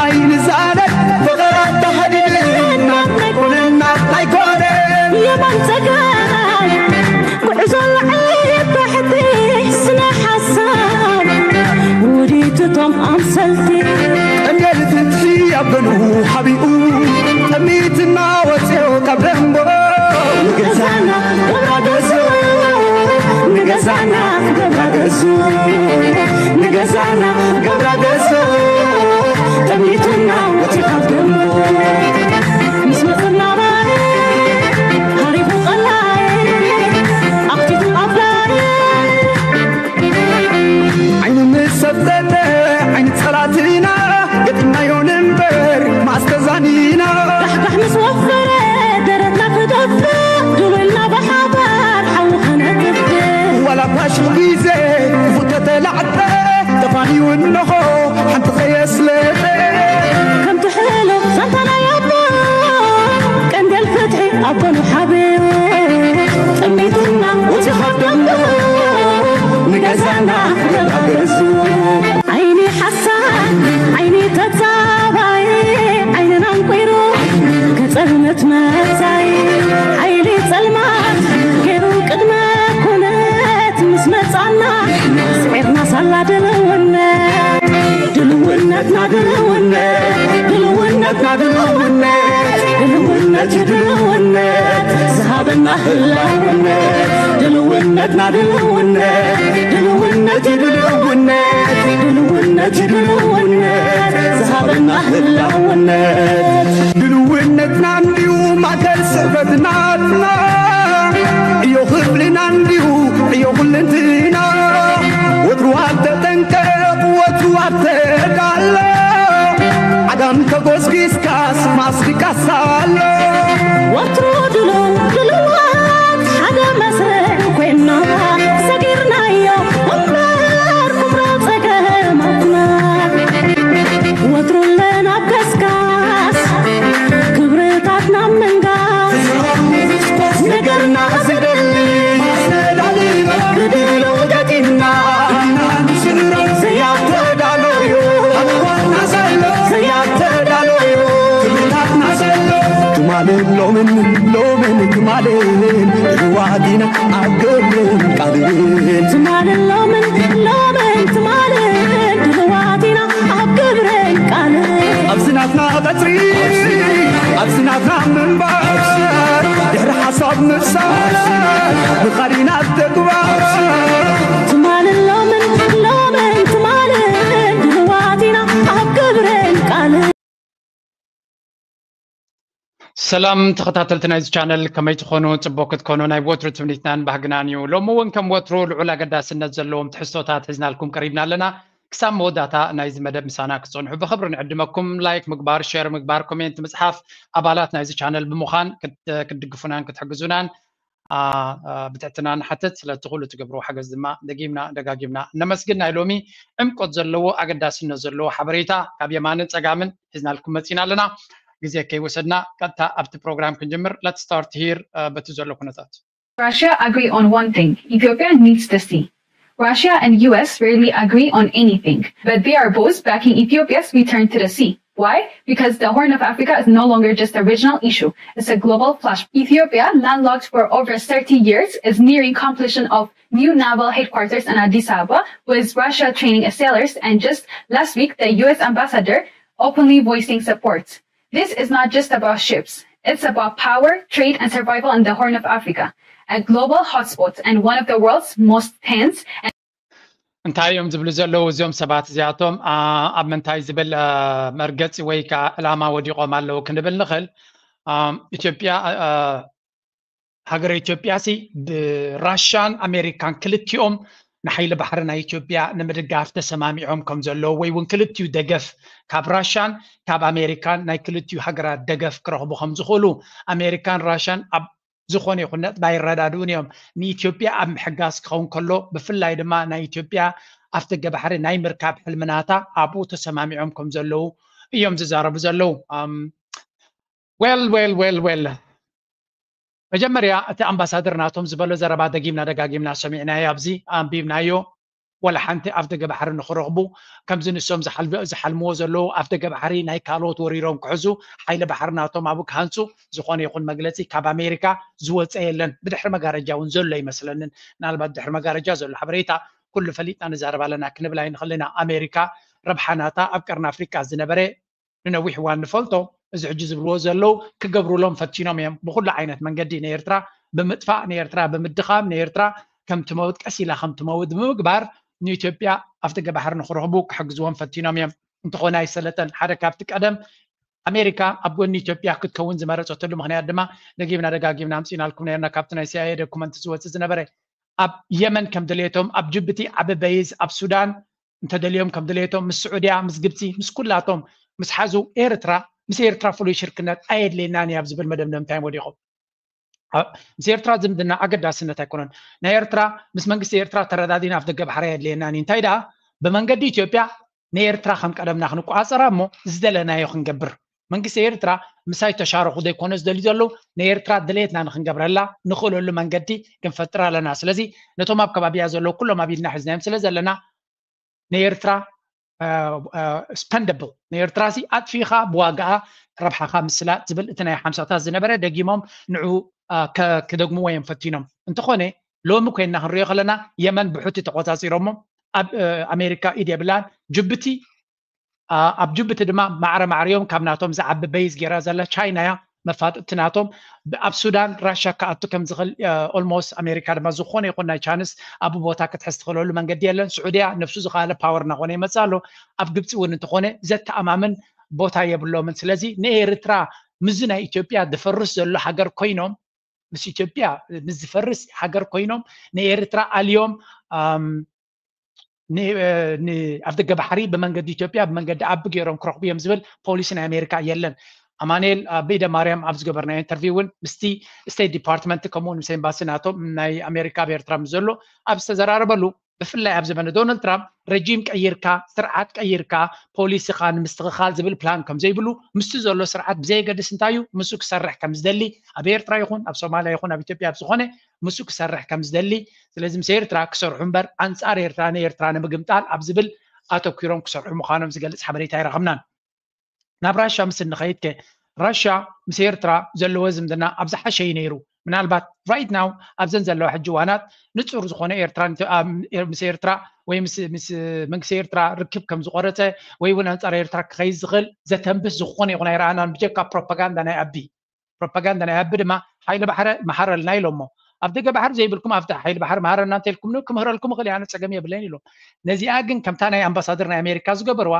ኣይንዛረብ ፍቕራት ተኸዲንና ኣይኮነና ኣይኮነን የማን ጸጋም ጉዕዞ ላዕሊ ታሕቲ ስነ ሓሳብ ውዲትቶም ኣምሰልቲ ቀንገል ፍትሒ ኣብ ገኑ ሓቢኡ ጠሚትና ወፅዮ ካብ ደንቦ ንገዛና ገብራ ገዞ ንገዛና ገብራ ገዞ ንገዛና ገብራ ገዞ ጠሚትና ወፂ ካብ ደንቦ ምስ መፅና ባይ ሃሪፉ ቀላይ ኣኽቲቱ ኣፍላይ ዓይኒ ምስ ሰብተተ ዓይኒ ጸላትና ገጢምናዮ ንንበር ማስተዛኒና ጋሕጋሕ ምስ ወፈረ ደረትና ክደፍእ ድውልና ብሓባር ሓዊ ከነጥፍእ ዋላ ፋሽል ግዜ ክፉት ተተላዕጠ ተፋንዩ እንሆ ሓንቲ ከየስለጠ ከምቲ ሕሉፍ ዛንታና ያቦ ቀንዴል ፍትሒ ኣብ ጎኑ ሓብዮ ጠሚትና ወፂ ካብ ደንቦ ንገዛና ገዛ ገዙ ዓይኒ ሓሳድ ዓይኒ ተጻባይ ዓይንና እንቁይሩ ከጸልመት መጻይ ሓይሊ ጸልማት ገይሩ ቅድመ ኩነት ምስ መጻና ስዒርና ሳላ ድልውነት ድልውነትና ድልውነት ድልውነትና ድልውነት ድልውነት እዩ ድልውነት ዝሃበና ህላውነት ድልውነትና ድልውነት ድልውነት እዩ ድልውነት ድልውነት እዩ ድልውነት ዝሃበና ህላውነት ድልውነትና እንዲዩ ማእከል ስዕበትናትና ዕዮ ክፍልና እንዲዩ ዕዮ ኩልንትና ወትሩ ኣብ ተጠንቀቕ ወትሩ ኣብ ተዳሎ ዓጋም ተጎስጊስካስ ማስቲካስ ኣሎ ወትሩ ድሉው ድሉዋት ሓደ መስርዕ ኮይና ሰጊርናዮ እምበር ኩብራ ጸገማትና ወትሩ ኣለና ኣብ ገስጋስ ክብርታትና ምንጋስ ነገርና ዝደሊ ብድሎ ገጢምና ዘያተዳለዩ ኣዋና ዘሎ ዘያተዳለዩ ክብርታትና ዘሎ ትማልን ሎምን ሎምን ትማልን ድልዋት ኢና ኣብ ግብርን ቃልን ትማልን ሎምን ሎምን ትማልን ድልዋት ኢና ኣብ ግብርን ቃልን ኣብዚ ናትና ቀጽሪ ኣብዚ ናትና ምንባር ድሕሪ ሓሳብ ምፍሳር ምኻድ ኢና ተግባር ትማልን ሎምን ሎምን ትማልን ድልዋት ኢና ኣብ ግብርን ቃልን ሰላም ተኸታተልቲ ናይዚ ቻነል ከመይ ትኾኑ? ፅቡቅ ክትኮኑ ናይ ወትሩ ትምኒትናን ባህግናን እዩ። ሎሚ እውን ከም ወትሩ ልዑል ኣገዳስነት ዘለዎም ትሕዝቶታት ሒዝናልኩም ቀሪብና ኣለና። ክሳብ መወዳእታ ናይዚ መደብ ምሳና ክትፀንሑ ብኽብሪ ንዕድመኩም። ላይክ ምግባር፣ ሼር ምግባር፣ ኮሜንት ምፅሓፍ፣ ኣባላት ናይዚ ቻነል ብምዃን ክትድግፉናን ክትሕግዙናን ብትሕትና ንሓትት። ስለቲ ኩሉ ትገብርዎ ሓገዝ ድማ ደጊምና ደጋጊምና ነመስግን። ናይ ሎሚ ዕምቆት ዘለዎ ኣገዳስነት ዘለዎ ሓበሬታ ካብ የማንን ጸጋምን ሒዝናልኩም መጺና ኣለና። ግዜ ከይወሰድና ቀጥታ ኣብቲ ፕሮግራም ክንጅምር። Let's start here በቲ ዘሎ ኩነታት። Russia agree on one thing, Ethiopia needs the sea. Russia and U S rarely agree on anything, but they are both backing Ethiopia's return to the sea. Why? Because the Horn of Africa is no longer just a regional issue, it's a global flashpoint. Ethiopia, landlocked for over thirty years, is nearing completion of new naval headquarters in Addis Ababa, with Russia training its sailors, and just last week, the U S ambassador openly voicing support. This is not just about ships. It's about power, trade, and survival in the Horn of Africa, a global hotspot and one of the world's most tense and እንታይ እዮም ዝብሉ ዘለዉ እዚኦም ሰባት እዚኣቶም ኣብ ምንታይ ዝብል መርገፂ ወይ ከዓ ዕላማ ወዲቖም ኣለዉ ክንብል ንኽእል። ኢትዮጵያ ሃገረ ኢትዮጵያ ሲ ብራሻን ኣሜሪካን ክልቲኦም ንሓይሊ ባሕሪ ናይ ኢትዮጵያ ንምድጋፍ ተሰማሚዖም ከም ዘለዉ ወይ እውን ክልቲኡ ደገፍ ካብ ራሻን ካብ ኣሜሪካን ናይ ክልቲኡ ሃገራት ደገፍ ክረኽቡ ከም ዝኽእሉ ኣሜሪካን ራሻን ኣብ ዝኾነ ይኹን ነጥብ ኣይረዳድኡን እዮም። ንኢትዮጵያ ኣብ ምሕጋዝ ክኸውን ከሎ ብፍላይ ድማ ናይ ኢትዮጵያ ኣፍደገ ባሕሪ ናይ ምርካብ ሕልምናታ ኣብኡ ተሰማሚዖም ከም ዘለዉ እዮም ዝዛረቡ ዘለዉ። Well well well well መጀመርያ እቲ ኣምባሳደር ናቶም ዝበሎ ዘረባ ደጊምና ደጋጊምና ሰሚዕናዮ ኣብዚ ኣንቢብናዮ። ወላ ሓንቲ ኣፍ ደገ ባሕሪ ንክረኽቡ፣ ከምዚ ንሶም ዝሓልምዎ ዘለዉ ኣፍ ደገ ባሕሪ ናይ ካልኦት ወሪሮም ክሕዙ፣ ሓይሊ ባሕሪ ናቶም ኣብኡ ክሃንፁ ዝኾነ ይኹን መግለፂ ካብ ኣሜሪካ ዝወፀ የለን። ብድሕሪ መጋረጃ እውን ዘሎ ይመስለንን። ምናልባት ድሕሪ መጋረጃ ዘሎ ሓበሬታ ኩሉ ፈሊጥና ንዛረብ ኣለና ክንብል ኣይንኽእል ኢና። ኣሜሪካ ረብሓ ናታ ኣብ ቀርኒ ኣፍሪቃ ዝነበረ ንነዊሕ እዋን ንፈልጦ። እዚ ሕጂ ዝብልዎ ዘለዉ ክገብሩሎም ፈቲኖም እዮም። ብኩሉ ዓይነት መንገዲ ንኤርትራ ብምጥፋእ፣ ንኤርትራ ብምድኻም፣ ንኤርትራ ከም ትመውት፣ ቀስ ኢላ ከም ትመውት ብምግባር ንኢትዮጵያ ኣፍ ደገ ባሕሪ ንክረኽቡ ክሕግዝዎም ፈቲኖም እዮም። እንተኾነ ኣይሰለጠን። ሓደ ካብቲ ቀደም ኣሜሪካ ኣብ ጎኒ ኢትዮጵያ ክትከውን ዝመረፀተሉ ምኽንያት ድማ ደጊምና ደጋጊምና ኣምፂእናልኩም ነርና። ካብቲ ናይ ሲኣይኤ ዶኩመንት ዝወፅእ ዝነበረ ኣብ የመን ከም ድሌቶም፣ ኣብ ጅቡቲ ዓቢ በይዝ፣ ኣብ ሱዳን እንተደልዮም ከም ድሌቶም ምስ ስዑድያ፣ ምስ ግብፂ፣ ምስ ኩላቶም ምስ ሓዙ ኤርትራ፣ ምስ ኤርትራ ፍሉይ ሽርክነት ኣየድልየናን እዩ ኣብ ዝብል መደምደምታ እዮም ወዲቖም። ኣ-፣ ምስ ኤርትራ ዝምድና ኣገዳስነት ኣይኮነን። ናይ ኤርትራ ምስ መንግስቲ ኤርትራ ተረዳዲና ኣፍ ደገ ባሕሪ ኣየድልየናን እዩ። እንታይ ደኣ ብመንገዲ ኢትዮጵያ ንኤርትራ ከም ቀደምና ክንቆጻጸራ እሞ ዝደለናዮ ክንገብር። መንግስቲ ኤርትራ ምሳይ ተሻረኹ ዘይኮነ ዝደልዩ ዘለዉ፣ ንኤርትራ ድሌትና ንክንገብረላ ንኽእለሉ መንገዲ ክንፈጥር ኣለና። ስለዚ ነቶም ኣብ ከባቢያ ዘለዉ ኩሎም ኣብ ኢድና ሒዝናዮም ስለ ዘለና ንኤርትራ ስፐንደብል፣ ንኤርትራ ሲ ኣጥፊኻ ብዋጋኣ ረብሓኻ ምስላጥ ዝብል እቲ ናይ ሓምሳታት ዝነበረ ደጊሞም ንዑ አ፣ ከ-፣ ክደግምዎ እዮም ፈቲኖም። እንተኾነ ሎሚ ኮይንና ክንሪኦ ከለና የመን ብሑቲ ተቆጻጺሮሞ ኣብ እ፣ ኣሜሪካ ኢድ የብላን። ጅቡቲ አ፣ ኣብ ጅቡቲ ድማ ማዕረ ማዕሪኦም ካብ ናቶም ዝዓቢ በይዝ ገይራ ዘላ ቻይና እያ። መፋጥጥቲ ናቶም ብ-፣ ኣብ ሱዳን ራሻ ክኣቱ ከም ዝኽእል ኦልሞስት ኣሜሪካ ድማ ዝኾነ ይኹን ናይ ቻንስ ኣብ ቦታ ክትሕዝ ትኽእለሉ መንገዲ የለን። ስዑድያ ነብሱ ዝኸኣለ ፓወር እናኾነ ይመጽእ ኣሎ። ኣብ ግብፂ እውን እንተኾነ ዘተኣማምን ቦታ የብሎምን። ስለዚ ንኤርትራ ምስዚ ናይ ኢትዮጵያ ዝፈርስ ዘሎ ሃገር ኮይኖም፣ ምስ ኢትዮጵያ ምስ ዝፈርስ ሃገር ኮይኖም ንኤርትራ ኣልዮም፣ ኣም፣ ን-፣ እ፣ ን-፣ ኣብ ደገ ባሕሪ ብመንገዲ ኢትዮጵያ ብመንገዲ ኣቢ ገይሮም ክረኽቡ እዮም ዝብል ፖሊሲ ናይ ኣሜሪካ የለን። ኣማኑኤል ኣበይደ ማርያም ኣብ ዝገበርናዮ ኢንተርቪው እውን ምስቲ ስቴት ዲፓርትመንት ከምኡ እውን ምስ ኤምባሲ ናቶም ናይ ኣሜሪካ ኣብ ኤርትራ ምስ ዘሎ ኣብ ዝተዘራረበሉ፣ ብፍላይ ኣብ ዘመነ ዶናልድ ትራምፕ ረጂም ቀይርካ፣ ስርዓት ቀይርካ፣ ፖሊሲኻ ንምስትኽኻል ዝብል ፕላን ከም ዘይብሉ፣ ምስቲ ዘሎ ስርዓት ብዘየገድስ እንታይ እዩ ምስኡ ክሰርሕ ከም ዝደሊ፣ ኣብ ኤርትራ ይኹን ኣብ ሶማልያ ይኹን ኣብ ኢትዮጵያ ኣብ ዝኾነ ምስኡ ክሰርሕ ከም ዝደሊ፣ ስለዚ ምስ ኤርትራ ክሰርሑ እምበር ኣንጻር ኤርትራ ንኤርትራ ንምግምጣል ኣብ ዝብል ኣተኲሮም ክሰርሑ ምዃኖም ዝገልጽ ሓበሬታ ኣይረኸብናን። ናብ ራሻ ምስ እንኸይድ ከ፣ ራሻ ምስ ኤርትራ ዘለዎ ዝምድና ኣብ ዝሓሸ እዩ ነይሩ። ምናልባት ራይት ናው ኣብዘን ዘለዋ ሕጂ እዋናት ንጹር ዝኾነ ኤርትራ ንተ-፣ ኣብ፣ ኤር-፣ ምስ ኤርትራ ወይ ምስ፣ ምስ መንግስቲ ኤርትራ ርክብ ከም ዝቆረጸ ወይ እውን ኣንጻር ኤርትራ ክኸይድ ዝኽእል ዘተንብስ ዝኾነ ይኹን ኣይረኣናን ብጀካ ፕሮፓጋንዳ ናይ ኣቢ። ፕሮፓጋንዳ ናይ ኣቢ ድማ ሓይሊ ባሕሪ መሃረልና ኢሎሞ። ኣብ ደገ ባሕሪ ዘይብልኩም ኣብቲ ሓይሊ ባሕሪ መሃረልና እንተልኩም ን-፣ ክምህረልኩም እኽእል እየ፣ ኣነ ጸገም የብለይን ኢሎም። ነዚኣ ግን ከምታ ናይ ኣምባሳደር ናይ ኣሜሪካ ዝገበርዋ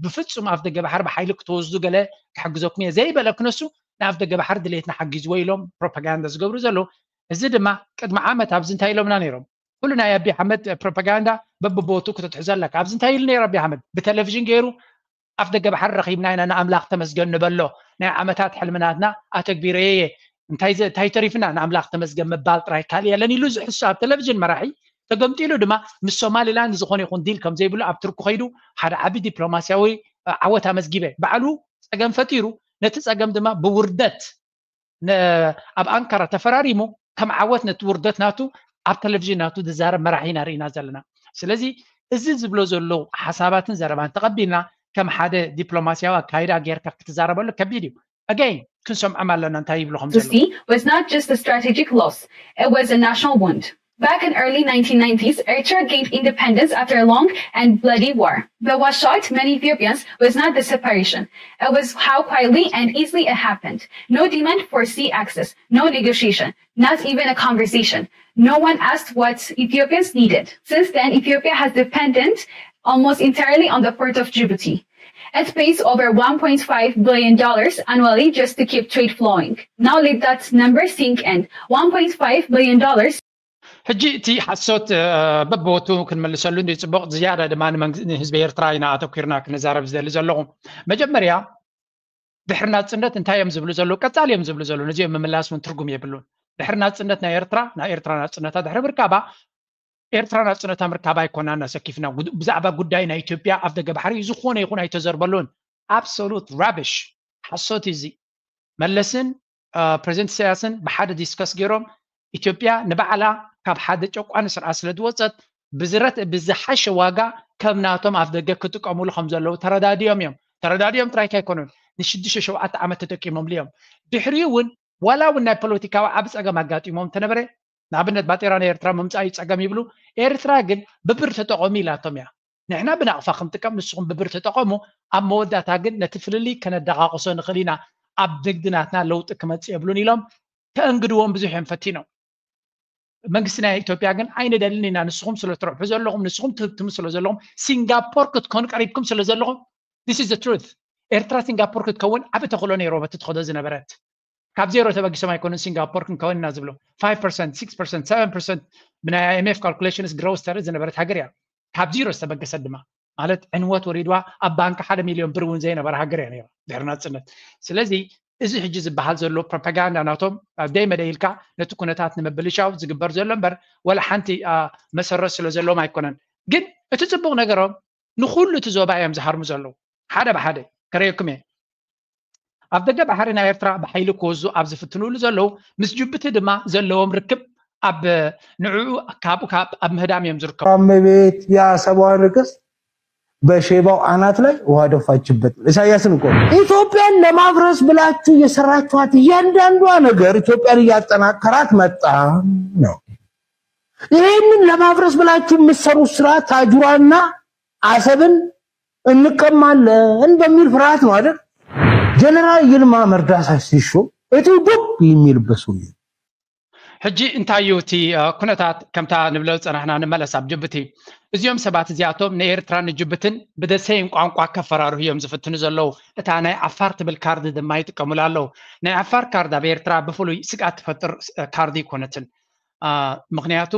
ብፍጹም ኣፍ ደገ ባሕሪ ብሓይሊ ክትወስዱ ገለ ክሕግዘኩም እየ ዘይበለ ክነሱ ንኣፍ ደገ ባሕሪ ድሌትና ሓጊዝዎ ኢሎም ፕሮፓጋንዳ ዝገብሩ ዘለዉ። እዚ ድማ ቅድሚ ዓመት ኣብዚ እንታይ ኢሎምና ነይሮም? ኩሉ ናይ ኣቢ ኣሕመድ ፕሮፓጋንዳ በብቦቱ ክትትሕዞ ኣለካ። ኣብዚ እንታይ ኢሉ ነይሩ ኣቢ ኣሕመድ? ብቴሌቪዥን ገይሩ ኣፍ ደገ ባሕሪ ረኺብና ኢና ንኣምላኽ ተመስገን ንበሎ። ናይ ዓመታት ሕልምናትና ኣተግቢረዮ እየ። እንታይ ዘ-፣ እንታይ ተሪፍና? ንኣምላኽ ተመስገን ምባል ጥራይ ካልእ የለን ኢሉ ዝሕሱ ኣብ ቴሌቪዥን መራሒ ተገምጢሉ ድማ ምስ ሶማሊላንድ ዝኾነ ይኹን ዲል ከም ዘይብሉ ኣብ ቱርኪ ከይዱ ሓደ ዓቢ ዲፕሎማስያዊ፣ እ፣ ዓወት ኣመዝጊበ። ባዕሉ ጸገም ፈጢሩ ነቲ ጸገም ድማ ብውርደት ነ-፣ ኣብ ኣንካራ ተፈራሪሙ ከም ዓወት ነቲ ውርደት ናቱ ኣብ ቴሌቪዥን ናቱ ዝዛረብ መራሒ ኢና ርኢና ዘለና። ስለዚ እዚ ዝብሎ ዘሎ ሓሳባትን ዘረባን ተቐቢልና ከም ሓደ ዲፕሎማስያዊ ኣካይዳ ጌርካ ክትዛረበሉ ከቢድ እዩ። ኣገይን ክንሰምዖም ኣለና እንታይ ይብሉ ከም ዘለዉ። Sea was not just a strategic loss, it was a national wound. Back in early nineteen nineties, Eritrea gained independence after a long and bloody war. But what shocked many Ethiopians was not the separation. It was how quietly and easily it happened. No demand for sea access, no negotiation, not even a conversation. No one asked what Ethiopians needed. Since then, Ethiopia has depended almost entirely on the port of Djibouti. It pays over one point five billion dollars annually just to keep trade flowing. Now let that number sink in. One point five billion dollars. ሕጂ እቲ ሓሶት፣ እ፣ በብቦቱ ክንመልሰሉ እንዲ ጽቡቕ፣ ዝያዳ ድማ ንመንግ-፣ ንህዝቢ ኤርትራ ኢና ኣተኲርና ክንዛረብ ዝደሊ ዘለኹ። መጀመርያ ድሕሪ ናጽነት እንታይ እዮም ዝብሉ ዘለዉ? ቀጻሊ እዮም ዝብሉ ዘለዉ። ነዚኦም ምምላስ እውን ትርጉም የብሉን። ድሕሪ ናጽነት ናይ ኤርትራ፣ ናይ ኤርትራ ናጽነታ ድሕሪ ምርካባ፣ ኤርትራ ናጽነታ ምርካባ ኣይኮናን ኣሰኪፍና። ጉድ-፣ ብዛዕባ ጉዳይ ናይ ኢትዮጵያ ኣፍ ደገ ባሕሪ ዝኾነ ይኹን ኣይተዘርበሉን። ኣብሶሉት ራብሽ፣ ሓሶት እዩ እዚ። መለስን፣ እ፣ ፕሬዚደንት ኢሳያስን ብሓደ ዲስከስ ገይሮም ኢትዮጵያ ንባዕላ ካብ ሓደ ጨቋኒ ስርዓት ስለ ዝወጸት ብዝረት ብዝሓሸ ዋጋ ከም ናቶም ኣፍ ደገ ክጥቀሙሉ ከም ዘለዉ ተረዳድዮም እዮም። ተረዳድዮም ጥራይካ ኣይኮኑን፣ ንሽዱሽተ ሸውዓተ ዓመት ተጠቂሞምሉ እዮም። ድሕሪኡ እውን ዋላ እውን ናይ ፖለቲካዊ ዓብ ፀገም ኣጋጢሞም እንተነበረ፣ ንኣብነት ባጤራ ናይ ኤርትራ ምምፃእ እዩ ፀገም ይብሉ። ኤርትራ ግን ብብር ተጠቐሙ ኢላቶም እያ። ንሕና ብናቕፋ ክንጥቀም ንስኹም ብብር ተጠቐሙ፣ ኣብ መወዳእታ ግን ነቲ ፍልልይ ከነደቓቕሶ ንኽእል ኢና፣ ኣብ ንግዲ ናትና ለውጢ ክመፅእ የብሉን ኢሎም ከእንግድዎም ብዙሕ እዮም ፈቲኖም። መንግስቲ ናይ ኢትዮጵያ ግን ኣይንደልን ኢና፣ ንስኹም ስለ ትረብሑ ዘለኹም፣ ንስኹም ትህብትሙ ስለ ዘለኹም፣ ሲንጋፖር ክትኮኑ ቀሪብኩም ስለ ዘለኹም፣ this is the truth። ኤርትራ ሲንጋፖር ክትከውን ዓቢ ተኽእሎ ነይርዎ በቲ ትኸዶ ዝነበረት። ካብ ዜሮ ተበጊሶም ኣይኮኑን ሲንጋፖር ክንከውን ኢና ዝብሉ። ፋይቭ ፐርሰንት፣ ሲክስ ፐርሰንት፣ ሰቨን ፐርሰንት ብናይ ኣይ ኤም ኤፍ ካልኩሌሽንስ ግሮስ ተርኢ ዝነበረት ሃገር እያ። ካብ ዜሮ ዝተበገሰት ድማ ማለት ዕንወት ወሪድዋ ኣብ ባንክ ሓደ ሚልዮን ብር እውን ዘይነበረ ሃገር እያ ነይራ ድሕሪ ናፅነት። ስለዚ እዚ ሕጂ ዝበሃል ዘሎ ፕሮፓጋንዳ ናቶም ኣብ ደይ መደይ ኢልካ ነቲ ኩነታት ንምብልሻው ዝግበር ዘሎ እምበር ወላ ሓንቲ መሰረት ስለ ዘለዎም ኣይኮነን። ግን እቲ ፅቡቕ ነገሮም ንኩሉ እቲ ዞባ እዮም ዝሃርሙ ዘለዉ። ሓደ ብሓደ ከረየኩም እየ። ኣብ ደገ ባሕሪ ናይ ኤርትራ ብሓይሊ ክወዙ ኣብ ዝፍትኑሉ ዘለዉ ምስ ጅቡቲ ድማ ዘለዎም ርክብ ኣብ ንዕኡ ካብኡ ካብ ኣብ ምህዳም እዮም ዝርከቡ። እመቤት የአሰቧ ንግስት በሼባው አናት ላይ ውሃ ደፋችበት። ኢሳያስን እኮ ኢትዮጵያን ለማፍረስ ብላችሁ የሰራችኋት እያንዳንዷ ነገር ኢትዮጵያን እያጠናከራት መጣ ነው። ይህንን ለማፍረስ ብላችሁ የምትሰሩት ስራ ታጁራና አሰብን እንቀማለን በሚል ፍርሃት ነው አይደል? ጀነራል ይልማ መርዳሳ ሲሾም እቲ ዱብ የሚልበት ሰውዬ። ሕጂ እንታይ እዩ እቲ ኩነታት? ከምታ ንብሎ ዝፀናሕና ንመለስ ኣብ ጅቡቲ። እዚኦም ሰባት እዚኣቶም ንኤርትራን ንጅቡትን ብደሰይም ቋንቋ ከፈራርሁ እዮም ዝፍትኑ ዘለዉ። እታ ናይ ዓፋር ትብል ካርድ ድማ ይጥቀሙላ ኣለዉ። ናይ ዓፋር ካርድ ኣብ ኤርትራ ብፍሉይ ስግኣት ትፈጥር ካርድ ኣይኮነትን። ምክንያቱ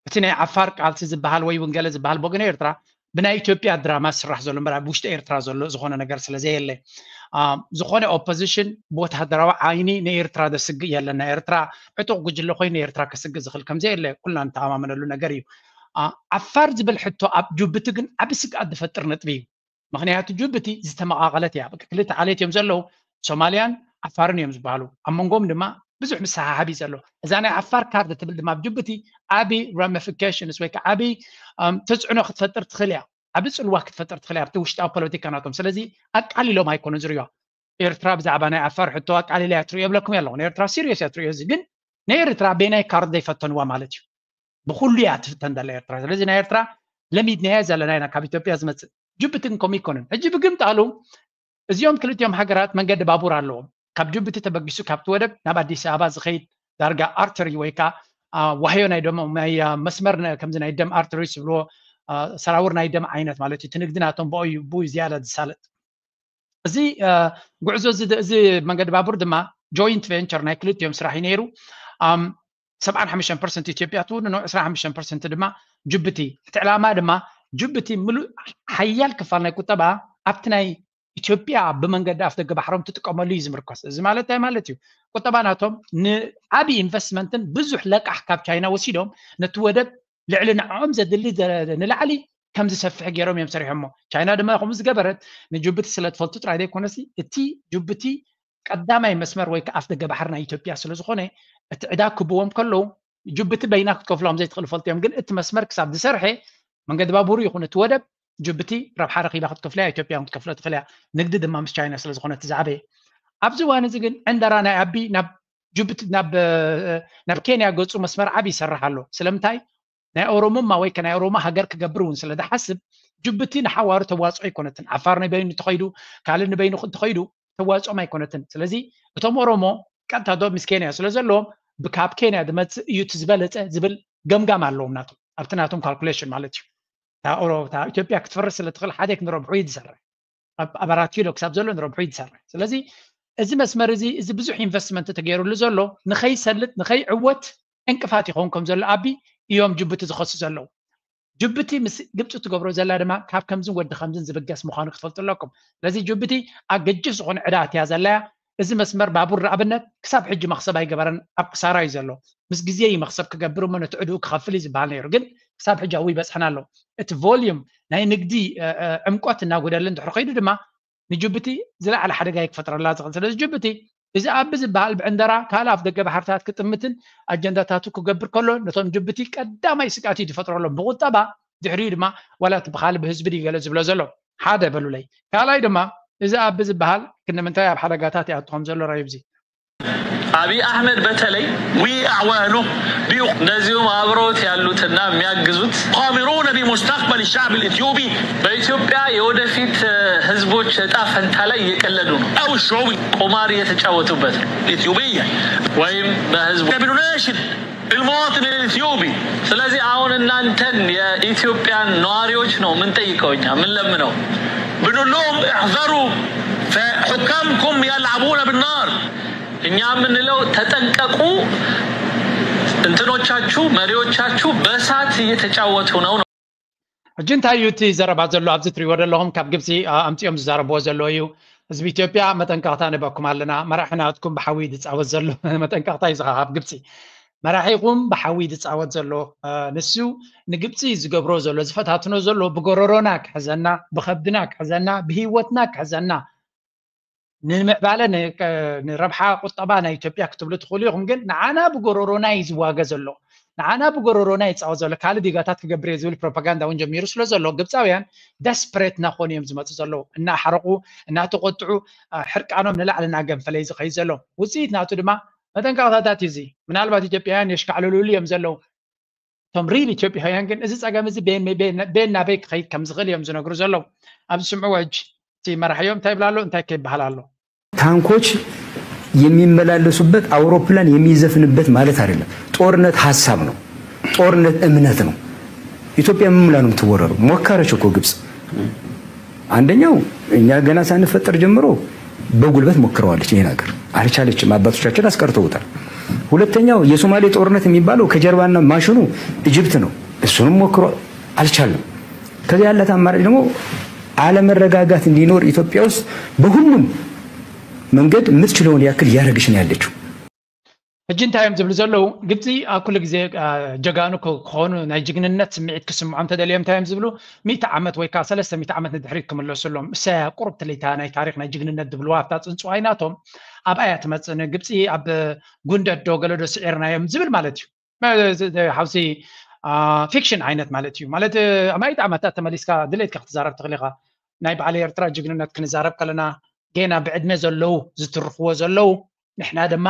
እቲ ናይ ዓፋር ቃልሲ ዝበሃል ወይ እውን ገለ ዝበሃል ብወገን ኤርትራ ብናይ ኢትዮጵያ ድራማ ዝስራሕ ዘሎ እምበር ኣብ ውሽጢ ኤርትራ ዘሎ ዝኾነ ነገር ስለ ዘየለ፣ ዝኾነ ኦፖዚሽን ብወታደራዊ ዓይኒ ንኤርትራ ዘስግእ የለን። ናይ ኤርትራ ዕጡቕ ጉጅለ ኮይኑ ንኤርትራ ከስግእ ዝኽእል ከም ዘየለ ኩልና ንተኣማመነሉ ነገር እዩ። ዓፋር ዝብል ሕቶ ኣብ ጅቡቲ ግን ዓቢ ስግኣት ዝፈጥር ነጥቢ እዩ። ምክንያቱ ጅቡቲ ዝተመቓቐለት እያ። በቃ ክልተ ዓሌት እዮም ዘለዉ፣ ሶማልያን ዓፋርን እዮም ዝበሃሉ። ኣብ መንጎም ድማ ብዙሕ ምስሓሓብ እዩ ዘሎ። እዛ ናይ ዓፋር ካርድ ትብል ድማ ኣብ ጅቡቲ ዓቢ ramifications ወይ ከዓ ዓቢ ተፅዕኖ ክትፈጥር ትኽእል እያ፣ ዓቢ ፅልዋ ክትፈጥር ትኽእል እያ ኣብቲ ውሽጣዊ ፖለቲካ ናቶም። ስለዚ ኣቃሊሎም ኣይኮኑን ዝርእዩዋ። ኤርትራ ብዛዕባ ናይ ዓፋር ሕቶ ኣቃሊላ እያ ትርእዮ ይብለኩም እየ ኣለኹ። ንኤርትራ ሲሪየስ እያ ትርእዮ። እዚ ግን ንኤርትራ ቤናይ ካርድ ዘይፈተንዋ ማለት እዩ። ብኩሉ እያ ትፍተን ዘላ ኤርትራ። ስለዚ ናይ ኤርትራ ለሚድናያ ዘለና ኢና ካብ ኢትዮጵያ ዝመፅእ። ጅቡቲ ግን ከምኡ ኣይኮነን። ሕጂ ብግምጣሉ እዚኦም ክልቲኦም ሃገራት መንገዲ ባቡር ኣለዎም። ካብ ጅቡቲ ተበጊሱ ካብቲ ወደብ ናብ ኣዲስ ኣበባ ዝኸይድ ዳርጋ ኣርተሪ ወይ ከዓ ዋህዮ ናይ ደሞ መስመር ከምዚ ናይ ደም ኣርተሪ ዝብልዎ ሰራውር ናይ ደም ዓይነት ማለት እዩ። እቲ ንግዲ ናቶም ብኡ ዝያዳ ዝሳለጥ። እዚ ጉዕዞ እዚ መንገዲ ባቡር ድማ ጆይንት ቬንቸር ናይ ክልቲኦም ስራሕ እዩ ነይሩ። ሰብዓን ሓሙሽተን ፐርሰንት ኢትዮጵያ ትውንኖ፣ ዕስራን ሓሙሽተን ፐርሰንት ድማ ጅቡቲ። እቲ ዕላማ ድማ ጅቡቲ ምሉእ ሓያል ክፋል ናይ ቁጠባ ኣብቲ ናይ ኢትዮጵያ ብመንገዲ ኣፍ ደገ ባሕሮም ትጥቀመሉ እዩ ዝምርኮስ። እዚ ማለት እንታይ ማለት እዩ? ቁጠባ ናቶም ንዓቢ ኢንቨስትመንትን ብዙሕ ለቃሕ ካብ ቻይና ወሲዶም ነቲ ወደብ ልዕሊ ንዕኦም ዘድሊ ንላዕሊ ከም ዝሰፍሕ ገይሮም እዮም ሰሪሖሞ። ቻይና ድማ ከምኡ ዝገበረት ንጅቡቲ ስለ ትፈልጡ ጥራይ ዘይኮነሲ እቲ ጅቡቲ ቀዳማይ መስመር ወይ ከዓ ኣፍ ደገ ባሕሪ ናይ ኢትዮጵያ ስለ ዝኾነ እቲ ዕዳ ክብዎም ከለዉ ጅቡቲ በይና ክትከፍሎም ዘይትኽእል ፈልጡ እዮም። ግን እቲ መስመር ክሳብ ዝሰርሐ መንገዲ ባቡሩ ይኹን እቲ ወደብ ጅቡቲ ረብሓ ረኺባ ክትከፍለያ ኢትዮጵያ ክትከፍሎ ትኽእል እያ። ንግዲ ድማ ምስ ቻይና ስለ ዝኾነ እቲ ዝዓበየ። ኣብዚ እዋን እዚ ግን ዕንደራ ናይ ኣቢ ናብ ጅቡቲ ናብ ኬንያ ገፁ መስመር ዓቢ ይሰርሕ ኣሎ። ስለምንታይ? ናይ ኦሮሞማ ወይ ከ ናይ ኦሮሞ ሃገር ክገብር እውን ስለ ዝሓስብ ጅቡቲ ንሓዋሩ ተዋፅኦ ኣይኮነትን። ዓፋር ንበይኑ እንተኸይዱ ካልእ ንበይኑ እንተኸይዱ ተዋፅኦም ኣይኮነትን። ስለዚ እቶም ኦሮሞ ቀጥታ ዶብ ምስ ኬንያ ስለ ዘለዎም ካብ ኬንያ ዝመፅእ እዩ እቲ ዝበለፀ ዝብል ገምጋም ኣለዎም ናቶም ኣብቲ ናቶም ካልኩሌሽን ማለት እዩ። እታ ኢትዮጵያ ክትፈርስ ስለ ትኽእል ሓደ ክንረብሑ እዩ ዝሰርሕ ኣብ ኣራት ኪሎ ክሳብ ዘሎ ንረብሑ እዩ ዝሰርሕ። ስለዚ እዚ መስመር እዚ እዚ ብዙሕ ኢንቨስትመንት ተገይሩሉ ዘሎ ንኸይሰልጥ ንኸይዕወት ዕንቅፋት ይኸውን ከም ዘሎ ኣቢ እዮም ጅቡቲ ዝኸሱ ዘለዉ። ጅቡቲ ምስ ግብፂ ትገብሮ ዘላ ድማ ካብ ከምዝን ወዲ ከምዝን ዝብገስ ምዃኑ ክትፈልጡ ኣለኩም። ስለዚ ጅቡቲ ኣገጅስ ዝኾነ ዕዳ ኣትያ ዘላያ እዚ መስመር ባቡር ንኣብነት ክሳብ ሕጂ መኽሰብ ኣይገበረን፣ ኣብ ክሳራ እዩ ዘሎ። ምስ ግዜ እዩ መኽሰብ ክገብር እሞ ነቲ ዕድኡ ክኸፍል እዩ ዝበሃል ነይሩ። ግን ክሳብ ሕጂ ኣብኡ ይበፅሐና ኣሎ። እቲ ቮሊዩም ናይ ንግዲ ዕምቆት እናጎደለ እንድሕር ከይዱ ድማ ንጅቡቲ ዝለዓለ ሓደጋ እዩ ክፈጥረላ ዝኽእል። ስለዚ ጅቡቲ እዚ ኣቢ ዝበሃል ብዕንደራ ካልእ ኣፍ ደገ ባሕርታት ክጥምትን ኣጀንዳታቱ ክገብር ከሎ ነቶም ጅቡቲ ቀዳማይ ስግኣት እዩ ዝፈጥረሎም ብቁጠባ፣ ድሕሪኡ ድማ ዋላ እቲ ብኻልእ ብህዝቢ ድዩ ገለ ዝብሎ ዘሎ ሓደ በሉለይ። ካልኣይ ድማ እዚ ኣቢ ዝበሃል ክንምንታይ ኣብ ሓደጋታት ይኣቱ ከም ዘሎ ራዩብዚ አብይ አህመድ በተለይ ዊ አዕዋኑ ቢኡ እነዚሁም አብረውት ያሉትና የሚያግዙት قامرون بمستقبل الشعب الإثيوبي በኢትዮጵያ የወደፊት ህዝቦች እጣ ፈንታ ላይ እየቀለዱ ነው። أو الشعوب ቁማር እየተጫወቱበት ነው። ኢትዮጵያ ወይም በህዝቡ ብንሽድ المواطن الإثيوبي ስለዚህ አሁን እናንተን የኢትዮጵያን ነዋሪዎች ነው የምንጠይቀው እኛ የምንለምነው ብንለውም احذروا فحكامكم يلعبون بالنار እኛ የምንለው ተጠንቀቁ እንትኖቻችሁ መሪዎቻችሁ በእሳት እየተጫወቱ ነው ነው ሕጂ እንታይ እዩ እቲ ዘረባ ዘሎ ኣብዚ ትሪእዎ ዘለኹም ካብ ግብፂ ኣምፂኦም ዝዛረብዎ ዘለዎ እዩ ህዝቢ ኢትዮጵያ መጠንቀቕታ ንበኩም ኣለና መራሒ ናትኩም ብሓዊ ዝፃወት ዘሎ መጠንቀቕታ እዩ ዝኻ ካብ ግብፂ መራሒኹም ብሓዊ ዝፃወት ዘሎ ንሱ ንግብፂ ዝገብሮ ዘሎ ዝፈታትኖ ዘሎ ብጎረሮና ክሕዘና ብኸብድና ክሕዘና ብሂወትና ክሕዘና ንምዕባለ ንረብሓ ቁጠባ ናይ ኢትዮጵያ ክትብሉ ትኽእሉ ኢኹም ግን ንዓና ብጎረሮና እዩ ዝዋገ ዘሎ ንዓና ብጎረሮና ይፃወት ዘሎ ካልእ ዲጋታት ክገብር እየ ዝብል ፕሮፓጋንዳ እውን ጀሚሩ ስለ ዘሎ ግብፃውያን ደስፕሬት እናኾኑ እዮም ዝመፁ ዘለዉ እናሓረቁ እናተቆጥዑ ሕርቃኖም ንላዕሊ እናገንፈለ እዩ ዝኸይድ ዘሎ ውፅኢት ናቱ ድማ መጠንቀቕታታት እዩ እዚ ምናልባት ኢትዮጵያውያን የሽካዕልሉሉ እዮም ዘለዉ እቶም ሪል ኢትዮጵያውያን ግን እዚ ፀገም እዚ ቤን ናበይ ክኸይድ ከም ዝኽእል እዮም ዝነግሩ ዘለዉ ኣብዚ ስምዕዎ ሕጂ እቲ መራሕዮም እንታይ ይብላ ኣሎ እንታይ ከይበሃል ኣሎ ታንኮች የሚመላለሱበት አውሮፕላን የሚዘፍንበት ማለት አይደለም። ጦርነት ሀሳብ ነው። ጦርነት እምነት ነው። ኢትዮጵያ ምን ብላ ነው የምትወረረው? ሞከረች እኮ ግብጽ። አንደኛው እኛ ገና ሳንፈጠር ጀምሮ በጉልበት ሞክረዋለች። ይሄን ሀገር አልቻለችም። አባቶቻችን አስቀርተውታል። ሁለተኛው የሶማሌ ጦርነት የሚባለው ከጀርባና ማሽኑ ኢጅፕት ነው። እሱንም ሞክሮ አልቻለም። ከዚህ ያላት አማራጭ ደግሞ አለመረጋጋት እንዲኖር ኢትዮጵያ ውስጥ በሁሉም መንገድ የምትችለውን ያክል እያደረገች ነው ያለችው። ሕጂ እንታይ እዮም ዝብሉ ዘለዉ ግብፂ ኣብ ኩሉ ግዜ ጀጋኑ ክኾኑ ናይ ጅግንነት ስምዒት ክስምዖም ተደልዮም እንታይ እዮም ዝብሉ ሚእቲ ዓመት ወይ ከዓ ሰለስተ ሚእቲ ዓመት ንድሕሪት ክምለሱ ኣለዎም እሳያ ቁሩብ ትልይታ ናይ ታሪክ ናይ ጅግንነት ዝብልዋ ኣብታ ፅንፅዋይ ናቶም ኣብኣያ ትመፅእ ንግብፂ ኣብ ጉንደት ዶ ገለዶ ስዒርናዮም ዝብል ማለት እዩ ሓውሲ ፊክሽን ዓይነት ማለት እዩ ማለት ኣማይት ዓመታት ተመሊስካ ድሌትካ ክትዛረብ ትኽእል ኢኻ ናይ በዓል ኤርትራ ጅግንነት ክንዛረብ ከለና ጌና ብዕድመ ዘለዉ ዝትርኽዎ ዘለዉ ንሕና ድማ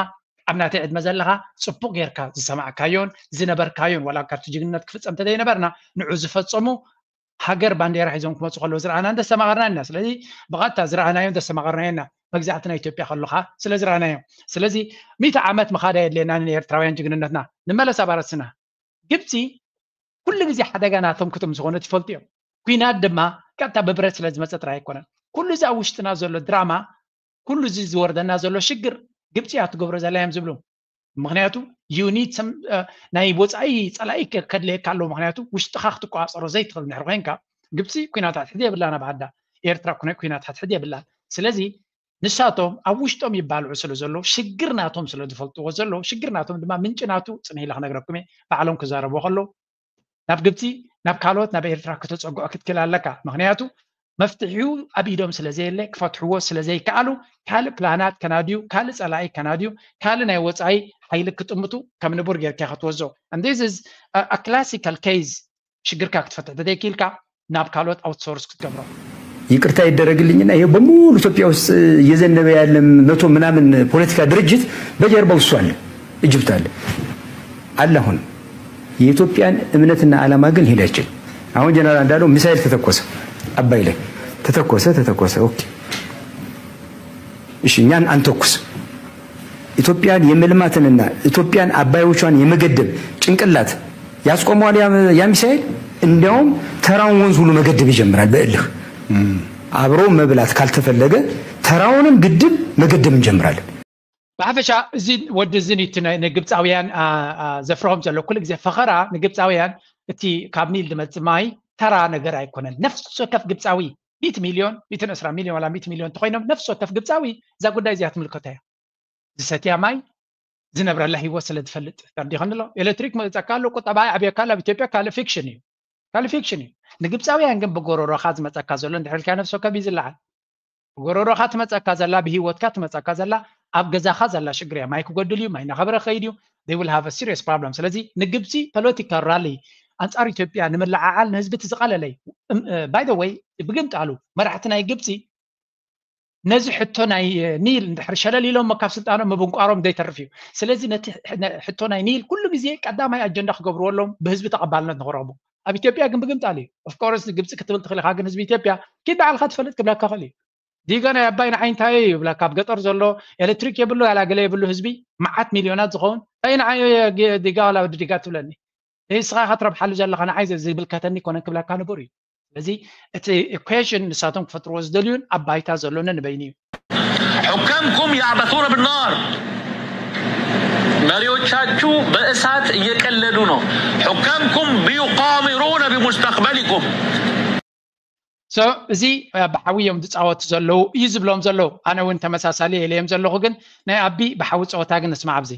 ኣብ ናተይ ዕድመ ዘለኻ ፅቡቅ ጌርካ ዝሰማዕካዮን ዝነበርካዮን ዋላ ካብቲ ጅግንነት ክፍፀም ተዘይነበርና ንዑ ዝፈፀሙ ሃገር ባንዴራ ሒዞም ክመፁ ከለዉ ዝረኣና እንደስተማቐርና ኢና ስለዚ ብቐጥታ ዝረኣናዮ እንደስተማቐርናዮ ኢና መግዛእቲ ናይ ኢትዮጵያ ከለኻ ስለ ዝረኣናዮ ስለዚ ሚእቲ ዓመት ምኻድ ኣየድልየና ንኤርትራውያን ጅግንነትና ንመለስ ኣባረስና ግብፂ ኩሉ ግዜ ሓደጋ ናቶም ክጥም ዝኾነት ይፈልጡ እዮም ኩናት ድማ ቀጥታ ብብረት ስለ ዝመፀ ጥራይ ኣይኮነን ኩሉ እዚ ኣብ ውሽጥና ዘሎ ድራማ ኩሉ እዚ ዝወርደና ዘሎ ሽግር ግብፂ እያ ትገብሮ ዘላ እዮም ዝብሉ ምክንያቱ ዩኒት ናይ ወፃኢ ፀላኢ ከድለየካ ኣለዎ ምክንያቱ ውሽጥኻ ክትቆፃፀሮ ዘይትኽእል ድሕሪ ኮይንካ ግብፂ ኩናት ሕድሕድ የብላን ኣብ ዓዳ ኤርትራ ኩናት ሕድሕድ የብላን ስለዚ ንሳቶም ኣብ ውሽጦም ይባልዑ ስለ ዘለዉ ሽግር ናቶም ስለ ዝፈልጥዎ ዘለዉ ሽግር ናቶም ድማ ምንጪ ናቱ ፅንሂላ ክነግረኩም እየ ባዕሎም ክዛረቡ ከለዉ ናብ ግብፂ ናብ ካልኦት ናብ ኤርትራ ክተፀግዖ ክትክእል ኣለካ ምክንያቱ መፍትሒኡ ኣብ ኢዶም ስለ ዘየለ ክፈትሕዎ ስለ ዘይከኣሉ ካልእ ፕላናት ከናድዩ ካልእ ፀላኢ ከናድዩ ካልእ ናይ ወፃኢ ሓይሊ ክጥምቱ ከም ንቡር ጌርካ ክትወዞ and this is a classical case ሽግርካ ክትፈትሕ ተዘይክኢልካ ናብ ካልኦት ኣውትሶርስ ክትገብሮ ይቅርታ ይደረግልኝና ይሄ በሙሉ ኢትዮጵያ ውስጥ እየዘነበ ያለ መቶ ምናምን ፖለቲካ ድርጅት በጀርባው እሱ አለ እጅብት አለ አለ አሁን የኢትዮጵያን እምነትና ዓላማ ግን ሄዳችን አሁን ጀነራል እንዳለው ሚሳይል ተተኮሰ አባይ ላይ ተተኮሰ ተተኮሰ okay እሺ እኛን አንተኩስ ኢትዮጵያን የመልማትንና ኢትዮጵያን አባዮቿን የመገደብ ጭንቅላት ያስቆመዋል ያ ሚሳኤል እንዲያውም ተራውን ወንዝ ሁሉ መገደብ ይጀምራል በእልህ አብሮ መብላት ካልተፈለገ ተራውንም ግድብ መገደብ እንጀምራለን ብሓፈሻ እዚ ወዲ እዚ እቲ ንግብፃውያን ዘፍርሆም ዘሎ ኩሉ ግዜ ፈኸራ ንግብፃውያን እቲ ካብ ኒል ዝመፅእ ማይ ተራ ነገር ኣይኮነን ነፍሲ ወከፍ ግብፃዊ ሚእቲ ሚልዮን ሚእትን ዕስራ ሚልዮን ዋላ ሚእቲ ሚልዮን እንተኮይኖም ነፍሲ ወከፍ ግብፃዊ እዛ ጉዳይ እዚኣ ትምልከቶ እያ ዝሰትያ ማይ ዝነብረላ ህይወት ስለ ዝፈልጥ ተርዲኸኒ ኣሎ ኤሌክትሪክ መፀካ ኣሎ ቁጠባ ይዕብየካ ኣሎ ኣብ ኢትዮጵያ ካልእ ፊክሽን እዩ ካልእ ፊክሽን እዩ ንግብፃውያን ግን ብጎረሮኻ ዝመፀካ ዘሎ እንድሕር ኢልካ ነፍሲ ወከፍ እዩ ዝለዓል ብጎረሮኻ ትመፀካ ዘላ ብህይወትካ ትመፀካ ዘላ ኣብ ገዛኻ ዘላ ሽግር እያ። ማይ ክጎድል እዩ፣ ማይ እናኸበረ ክኸይድ እዩ። They will have a serious problem። ስለዚ ንግብፂ political rally ኣንፃር ኢትዮጵያ ንምልዓዓል ንህዝቢ እቲ ዝቐለለይ። By the way፣ ብግምጣሉ መራሕቲ ናይ ግብፂ ነዚ ሕቶ ናይ ኒል እንድሕር ሸለል ኢሎሞ ካብ ስልጣኖም ምብንቋሮም ዘይተርፍ እዩ። ስለዚ ነቲ ሕቶ ናይ ኒል ኩሉ ግዜ ቀዳማይ ኣጀንዳ ክገብርዎ ኣለዎም፣ ብህዝቢ ተቐባልነት ንክረኽቡ። ኣብ ኢትዮጵያ ግን ብግምጣል እዩ። Of course ግብፂ ክትብል ትኽእል ኢኻ፣ ግን ህዝቢ ኢትዮጵያ ኪድ ባዕልካ ትፈልጥ ክብለካ ክእል እዩ። ዲጋ ናይ ኣባይ ንዓይ እንታይ እዩ ይብለካ፣ ኣብ ገጠር ዘሎ ኤሌክትሪክ የብሉ ያላ ገለ የብሉ ህዝቢ መዓት ሚልዮናት ዝኸውን እንታይ ንዓይ ዲጋ ዋላ ወዲ ዲጋ ትብለኒ፣ ንስኻ ኢኻ ትረብሓሉ ዘለኻ፣ ንዓይ ዝብልከተኒ ኮነ ክብለካ ንቡር እዩ። ስለዚ እቲ equation ንሳቶም ክፈጥርዎ ዝደልዩን ኣብ ባይታ ዘሎ ነንበይኑ እዩ። حكامكم يعبثون بالنار መሪዎቻችሁ በእሳት እየቀለዱ ነው። حكامكم بيقامرون بمستقبلكم So እዚ ብሓዊ እዮም ዝፃወቱ ዘለዉ እዩ ዝብሎም ዘለዉ። ኣነ እውን ተመሳሳሊ ኢለዮም ዘለኹ፣ ግን ናይ ኣቢ ብሓዊ ፀወታ ግን ንስማዕ ኣብዚ።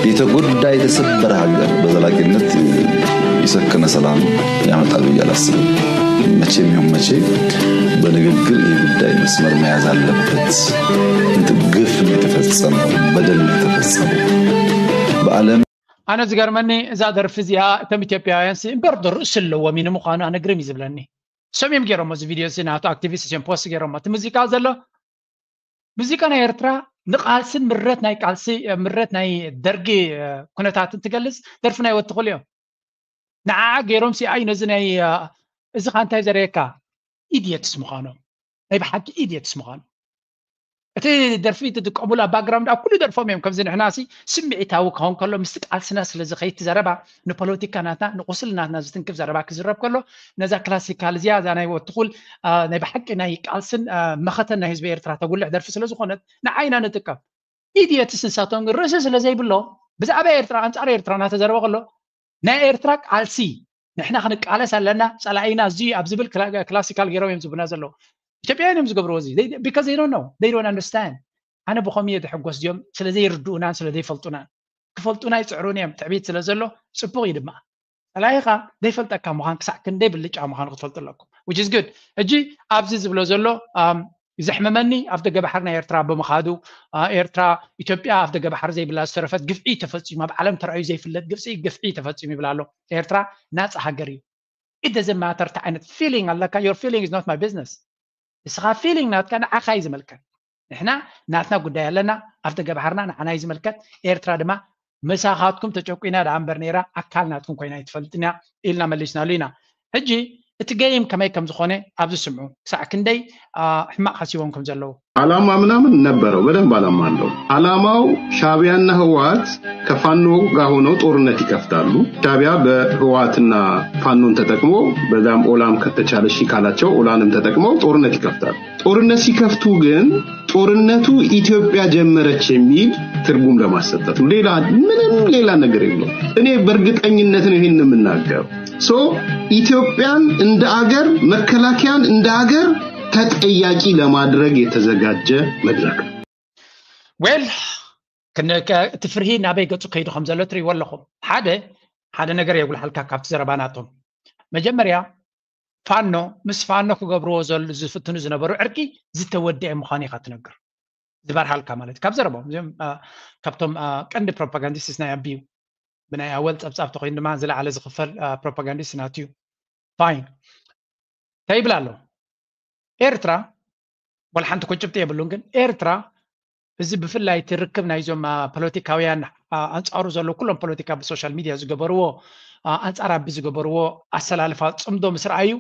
የተጎዳ የተሰበረ ሀገር በዘላቂነት የሰከነ ሰላም ያመጣል ብዬ አላስብም። መቼም ይሁን መቼ በንግግር ይህ ጉዳይ መስመር መያዝ አለበት። ግፍ ነው የተፈጸመው፣ በደል ነው የተፈጸመው። በዓለም ኣነ ዝገርመኒ እዛ ደርፊ እዚኣ እቶም ኢትዮጵያውያን ሲ እምበር ዶ ርእሲ ኣለዎም እዩ ንምዃኑ ኣነ ግርም እዩ ዝብለኒ። እሶም እዮም ገይሮሞ እዚ ቪድዮ እዚ ናቱ ኣክቲቪስት እዮም ፖስት ገይሮሞ። እቲ ሙዚቃ ዘሎ ሙዚቃ ናይ ኤርትራ ንቃልስን ምረት ናይ ቃልሲ ምረት ናይ ደርጊ ኩነታትን ትገልጽ ደርፊ ናይ ወትኹል እዮም። ንዓ ገይሮም ሲ ኣይ ነዚ ናይ እዚ ኻ እንታይ ዘረየካ ኢድየትስ ምዃኖም ናይ ብሓቂ ኢድየትስ ምዃኖም እቲ ደርፊ ትጥቀሙሉ ኣብ ባክግራውንድ ኣብ ኩሉ ደርፎም እዮም ከምዚ ንሕና ሲ ስምዒታዊ ክኸውን ከሎ ምስቲ ቃልስና ስለ ዝኸይድ ዘረባ ንፖለቲካ ናትና ንቁስሊ ናትና ዝትንክፍ ዘረባ ክዝረብ ከሎ ነዛ ክላሲካል እዚኣ እዛ ናይ ወትኹል ናይ ብሓቂ ናይ ቃልስን መኸተን ናይ ህዝቢ ኤርትራ ተጉልሕ ደርፊ ስለ ዝኾነት ንዓይና ንጥቀም ኢድየትስ ንሳቶም ግን ርእሲ ስለ ዘይብሎም ብዛዕባ ኤርትራ ኣንጻር ኤርትራ እናተዘረበ ከሎ ናይ ኤርትራ ቃልሲ ንሕና ክንቃለስ ኣለና ጸላኢና እዚ ኣብ ዝብል ክላሲካል ገይሮም እዮም ዝብና ዘለዉ ኢትዮጵያውያን እዮም ዝገብርዎ እዚ because they don't know they don't understand ኣነ ብኸም እየ ዝሕጎስ እዚኦም ስለ ዘይርድኡናን ስለ ዘይፈልጡናን ክፈልጡና ይፅዕሩን እዮም ትዕቢት ስለ ዘሎ ፅቡቅ እዩ ድማ ጸላኢኻ ዘይፈልጠካ ምዃን ክሳዕ ክንደይ ብልጫ ምዃኑ ክትፈልጡ ኣለኩም which is good ሕጂ ኣብዚ ዝብሎ ዘሎ ዘሕመመኒ ኣብ ደገ ባሕሪ ናይ ኤርትራ ብምኻዱ ኤርትራ ኢትዮጵያ ኣብ ደገ ባሕሪ ዘይብላ ዝተረፈት ግፍዒ ተፈፂሙ ኣብ ዓለም ተራእዩ ዘይፍለጥ ግፍፂ ግፍዒ ተፈፂሙ ይብላ ኣሎ ኤርትራ ናፃ ሃገር እዩ it doesn't matter እንታይ ዓይነት feeling ኣለካ your feeling is not my business ንስኻ feeling ናትካ ንዓኻ እዩ ዝመልከት ንሕና ናትና ጉዳይ ኣለና ኣብ ደገ ባሕርና ንዓና እዩ ዝመልከት ኤርትራ ድማ ምሳኻትኩም ተጨቁና ደኣ እምበር ነይራ ኣካል ናትኩም ኮይና ኣይትፈልጥን እያ ኢልና መሊስናሉ ኢና ሕጂ እቲ game ከመይ ከም ዝኾነ ኣብዚ ስምዑ ክሳዕ ክንደይ ሕማቕ ሓሲቦም ከም ዘለዉ አላማ ምናምን ነበረው በደንብ አላማ አለው አላማው ሻቢያና ህወሓት ከፋኖ ጋር ሆነው ጦርነት ይከፍታሉ ሻቢያ በህወሓትና ፋኖን ተጠቅሞ በዛም ኦላም ከተቻለ ሺ ካላቸው ኦላንም ተጠቅመው ጦርነት ይከፍታሉ ጦርነት ሲከፍቱ ግን ጦርነቱ ኢትዮጵያ ጀመረች የሚል ትርጉም ለማሰጠት ነው ሌላ ምንም ሌላ ነገር የለው እኔ በእርግጠኝነት ነው ይህን የምናገር so ኢትዮጵያን እንደ አገር መከላከያን እንደ አገር ተጠያቂ ለማድረግ የተዘጋጀ መድረክ ነው well እቲ ፍርሂ ናበይ ገፁ ከይዱ ከም ዘሎ ትሪእዎ ኣለኹም ሓደ ሓደ ነገር የጉልሓልካ ካብቲ ዘረባ ናቶም መጀመርያ ፋኖ ምስ ፋኖ ክገብርዎ ዝፍትኑ ዝነበሩ ዕርቂ ዝተወደአ ምዃኑ ኢኻ ትነግር ዝበርሃልካ ማለት ካብ ዘረቦም እዚኦም ካብቶም ቀንዲ ፕሮፓጋንዲስትስ ናይ ኣቢዩ ብናይ ኣወል ፀብፃብ ተኮይኑ ድማ ዝለዓለ ዝኽፈል ፕሮፓጋንዲስት ናትዩ ፋይን እንታይ ይብል ኣሎ ኤርትራ ወላ ሓንቲ ኮን ጭብጢ የብሉን ግን ኤርትራ እዚ ብፍላይ እቲ ርክብ ናይዞም ፖለቲካውያን ኣንፃሩ ዘሎ ኩሎም ፖለቲካ ብሶሻል ሚድያ ዝገበርዎ ኣንፃር ኣቢ ዝገበርዎ ኣሰላልፋ ፅምዶ ምስ ረኣዩ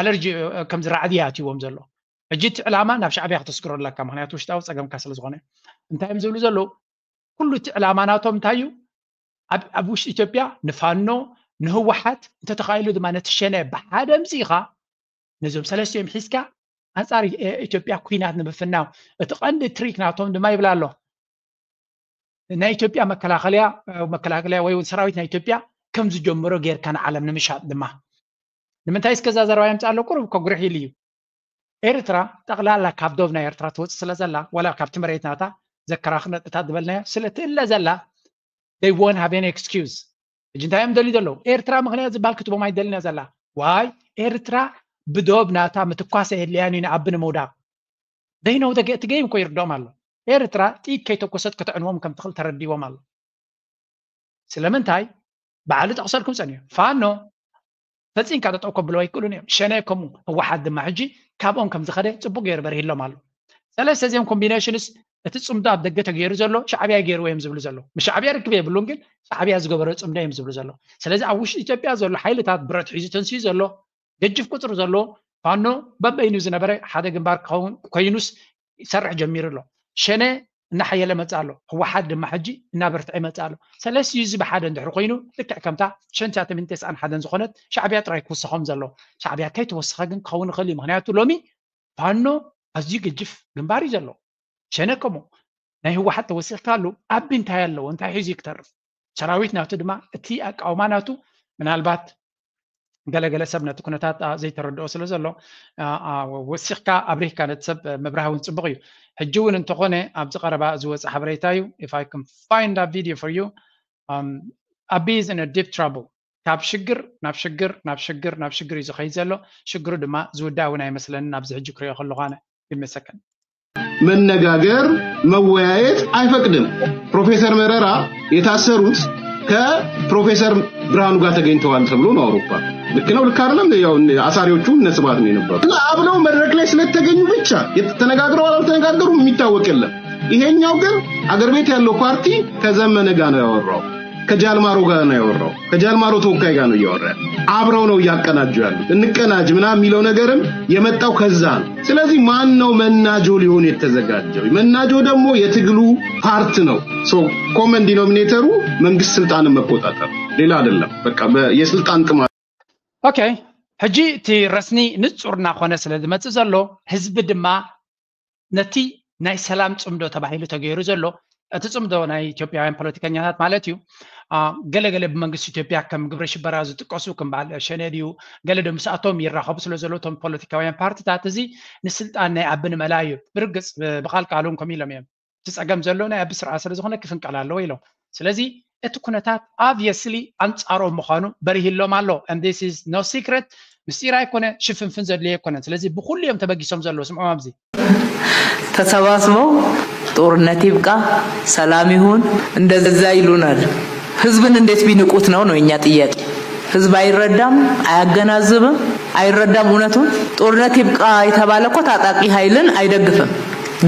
ኣለርጂ ከም ዝራዕዲ ኣትይዎም ዘሎ ሕጂ እቲ ዕላማ ናብ ሻዕብያ ክተስግሮ ኣለካ ምክንያቱ ውሽጣዊ ፀገምካ ስለ ዝኾነ እንታይ እዮም ዝብሉ ዘለዉ ኩሉ እቲ ዕላማ ናቶም እንታይ እዩ ኣብ ውሽጢ ኢትዮጵያ ንፋኖ ንህወሓት እንተተኻኢሉ ድማ ነቲ ሸነ ብሓደ ምፅኢኻ ነዞም ሰለስቲኦም ሒዝካ ኣንፃር ኢትዮጵያ ኩናት ንምፍናው እቲ ቀንዲ ትሪክ ናቶም ድማ ይብላ ኣሎ ናይ ኢትዮጵያ መከላኸልያ መከላከልያ ወይ ሰራዊት ናይ ኢትዮጵያ ከም ዝጀመሮ ጌርካ ንዓለም ንምሻጥ ድማ ንምንታይ እስከ እዛ ዘረባ የምፅእ ኣሎ ቁሩብ ከጉርሕ ኢሉ እዩ ኤርትራ ጠቕላላ ካብ ዶብ ናይ ኤርትራ ትወፅእ ስለ ዘላ ወላ ካብቲ መሬት ናታ ዘከራኽር ነጥብታት ዝበልናዮ ስለ ትእለ ዘላ they won't have any excuse ሕጂ እንታይ እዮም ደልዩ ዘለዉ ኤርትራ ምክንያት ዝበሃል ክትቦም ኣይደልን እያ ዘላ ዋይ ኤርትራ ብዶብ ናታ ምትኳስ ኣየድልያን እዩ ንኣቢ ንምውዳቕ they know እቲ game እኮ ይርድኦም ኣሎ ኤርትራ ጥይት ከይተኮሰት ከተዕንዎም ከም ትኽእል ተረዲዎም ኣሎ። ስለምንታይ? ባዕሉ ጠቕሰልኩም ጸኒሑ። ፋኖ ፈጺምካ ጠጠው ከብልዎ ኣይክእሉን እዮም። ሸነ ከምኡ፣ ህወሓት ድማ ሕጂ ካብኦም ከም ዝኸደ ጽቡቕ ገይሩ በሪህሎም ኣሎ። ሰለስተ እዚኦም ኮምቢኔሽንስ እቲ ጽምዶ ኣብ ደገ ተገይሩ ዘሎ ሻዕብያ ገይርዎ እዮም ዝብሉ ዘለዉ። ምስ ሻዕብያ ርክብ የብሉን፣ ግን ሻዕብያ ዝገበሮ ጽምዶ እዮም ዝብሉ ዘለዉ። ስለዚ ኣብ ውሽጢ ኢትዮጵያ ዘሎ ሓይልታት ብረት ሒዙ ተንስዩ ዘሎ ገጅፍ ቁጽሪ ዘለዎ ፋኖ በበይኑ ዝነበረ ሓደ ግንባር ክኸውን ኮይኑስ ይሰርሕ ጀሚሩ ኣሎ። ሸነ እናሓየለ መጽእ ኣሎ፣ ህወሓት ድማ ሕጂ እናበርትዐ ይመጽእ ኣሎ። ሰለስቲኡ እዚ ብሓደ እንድሕሪ ኮይኑ ልክዕ ከምታ ሸንቲያ ተሚን ተስዓን ሓደን ዝኾነት ሻዕብያ ጥራይ ክውሰኾም ዘሎ። ሻዕብያ ከይተወሰኸ ግን ክኸውን ይኽእል እዩ። ምክንያቱ ሎሚ ፋኖ ኣዝዩ ገጅፍ ግንባር እዩ ዘሎ። ሸነ ከምኡ ናይ ህወሓት ተወሲኽካሉ ኣብ እንታይ ኣለዎ? እንታይ ሒዙ እዩ ክተርፍ? ሰራዊት ናቱ ድማ እቲ ኣቃውማ ናቱ ምናልባት ገለገለ ሰብ ነቲ ኩነታት ኣ፣ ዘይተረድኦ ስለ ዘሎ ኣ፣ ኣ፣ ወሲኽካ ኣብሪህካ ነቲ ሰብ ምብራህ እውን ፅቡቕ እዩ። ሕጂ እውን እንተኾነ ኣብዚ ቀረባ ዝወፀ ሓበሬታ እዩ። If I can find that video for you, um, Abiy is in a deep trouble. ካብ ሽግር ናብ ሽግር ናብ ሽግር ናብ ሽግር እዩ ዝኸይድ ዘሎ። ሽግሩ ድማ ዝውዳእ እውን ኣይመስለንን ኣብዚ ሕጂ ክሪኦ ከለኹ ኣነ። ይመሰከን። መነጋገር መወያየት አይፈቅድም። ፕሮፌሰር መረራ የታሰሩት ከፕሮፌሰር ብርሃኑ ጋር ተገኝተዋል ተብሎ ነው አውሮፓ። ልክ ነው ልክ አይደለም? ያው አሳሪዎቹም እነ ስብሐት ነው የነበሩ እና አብረው መድረክ ላይ ስለተገኙ ብቻ ተነጋግረዋል አልተነጋገሩም የሚታወቅ የለም። ይሄኛው ግን አገር ቤት ያለው ፓርቲ ከዘመነ ጋር ነው ያወራው፣ ከጃልማሮ ጋር ነው ያወራው፣ ከጃልማሮ ተወካይ ጋር ነው እያወራ ያለው። አብረው ነው እያቀናጁ ያሉት። እንቀናጅ ምናምን የሚለው ነገርም የመጣው ከዛ ነው። ስለዚህ ማን ነው መናጆ ሊሆን የተዘጋጀው? መናጆ ደግሞ የትግሉ ፓርት ነው። So common denominator ኡ መንግስት ስልጣንን መቆጣጠር ሌላ አይደለም። በቃ የስልጣን ጥማት። ኦኬ፣ ሕጂ እቲ ረስኒ ንጹር እናኾነ ስለ ዝመጽእ ዘሎ ህዝቢ ድማ ነቲ ናይ ሰላም ጽምዶ ተባሂሉ ተገይሩ ዘሎ እቲ ጽምዶ ናይ ኢትዮጵያውያን ፖለቲከኛታት ማለት እዩ። ገለገለ ብመንግስቲ ኢትዮጵያ ከም ግብረ ሽበራ ዝጥቀሱ ከም በዓል ሸኔ ድዩ ገለ ዶ ምስኣቶም ይራኸቡ ስለ ዘሎ እቶም ፖለቲካውያን ፓርትታት እዚ ንስልጣን ናይ ኣቢ ንምእላይ እዩ። ብርግጽ ብቓል ቃሎም ከምኡ ኢሎም እዮም። እቲ ጸገም ዘሎ ናይ ኣቢ ስርዓት ስለ ዝኾነ ክፍንቀል ኣለዎ ኢሎም። ስለዚ እቲ ኩነታት obviously ኣንጻሮም ምዃኑ በሪህሎም ኣሎ። And this is no secret፣ ምስጢር ኣይኮነ፣ ሽፍንፍን ዘድልዮ ኣይኮነን። ስለዚ ብኹሉ እዮም ተበጊሶም ዘለዉ። ስምዖም ኣብዚ ተሰባስበው ጦርነት ይብቃ፣ ሰላም ይሁን እንደዛ ይሉናል። ህዝብን እንዴት ቢንቁት ነው ነው የኛ ጥያቄ። ህዝብ አይረዳም፣ አያገናዝብም፣ አይረዳም እውነቱን። ጦርነት ይብቃ የተባለ እኮ ታጣቂ ኃይልን አይደግፍም።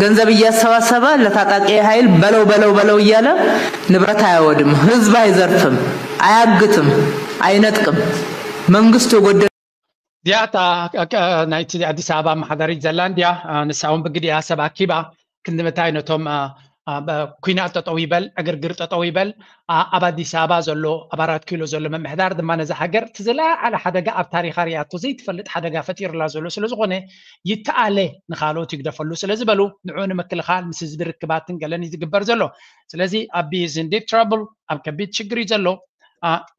ገንዘብ እያሰባሰበ ለታጣቂ ኃይል በለው በለው በለው እያለ ንብረት አያወድም፣ ህዝብ አይዘርፍም፣ አያግትም፣ አይነጥቅም። መንግስቱ የጎደለ እዚኣ እታ ናይቲ ኣዲስ ኣበባ ኣመሓዳሪት ዘላ እንድያ። ንሳ እውን ብግዲኣ ሰብ ኣኪባ ክንዲ ምታይ ነቶም ኩናት ጠጠው ይበል፣ ዕግርግር ጠጠው ይበል፣ ኣብ ኣዲስ ኣበባ ዘሎ ኣብ ኣራት ኪሎ ዘሎ ምምሕዳር ድማ ነዛ ሃገር እቲ ዝለዓለ ሓደጋ ኣብ ታሪኻ ሪኣቶ ዘይትፈልጥ ሓደጋ ፈጢሩላ ዘሎ ስለ ዝኾነ ይተኣለ ንኻልኦት ይግደፈሉ ስለ ዝበሉ ንዕኡ ንምክልኻል ምስ ህዝቢ ርክባትን ገለን እዩ ዝግበር ዘሎ። ስለዚ ኣቢ is in deep trouble፣ ኣብ ከቢድ ሽግር እዩ ዘሎ።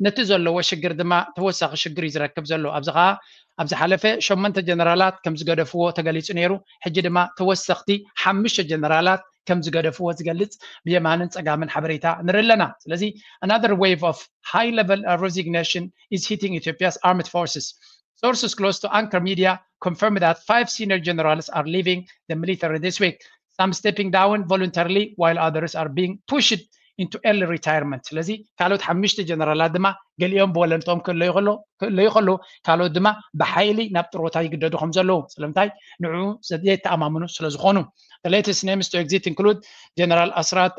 ነቲ ዘለዎ ሽግር ድማ ተወሳኺ ሽግር እዩ ዝረክብ ዘሎ። ኣብዚ ኸዓ ኣብ ዝሓለፈ ሸሞንተ ጀነራላት ከም ዝገደፍዎ ተገሊጹ ነይሩ። ሕጂ ድማ ተወሰኽቲ ሓሙሽተ ጀነራላት ከም ዝገደፍዎ ዝገልጽ ብየማንን ጸጋምን ሓበሬታ ንርኢ ኣለና። ስለዚ another wave of high level resignation is hitting Ethiopia's armed forces. Sources close to Anchor Media confirmed that five senior generals are leaving the military this week, some stepping down voluntarily while others are being pushed into early retirement። ስለዚ ካልኦት ሓሙሽተ ጀነራላት ድማ ገሊኦም ብወለንቶም ክእለዩ ከለዉ ካልኦት ድማ ብሓይሊ ናብ ጥሮታ ይግደዱ ከም ዘለዉ ስለምንታይ ንዕኡ ዘየተኣማምኑ ስለ ዝኾኑ። The latest names to exit include ጀነራል ኣስራት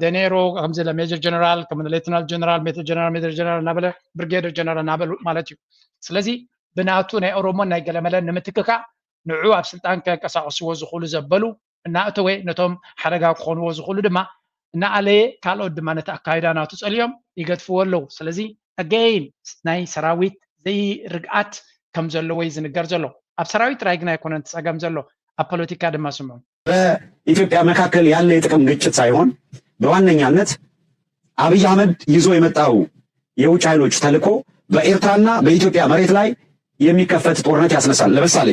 ደኔሮ ከምዚ ሜጀር ጀነራል ከም ሌተናል ጀነራል ሜጀር ጀነራል ሜጀር ጀነራል እናበለ ብሪጌደር ጀነራል እናበሉ ማለት እዩ። ስለዚ ብናቱ ናይ ኦሮሞን ናይ ገለመለን ንምትክካእ ንዑ ኣብ ስልጣን ከንቀሳቀስዎ ዝኽእሉ ዘበሉ እናእተወ ነቶም ሓደጋ ክኾንዎ ዝኽእሉ ድማ እናኣለየ ካልኦት ድማ ነቲ ኣካይዳ ናቱ ጸሊኦም ይገድፍዎ ኣለዉ። ስለዚ again ናይ ሰራዊት ዘይርግኣት ከም ዘለዎ እዩ ዝንገር ዘሎ። ኣብ ሰራዊት ጥራይ ግን ኣይኮነን እቲ ጸገም ዘሎ፣ ኣብ ፖለቲካ ድማ ስምዑ። በኢትዮጵያ መካከል ያለ የጥቅም ግጭት ሳይሆን በዋነኛነት አብይ አህመድ ይዞ የመጣው የውጭ ኃይሎች ተልዕኮ በኤርትራና በኢትዮጵያ መሬት ላይ የሚከፈት ጦርነት ያስነሳል። ለምሳሌ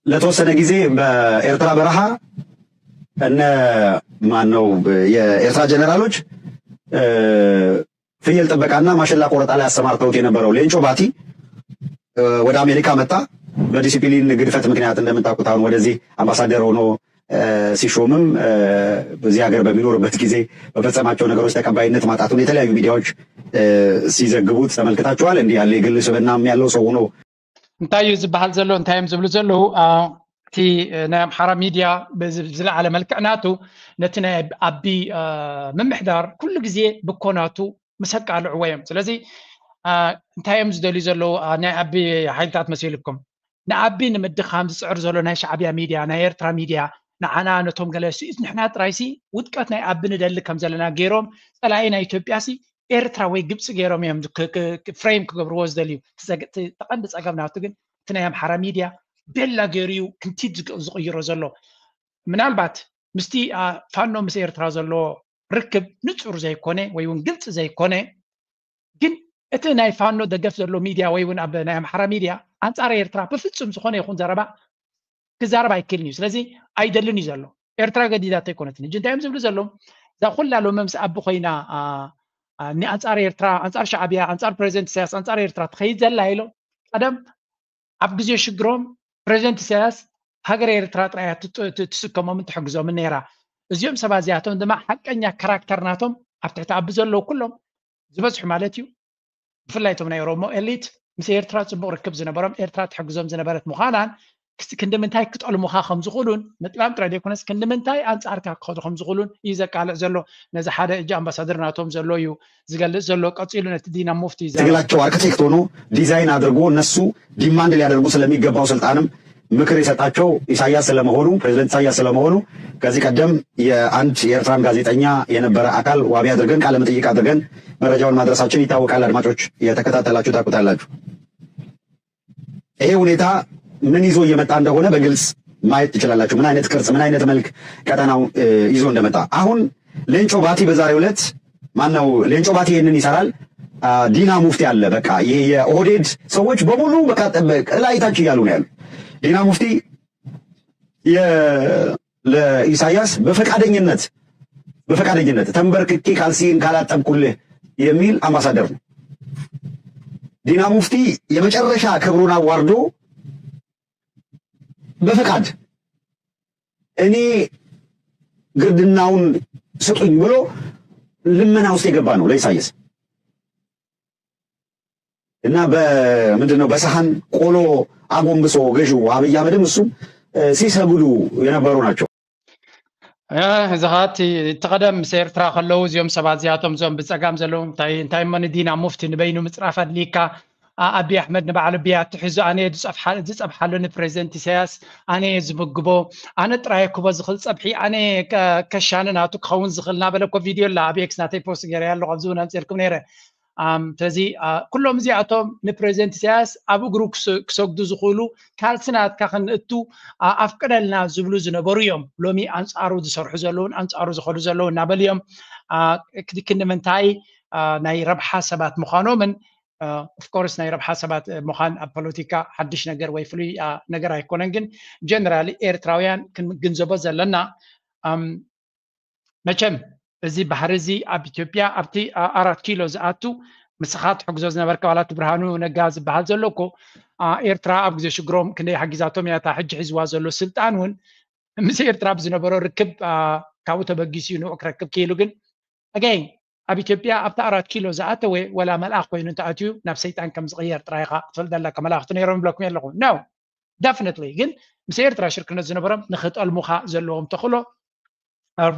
ለተወሰነ ጊዜ በኤርትራ በረሃ እነ ማነው የኤርትራ ጀነራሎች ፍየል ጥበቃና ማሽላ ቆረጣ ላይ አሰማርተውት የነበረው ሌንጮ ባቲ ወደ አሜሪካ መጣ። በዲሲፕሊን ግድፈት ምክንያት እንደምታውቁት አሁን ወደዚህ አምባሳደር ሆኖ ሲሾምም በዚህ ሀገር በሚኖርበት ጊዜ በፈጸማቸው ነገሮች ተቀባይነት ማጣቱን የተለያዩ ሚዲያዎች ሲዘግቡት ተመልክታችኋል። እንዲህ ያለ የግል ስብዕናም ያለው ሰው ሆኖ እንታይ እዩ ዝበሃል ዘሎ? እንታይ እዮም ዝብሉ ዘለዉ? እቲ ናይ ኣምሓራ ሚድያ ዝለዓለ መልክዕ ናቱ ነቲ ናይ ኣቢ ምምሕዳር ኩሉ ግዜ ብኮናቱ ምስ ኣቃልዕዎ እዮም። ስለዚ እንታይ እዮም ዝደልዩ ዘለዉ? ናይ ኣቢ ሓይልታት መሲልኩም ንኣቢ ንምድኻም ዝፅዕር ዘሎ ናይ ሻዕብያ ሚድያ፣ ናይ ኤርትራ ሚድያ ንዓና ነቶም ገለ ንሕና ጥራይሲ ውድቀት ናይ ኣቢ ንደሊ ከም ዘለና ገይሮም ፀላኢ ናይ ኢትዮጵያሲ ኤርትራ ወይ ግብፂ ገይሮም እዮም ፍሬም ክገብርዎ ዝደልዩ። ተቐንዲ ፀገም ናቱ ግን እቲ ናይ ኣምሓራ ሚድያ ቤላ ገይሩ እዩ ክንቲት ዝቅይሮ ዘሎ። ምናልባት ምስቲ ፋኖ ምስ ኤርትራ ዘሎ ርክብ ንፁር ዘይኮነ ወይ እውን ግልፂ ዘይኮነ ግን እቲ ናይ ፋኖ ደገፍ ዘሎ ሚድያ ወይ እውን ኣብ ናይ ኣምሓራ ሚድያ ኣንፃር ኤርትራ ብፍፁም ዝኾነ ይኹን ዘረባ ክዛረብ ኣይክእልን እዩ። ስለዚ ኣይደልን እዩ ዘሎ። ኤርትራ ገዲዳቶ ኣይኮነትን። ሕጂ እንታይ እዮም ዝብሉ ዘለዉ? እዛ ኩላ ሎሚ ምስ ኣቢ ኮይና ኣንፃር ኤርትራ፣ ኣንፃር ሻዕብያ፣ ኣንፃር ፕሬዚደንት ኢሳያስ፣ ኣንፃር ኤርትራ ትኸይድ ዘላ ኢሎም ቀደም ኣብ ግዜ ሽግሮም ፕሬዚደንት ኢሳያስ ሃገር ኤርትራ ጥራይ ትስከሞምን ትሕግዞምን ነይራ። እዚኦም ሰባት እዚኣቶም ድማ ሓቀኛ ካራክተር ናቶም ኣብ ትሕቲ ኣቢ ዘለዉ ኩሎም ዝበዝሑ ማለት እዩ። ብፍላይ እቶም ናይ ኦሮሞ ኤሊት ምስ ኤርትራ ፅቡቅ ርክብ ዝነበሮም ኤርትራ ትሕግዞም ዝነበረት ምዃናን ክንዲ ምንታይ ክጠልሙኻ ከም ዝኽእሉን ምጥላም ጥራይ ዘይኮነስ ክንዲ ምንታይ ኣንጻርካ ክኸዱ ከም ዝኽእሉን እዩ ዘቃልዕ ዘሎ። ነዚ ሓደ እጂ ኣምባሳደር ናቶም ዘሎ እዩ ዝገልጽ ዘሎ። ቀጺሉ ነቲ ዲና ሙፍቲ እዩ ዘረባ። ትግላቸው አርክቴክት ሆኖ ዲዛይን አድርጎ እነሱ ዲማንድ ሊያደርጉ ስለሚገባው ስልጣንም ምክር የሰጣቸው ኢሳያስ ስለመሆኑ ፕሬዚደንት ኢሳያስ ስለመሆኑ ከዚህ ቀደም የአንድ የኤርትራን ጋዜጠኛ የነበረ አካል ዋቢ አድርገን ቃለ መጠይቅ አድርገን መረጃውን ማድረሳችን ይታወቃል። አድማጮች የተከታተላችሁ ታውቁታላችሁ። ይሄ ሁኔታ ምን ይዞ እየመጣ እንደሆነ በግልጽ ማየት ትችላላችሁ። ምን አይነት ቅርጽ፣ ምን አይነት መልክ ቀጠናው ይዞ እንደመጣ። አሁን ሌንጮ ባቲ በዛሬው ዕለት ማነው ሌንጮ ባቲ ይህንን ይሰራል። ዲና ሙፍቲ አለ። በቃ ይሄ የኦህዴድ ሰዎች በሙሉ በቃ ላይ ታች እያሉ ነው ያሉ። ዲና ሙፍቲ ለኢሳያስ በፈቃደኝነት በፈቃደኝነት ተንበርክኬ ካልሲን ካላጠብኩልህ የሚል አምባሳደር ነው። ዲና ሙፍቲ የመጨረሻ ክብሩን አዋርዶ በፈቃድ እኔ ግርድናውን ስጡኝ ብሎ ልመና ውስጥ የገባ ነው ለኢሳያስ። እና በምንድን ነው በሰሃን ቆሎ አጎንብሶ ገዢው አብይ አህመድም እሱም ሲሰግዱ የነበሩ ናቸው። እዚ ኸዓ እቲ ቀደም ምስ ኤርትራ ከለዉ እዚኦም ሰባት እዚኣቶም እዞም ብፀጋም ዘለዉ እንታይ እንታይ እሞ ንዲና ሙፍቲ ንበይኑ ምፅራፍ ኣድልይካ ኣቢ ኣሕመድ ንባዕሉ ብያቲ ሒዙ ኣነ ዝፀብሓሉ ንፕሬዚደንት ኢሳያስ ኣነ ዝምግቦ ኣነ ጥራይ ክቦ ዝኽእል ፀብሒ ኣነ ከሻኒ ናቱ ክኸውን ዝኽእል እናበለ እኮ ቪድዮ ኣላ ኣብ ኤክስ ናተይ ፖስት ገይረ ኣለኹ ኣብዚ እውን ኣምፅልኩም ነይረ። ስለዚ ኩሎም እዚኣቶም ንፕሬዚደንት ኢሳያስ ኣብ እግሩ ክሰግዱ ዝኽእሉ ካልሲ ናትካ ክንእቱ ኣፍቅደልና ዝብሉ ዝነበሩ እዮም። ሎሚ ኣንፃሩ ዝሰርሑ ዘለውን ኣንፃሩ ዝኸዱ ዘለዉ እናበሉ እዮም። ክንዲ ምንታይ ናይ ረብሓ ሰባት ምዃኖምን ኦፍኮርስ ናይ ረብሓ ሰባት ምዃን ኣብ ፖለቲካ ሓድሽ ነገር ወይ ፍሉይ ነገር ኣይኮነን። ግን ጀነራሊ ኤርትራውያን ክንግንዘቦ ዘለና መቸም እዚ ባህሪ እዚ ኣብ ኢትዮጵያ ኣብቲ ኣራት ኪሎ ዝኣቱ ምስኻ ትሕግዞ ዝነበርካ ዋላ እቲ ብርሃኑ ነጋ ዝበሃል ዘሎ እኮ ኤርትራ ኣብ ግዜ ሽግሮም ክንደይ ሓጊዛቶም እያ እታ ሕጂ ሒዝዋ ዘሎ ስልጣን እውን ምስ ኤርትራ ብዝነበሮ ርክብ ካብኡ ተበጊሱ እዩ ንኡ ክረክብ ክኢሉ ግን ኣገይ ኣብ ኢትዮጵያ ኣብቲ ኣራት ኪሎ ዝኣተወ ወላ መልኣኽ ኮይኑ እንተኣትዩ ናብ ሰይጣን ከም ዝቕየር ጥራይ ኢኻ ክትፈልጥ ኣለካ። መላእኽቲ ነይሮም ይብለኩም ኣለኹ no definitely ግን ምስ ኤርትራ ሽርክነት ዝነበሮም ንኽጠልሙኻ ዘለዎም ተኽእሎ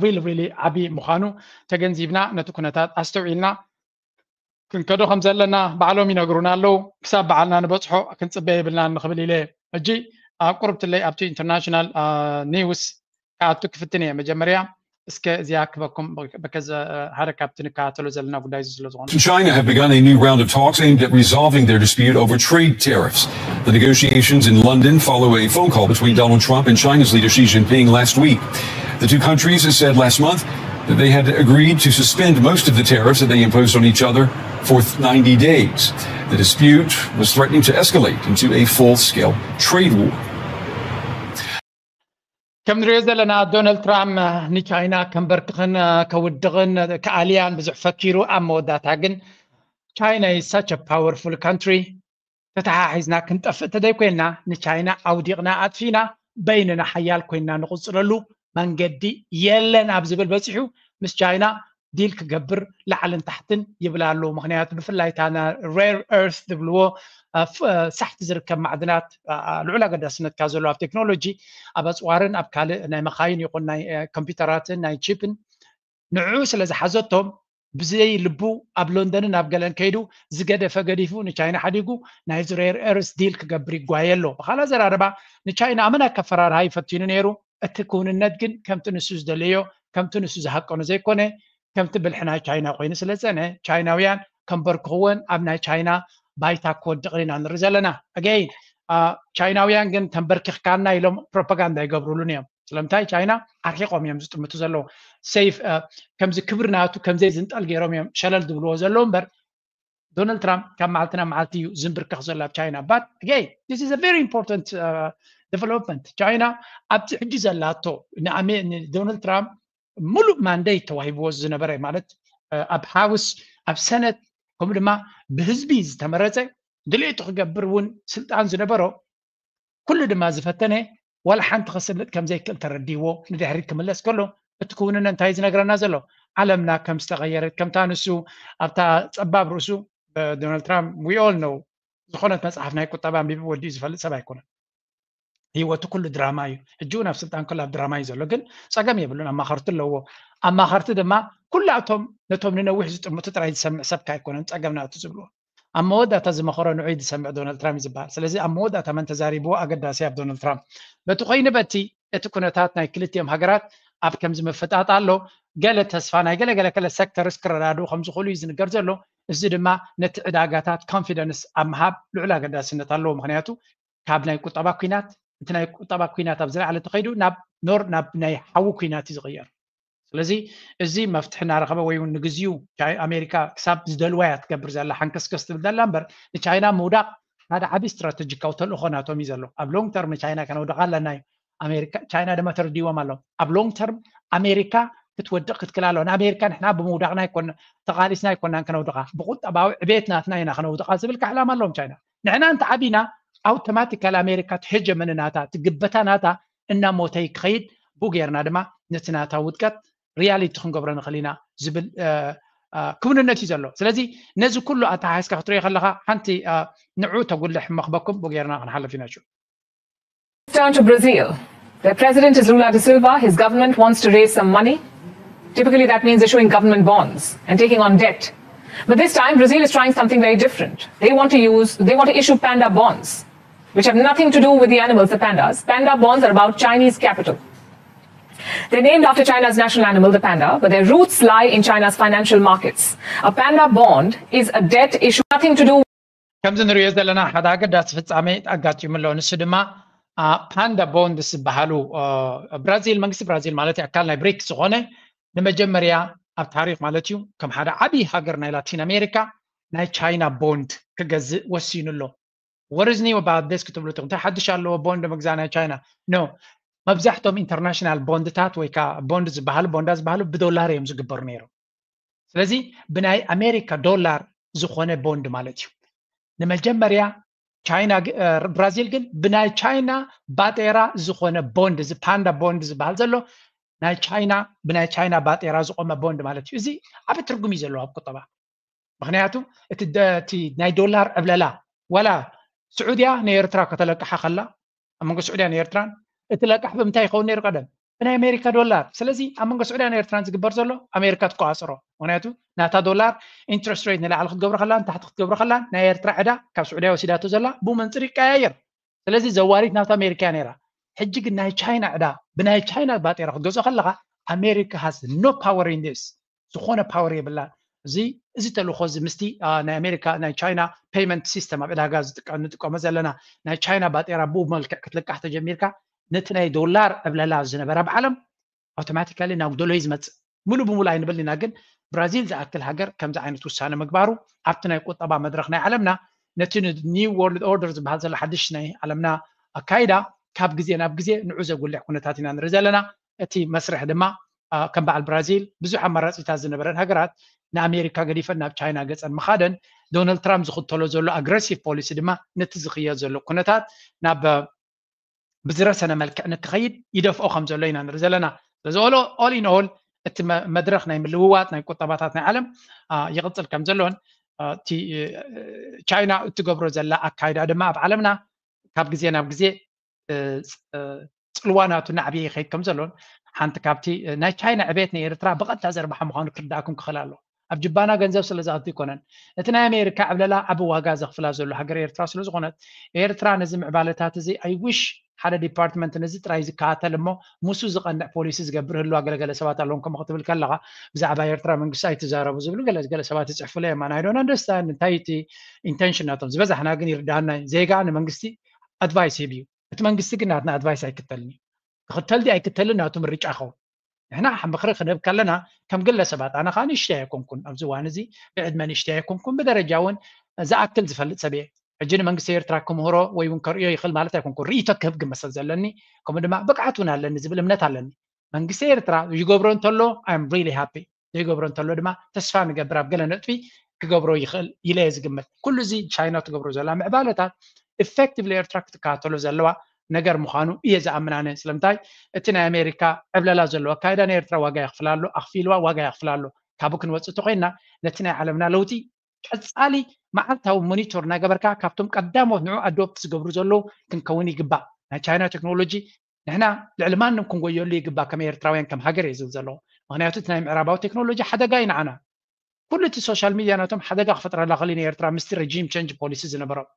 really really ዓቢ ምዃኑ ተገንዚብና ነቲ ኩነታት ኣስተውዒልና ክንከዶ ከም ዘለና ባዕሎም ይነግሩና ኣለዉ። ክሳብ በዓልና ንበጽሖ ክንጽበ የብልናን ንኽብል ኢለ ሕጂ ኣብ ቁርብትለይ ኣብቲ ኢንተርናሽናል ኒውስ ክኣቱ ክፍትን እየ። መጀመርያ እስከ እዚኣ ክበኩም በከዘ ሓደ ካብቲ ንከታተሎ ዘለና ጉዳይ እዚ ስለ ዝኾነ። China have begun a new round of talks aimed at resolving their dispute over trade tariffs. The negotiations in London follow a phone call between Donald Trump and China's leader Xi Jinping last week. The two countries said last month that they had agreed to suspend most of the tariffs that they imposed on each other for ninety days. The dispute was threatening to escalate into a full-scale trade war. ከም ንሪኦ ዘለና ዶናልድ ትራምፕ ንቻይና ከንበርክኽን ከውድቕን ክኣልያን ብዙሕ ፈኪሩ ኣብ መወዳእታ ግን China is such a powerful country ተተሓሒዝና ክንጠፍእ ተደይኮይንና ንቻይና ኣውዲቕና ኣጥፊና በይንና ሓያል ኮይንና ንቕፅለሉ መንገዲ የለን ኣብ ዝብል በፂሑ ምስ ቻይና ዲል ክገብር ላዕልን ታሕትን ይብል ኣሎ። ምክንያቱ ብፍላይ እታ rare earth ዝብልዎ ሳሕቲ ዝርከብ ማዕድናት ልዑል ኣገዳስነትካ ዘሎ ኣብ ቴክኖሎጂ ኣብ ኣፅዋርን ኣብ ካልእ ናይ መካይን ይኹን ናይ ኮምፒውተራትን ናይ ቺፕን ንዕኡ ስለ ዝሓዘቶም ብዘይ ልቡ ኣብ ሎንደንን ኣብ ገለን ከይዱ ዝገደፈ ገዲፉ ንቻይና ሓዲጉ ናይ rare earth deal ክገብር ይጓየ ኣሎ። ብካልእ ኣዘራርባ ንቻይና ኣመና ከፈራርሃ ይፈቲኑ ነይሩ። እቲ ክውንነት ግን ከምቲ ንሱ ዝደለዮ ከምቲ ንሱ ዝሃቀኖ ዘይኮነ ከምቲ ብልሒ ናይ ቻይና ኮይኑ ስለ ዝፀንሐ ቻይናውያን ከንበርክኽወን ኣብ ናይ ቻይና ባይታ ክወድቕን ኢና ንርኢ ዘለና። ኣገይን ቻይናውያን ግን ተንበርኪኽካና ኢሎም ፕሮፓጋንዳ ይገብሩሉን እዮም። ስለምንታይ ቻይና ኣርሒቆም እዮም ዝጥምቱ ዘለዉ። ሰይፍ ከምዚ ክብሪ ናቱ ከምዘይ ዝንጠል ገይሮም እዮም ሸለል ዝብልዎ ዘለዉ እምበር ዶናልድ ትራምፕ ካብ መዓልቲ ናብ መዓልቲ እዩ ዝንብርከኽ ዘሎ ኣብ ቻይና። But again, this is a very important development. ቻይና ኣብቲ ሕጂ ዘላቶ ንዶናልድ ትራምፕ ሙሉእ ማንደይ ተዋሂብዎ ዝነበረ ማለት ኣብ ሃውስ ኣብ ሰነት ከምኡ ድማ ብህዝቢ ዝተመረፀ ድሌቱ ክገብር እውን ስልጣን ዝነበሮ ኩሉ ድማ ዝፈተነ ዋላ ሓንቲ ክስልጥ ከም ዘይክእል ተረዲዎ ንድሕሪት ክምለስ ከሎ እቲ ክውንነ እንታይ ዝነግረና ዘሎ ዓለምና ከም ዝተቐየረት ከምታ ንሱ ኣብታ ፀባብ ርእሱ ዶናልድ ትራምፕ we all know ዝኾነት መፅሓፍ ናይ ቁጠባ ኣንቢቡ ወዲኡ ዝፈልጥ ሰብ ኣይኮነን። ህይወቱ ኩሉ ድራማ እዩ። ሕጂ እውን ኣብ ስልጣን ከሎ ኣብ ድራማ እዩ ዘሎ፣ ግን ፀገም የብሉን። ኣማኸርቲ ኣለዎ። ኣማኸርቲ ድማ ኩላቶም ነቶም ንነዊሕ ዝጥምቱ ጥራይ ዝሰምዕ ሰብ ካይኮነን ፀገም ናቱ ዝብልዎ ኣብ መወዳእታ ዝመኸሮ ንዑይ ዝሰምዕ ዶናልድ ትራምፕ እዩ ዝበሃል። ስለዚ ኣብ መወዳእታ መን ተዛሪብዎ ኣገዳሲ ኣብ ዶናልድ ትራምፕ። በቲ ኮይኑ በቲ እቲ ኩነታት ናይ ክልቲኦም ሃገራት ኣብ ከምዚ ምፍጣጥ ኣሎ። ገለ ተስፋ ናይ ገለ ገለ ገለ ሴክተርስ ክረዳድኡ ከም ዝኽእሉ እዩ ዝንገር ዘሎ። እዚ ድማ ነቲ ዕዳጋታት ኮንፊደንስ ኣብ ምሃብ ልዑል ኣገዳስነት ኣለዎ። ምክንያቱ ካብ ናይ ቁጠባ ኩናት እቲ ናይ ቁጠባ ኩናት ኣብ ዝለዓለ ተኸይዱ ናብ ኖር ናብ ናይ ሓዊ ኩናት እዩ ዝቕየር። ስለዚ እዚ መፍትሒ እናረኸበ ወይ እውን ንግዚኡ ኣሜሪካ ክሳብ ዝደልዋ እያ ትገብር ዘላ ሓንከስከስ ትብል ዘላ እምበር ንቻይና ምውዳቕ ሓደ ዓብዪ ስትራተጂካዊ ተልእኾ ናቶም እዩ ዘሎ። ኣብ ሎንግ ተርም ቻይና ከነውድቓ ኣለና እዩ። ኣሜሪካ ቻይና ድማ ተረዲዎም ኣለዉ። ኣብ ሎንግ ተርም ኣሜሪካ ክትወድቕ ክትክል ኣለዋ። ንኣሜሪካ ንሕና ብምውዳቕና ኣይኮና ተቓሊስና ኣይኮናን ከነውድቓ ብቁጠባዊ ዕቤት ናትና ኢና ከነውድቓ ዝብል ዕላማ ኣለዎም ቻይና። ንሕና እንተዓቢና ኣውቶማቲካል ኣሜሪካ ትሄጀመኒ ናታ ትግበታ ናታ እናሞተይ ክኸይድ ብኡ ገይርና ድማ ነቲ ናታ ውድቀት ሪያሊቲ ክንገብሮ ንኽእል ኢና ዝብል ክውንነት እዩ ዘሎ። ስለዚ ነዚ ኩሉ ኣተሓሒዝካ ክትሪኦ ከለካ ሓንቲ ንዑ ተጉልሕ መክበኩም ብኡ ገይርና ክንሓልፍ ኢና። Turn to Brazil. Their president is Lula da Silva. His government wants to raise some money. Typically, that means issuing government bonds and taking on debt. But this time, Brazil is trying something very different. They want to use, they want to issue panda bonds, which have nothing to do with the animals, the pandas. Panda bonds are about Chinese capital. They're named after China's national animal, the panda, but their roots lie in China's financial markets. A panda bond is a debt issue, nothing to do ከምዚ ንሪኦ ዘለና ሓደ ኣገዳሲ ፍጻሜ ኣጋጢሙ ኣሎ። ንሱ ድማ ፓንዳ ቦንድስ ዝበሃሉ ብራዚል መንግስቲ ብራዚል ማለት ኣካል ናይ ብሪክ ዝኾነ ንመጀመርያ ኣብ ታሪክ ማለት እዩ ከም ሓደ ዓብዪ ሃገር ናይ ላቲን ኣሜሪካ ናይ ቻይና ቦንድ ክገዝእ ወሲኑ ኣሎ። What is new about this ክትብሉ ትኽእሉ እንታይ ሓድሽ ኣለዎ ቦንድ ምግዛእ ናይ ቻይና? No፣ መብዛሕቶም ኢንተርናሽናል ቦንድታት ወይ ከዓ ቦንድ ዝበሃሉ ቦንዳ ዝበሃሉ ብዶላር እዮም ዝግበሩ ነይሮም። ስለዚ ብናይ ኣሜሪካ ዶላር ዝኾነ ቦንድ ማለት እዩ። ንመጀመርያ ቻይና ብራዚል ግን ብናይ ቻይና ባጤራ ዝኾነ ቦንድ እዚ ፓንዳ ቦንድ ዝበሃል ዘሎ ናይ ቻይና ብናይ ቻይና ባጤራ ዝቆመ ቦንድ ማለት እዩ። እዚ ዓቢ ትርጉም እዩ ዘለዎ ኣብ ቁጠባ። ምክንያቱ እቲ ናይ ዶላር ዕብለላ ዋላ ስዑድያ ንኤርትራ ከተለቅሓ ከላ ኣብ መንጎ ስዑድያን ኤርትራን እቲ ለቃሕ ብምንታይ ይኸውን ነይሩ ቀደም? ብናይ ኣሜሪካ ዶላር። ስለዚ ኣብ መንጎ ስዑድያን ኤርትራን ዝግበር ዘሎ ኣሜሪካ ትቆፃፀሮ። ምክንያቱ ናታ ዶላር ኢንትረስት ሬት ንላዕሊ ክትገብሮ ከላ ንታሕቲ ክትገብሮ ከላ ናይ ኤርትራ ዕዳ ካብ ስዑድያ ወሲዳቶ ዘላ ብኡ መንፅር ይቀያየር። ስለዚ ዘዋሪት ናብታ ኣሜሪካ እያ ነይራ። ሕጂ ግን ናይ ቻይና ዕዳ ብናይ ቻይና ባጤራ ክትገዝኦ ከለካ ኣሜሪካ has no power in this ዝኾነ ፓወር የብላን። እዚ እዚ ተልእኮ እዚ ምስቲ ናይ ኣሜሪካ ናይ ቻይና ፔይመንት ሲስተም ኣብ ዕዳጋ ንጥቀሞ ዘለና ናይ ቻይና ባጤራ ብኡ መልክዕ ክትልቃሕ ተጀሚርካ ነቲ ናይ ዶላር ዕብለላ ዝነበረ ኣብ ዓለም ኣውቶማቲካሊ ናብ ጎደሎ እዩ ዝመፅእ። ሙሉ ብሙሉ ኣይንብል ኢና፣ ግን ብራዚል ዝኣክል ሃገር ከምዚ ዓይነት ውሳነ ምግባሩ ኣብቲ ናይ ቁጠባ መድረክ ናይ ዓለምና ነቲ ኒው ወርልድ ኦርደር ዝበሃል ዘሎ ሓድሽ ናይ ዓለምና ኣካይዳ ካብ ግዜ ናብ ግዜ ንዑ ዘጉልሕ ኩነታት ኢና ንርኢ ዘለና። እቲ መስርሕ ድማ ከም በዓል ብራዚል ብዙሕ ኣማራፂታት ዝነበረን ሃገራት ንኣሜሪካ ገዲፈን ናብ ቻይና ገፀን ምኻደን፣ ዶናልድ ትራምፕ ዝኽተሎ ዘሎ ኣግረሲቭ ፖሊሲ ድማ ነቲ ዝኽየድ ዘሎ ኩነታት ናብ ብዝረሰነ መልክዕ ንክኸይድ ይደፍኦ ከም ዘሎ ኢና ንርኢ ዘለና። ስለዚ ኦል ኢን ኦል እቲ መድረኽ ናይ ምልውዋጥ ናይ ቁጠባታት ናይ ዓለም ይቕፅል ከም ዘሎን ቻይና እትገብሮ ዘላ ኣካይዳ ድማ ኣብ ዓለምና ካብ ግዜ ናብ ግዜ ፅልዋ ናቱ እናዕብየ ይኸይድ ከም ዘሎን ሓንቲ ካብቲ ናይ ቻይና ዕቤት ንኤርትራ ብቐጥታ ዘርብሓ ምዃኑ ክርዳእኩም ክኽእል ኣሎ። ኣብ ጅባና ገንዘብ ስለ ዝኣቱ ኣይኮነን። እቲ ናይ ኣሜሪካ ዕብለላ ዓቢ ዋጋ ዘኽፍላ ዘሎ ሃገር ኤርትራ ስለ ዝኾነት ኤርትራ ነዚ ምዕባለታት እዚ ኣይዊሽ ሓደ ዲፓርትመንት ነዚ ጥራይ ዝከታተል እሞ ምስኡ ዝቐንዕ ፖሊሲ ዝገብር ህልዋ ገለገለ ሰባት ኣለዎም ከምኡ ክትብል ከለኻ ብዛዕባ ኤርትራ መንግስቲ ኣይትዛረቡ ዝብሉ ገለገለ ሰባት ይፅሕፉለ እዮም። ኣይ ዶንት ኣንደርስታንድ እንታይ እቲ ኢንቴንሽን ናቶም ዝበዛሕና ግን ይርዳሃና ዜጋ ንመንግስቲ ኣድቫይስ ሂብ እዩ። እቲ መንግስቲ ግን ናትና ኣድቫይስ ኣይክተልን እዩ። ክኽተል ድዩ ኣይክተልን ናቱ ምርጫ ይኸውን። ንሕና ምኽሪ ክንህብ ከለና ከም ግለሰባት ኣነ ከዓ ንእሽተይ ኣይኮንኩን ኣብዚ እዋን እዚ ብዕድመ ንእሽተይ ኣይኮንኩን ብደረጃ እውን ዝኣክል ዝፈልጥ ሰብ እየ። ሕጂ ንመንግስቲ ኤርትራ ክምህሮ ወይ እውን ከርእዮ ይኽእል ማለት ኣይኮንኩን። ርእይቶ ክህብ ግን መሰል ዘለኒ ከምኡ ድማ ብቕዓት እውን ኣለኒ ዝብል እምነት ኣለኒ። መንግስቲ ኤርትራ ይገብሮ እንተሎ I'm really happy ዘይገብሮ እንተሎ ድማ ተስፋ ንገብር ኣብ ገለ ነጥቢ ክገብሮ ይኽእል ኢለ እየ ዝግምት። ኩሉ እዚ ቻይና ትገብሮ ዘላ ምዕባለታት ኢፌክቲቭሊ ኤርትራ ክትከታተሎ ዘለዋ ነገር ምዃኑ እየ ዝኣምን ኣነ። ስለምንታይ እቲ ናይ ኣሜሪካ ዕብለላ ዘለዎ ኣካይዳ ንኤርትራ ዋጋ የኽፍላ ኣሎ፣ ኣኽፊልዋ ዋጋ የኽፍላ ኣሎ። ካብኡ ክንወፅእ እንተኮይንና ነቲ ናይ ዓለምና ለውጢ ቀፃሊ መዓልታዊ ሞኒቶር እናገበርካ ካብቶም ቀዳሞት ንዑ ኣዶፕት ዝገብሩ ዘለዉ ክንከውን ይግባእ። ናይ ቻይና ቴክኖሎጂ ንሕና ልዕሊ ማንም ክንጎየሉ ይግባእ ከም ኤርትራውያን ከም ሃገር እየ ዝብል ዘለኹ። ምክንያቱ እቲ ናይ ምዕራባዊ ቴክኖሎጂ ሓደጋ እዩ ንዓና። ኩሉ እቲ ሶሻል ሚድያ ናቶም ሓደጋ ክፈጥረላ ክእል ንኤርትራ ምስቲ ረጂም ቸንጅ ፖሊሲ ዝነበሮም።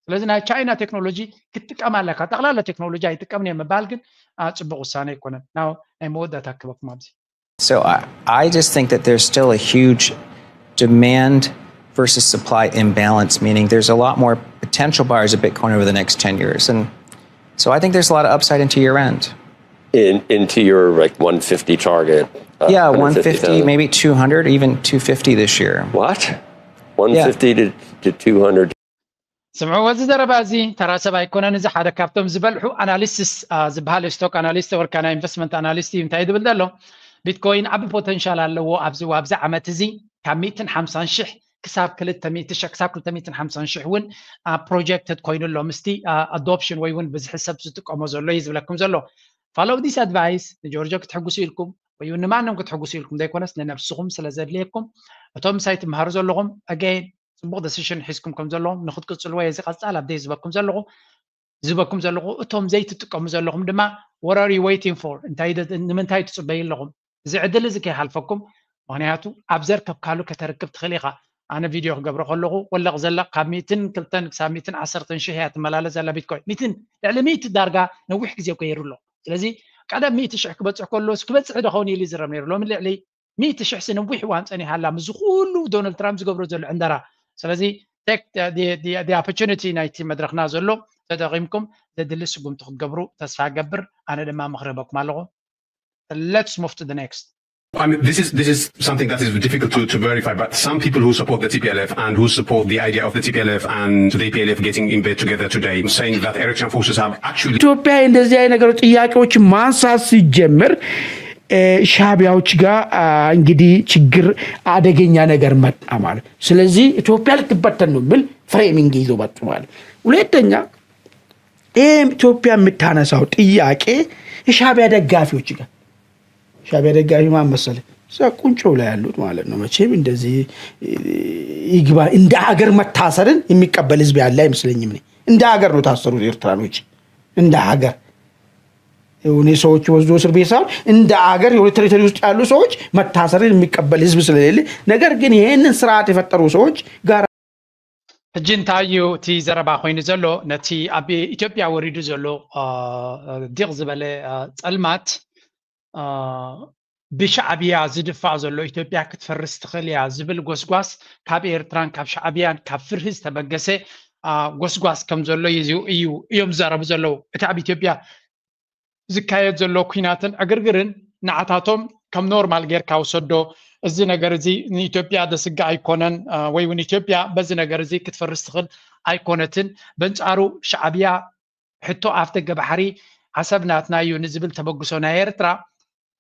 ስለዚ ናይ ቻይና ቴክኖሎጂ ክትጥቀም ኣለካ። ጠቕላላ ቴክኖሎጂ ኣይጥቀምን እዮም ምባል ግን ጽቡቕ ውሳነ ኣይኮነን። ናይ መወዳእታ ክበኩም ኣብዚ። So I, I just think that there's still a huge demand versus supply imbalance, meaning there's a lot more potential buyers of Bitcoin over the next ten years. And so I think there's a lot of upside into year end. In, into your like one fifty target. Uh, yeah, one fifty, maybe two hundred, even two fifty this year. What? one fifty yeah. to, to two hundred. ስምዕዎ፣ እዚ ዘረባ እዚ ተራ ሰብ ኣይኮነን። እዚ ሓደ ካብቶም ዝበልሑ ኣናሊስትስ ዝበሃል ስቶክ ኣናሊስት ወርካ ናይ ኢንቨስትመንት ኣናሊስት እዩ። እንታይ ዝብል ዘሎ ቢትኮይን ዓቢ ፖተንሻል ኣለዎ ኣብዚ ኣብዚ ዓመት እዚ ካብ ሚእትን ሓምሳን ሽሕ ክሳብ ክልተ ሚእቲ ሽሕ ክሳብ ክልተ ሚእትን ሓምሳን ሽሕ እውን ፕሮጀክትድ ኮይኑ ኣሎ ምስቲ ኣዶፕሽን ወይ እውን ብዝሒ ሰብ ዝጥቀሞ ዘሎ እዩ ዝብለኩም ዘሎ። Follow this advice። ንጆርጆ ክትሕጉሱ ኢልኩም ወይ እውን ንማንም ክትሕጉሱ ኢልኩም ዘይኮነስ ንነብስኹም ስለ ዘድልየኩም እቶም ምሳይ ትምሃሩ ዘለኹም ኣገይን ፅቡቕ ደሲሽን ሒዝኩም ከም ዘለኹም ንክትቅፅልዎ እየ እዚ ቀፃል ኣብደይ ዝበኩም ዘለኹ ዝበኩም ዘለኹ እቶም ዘይትጥቀሙ ዘለኹም ድማ what are you waiting for እንታይ ንምንታይ ትፅበዩ ኣለኹም እዚ ዕድል እዚ ከይሓልፈኩም ምክንያቱ ኣብ ዘርከብካሉ ከተርክብ ትኽእል ኢኻ ኣነ ቪድዮ ክገብሮ ከለኹ ወለቕ ዘለቕ ካብ ሚእትን ክልተን ክሳብ ሚእትን ዓሰርተን ሽሕ እያ ትመላለስ ዘላ ቢትኮይን ሚእትን ልዕሊ ሚእቲ ዳርጋ ነዊሕ ግዜ ገይሩ ኣሎ ስለዚ ቀደም ሚእቲ ሽሕ ክበፅሕ ከሎ ክበፅሕ ዶ ኸውን ኢሉ ይዝረብ ነይሩ ሎሚ ልዕሊ ሚእቲ ሽሕ ሲ ነዊሕ እዋን ፀኒሓ ኣላ ምስዚ ኩሉ ዶናልድ ትራምፕ ዝገብሮ ዘሎ ዕንደራ ስለዚ take the opportunity ናይቲ መድረክና ዘሎ ተጠቂምኩም ዘድሊ ስጉምቲ ክትገብሩ ተስፋ ገብር ኣነ ድማ ምክሪ ህበኩም ኣለኹ let's move to the next I mean, this is this is something that is difficult to, to verify. But some people who support the T P L F and who support the idea of the T P L F and the A P L F getting in bed together today, saying that Eritrean forces have actually ኢትዮጵያ እንደዚህ አይነት ነገሮች ጥያቄዎች ማንሳት ሲጀምር ሻቢያዎች ጋር እንግዲህ ችግር አደገኛ ነገር መጣ ማለት። ስለዚህ ኢትዮጵያ ልትበተን ነው የሚል ፍሬሚንግ ይዞ መጡ ማለት። ሁለተኛ ይህ ኢትዮጵያ የምታነሳው ጥያቄ የሻቢያ ደጋፊዎች ጋር ሻቢያ ደጋፊ ማን መሰለህ? እዛ ቁንጮ ላይ ያሉት ማለት ነው። መቼም እንደዚህ ይግባ እንደ ሀገር መታሰርን የሚቀበል ህዝብ ያለ አይመስለኝም። እኔ እንደ ሀገር ነው የታሰሩት ኤርትራኖች፣ እንደ ሀገር የሆነ ሰዎች ወስዶ እስር ቤት ሳይሆን እንደ ሀገር የሆነ ቴሪቶሪ ውስጥ ያሉ ሰዎች መታሰርን የሚቀበል ህዝብ ስለሌለ፣ ነገር ግን ይሄንን ስርዓት የፈጠሩ ሰዎች ጋር ሕጂ እንታይ እዩ እቲ ዘረባ ኮይኑ ዘሎ? ነቲ ኣብ ኢትዮጵያ ወሪዱ ዘሎ ዲቕ ዝበለ ጸልማት ብሻዕብያ ዝድፋእ ዘሎ ኢትዮጵያ ክትፈርስ ትኽእል እያ ዝብል ጎስጓስ ካብ ኤርትራን ካብ ሻዕብያን ካብ ፍርሂ ዝተበገሰ ጎስጓስ ከም ዘሎ እዩ እዮም ዝዛረቡ ዘለዉ። እቲ ኣብ ኢትዮጵያ ዝካየድ ዘሎ ኲናትን ዕግርግርን ንዓታቶም ከም ኖርማል ጌርካ ውሰዶ። እዚ ነገር እዚ ንኢትዮጵያ ደስጋ ኣይኮነን ወይ እውን ኢትዮጵያ በዚ ነገር እዚ ክትፈርስ ትኽእል ኣይኮነትን። በንጻሩ ሻዕብያ ሕቶ ኣፍ ደገ ባሕሪ ዓሰብ ናትና እዩ ንዝብል ተበግሶ ናይ ኤርትራ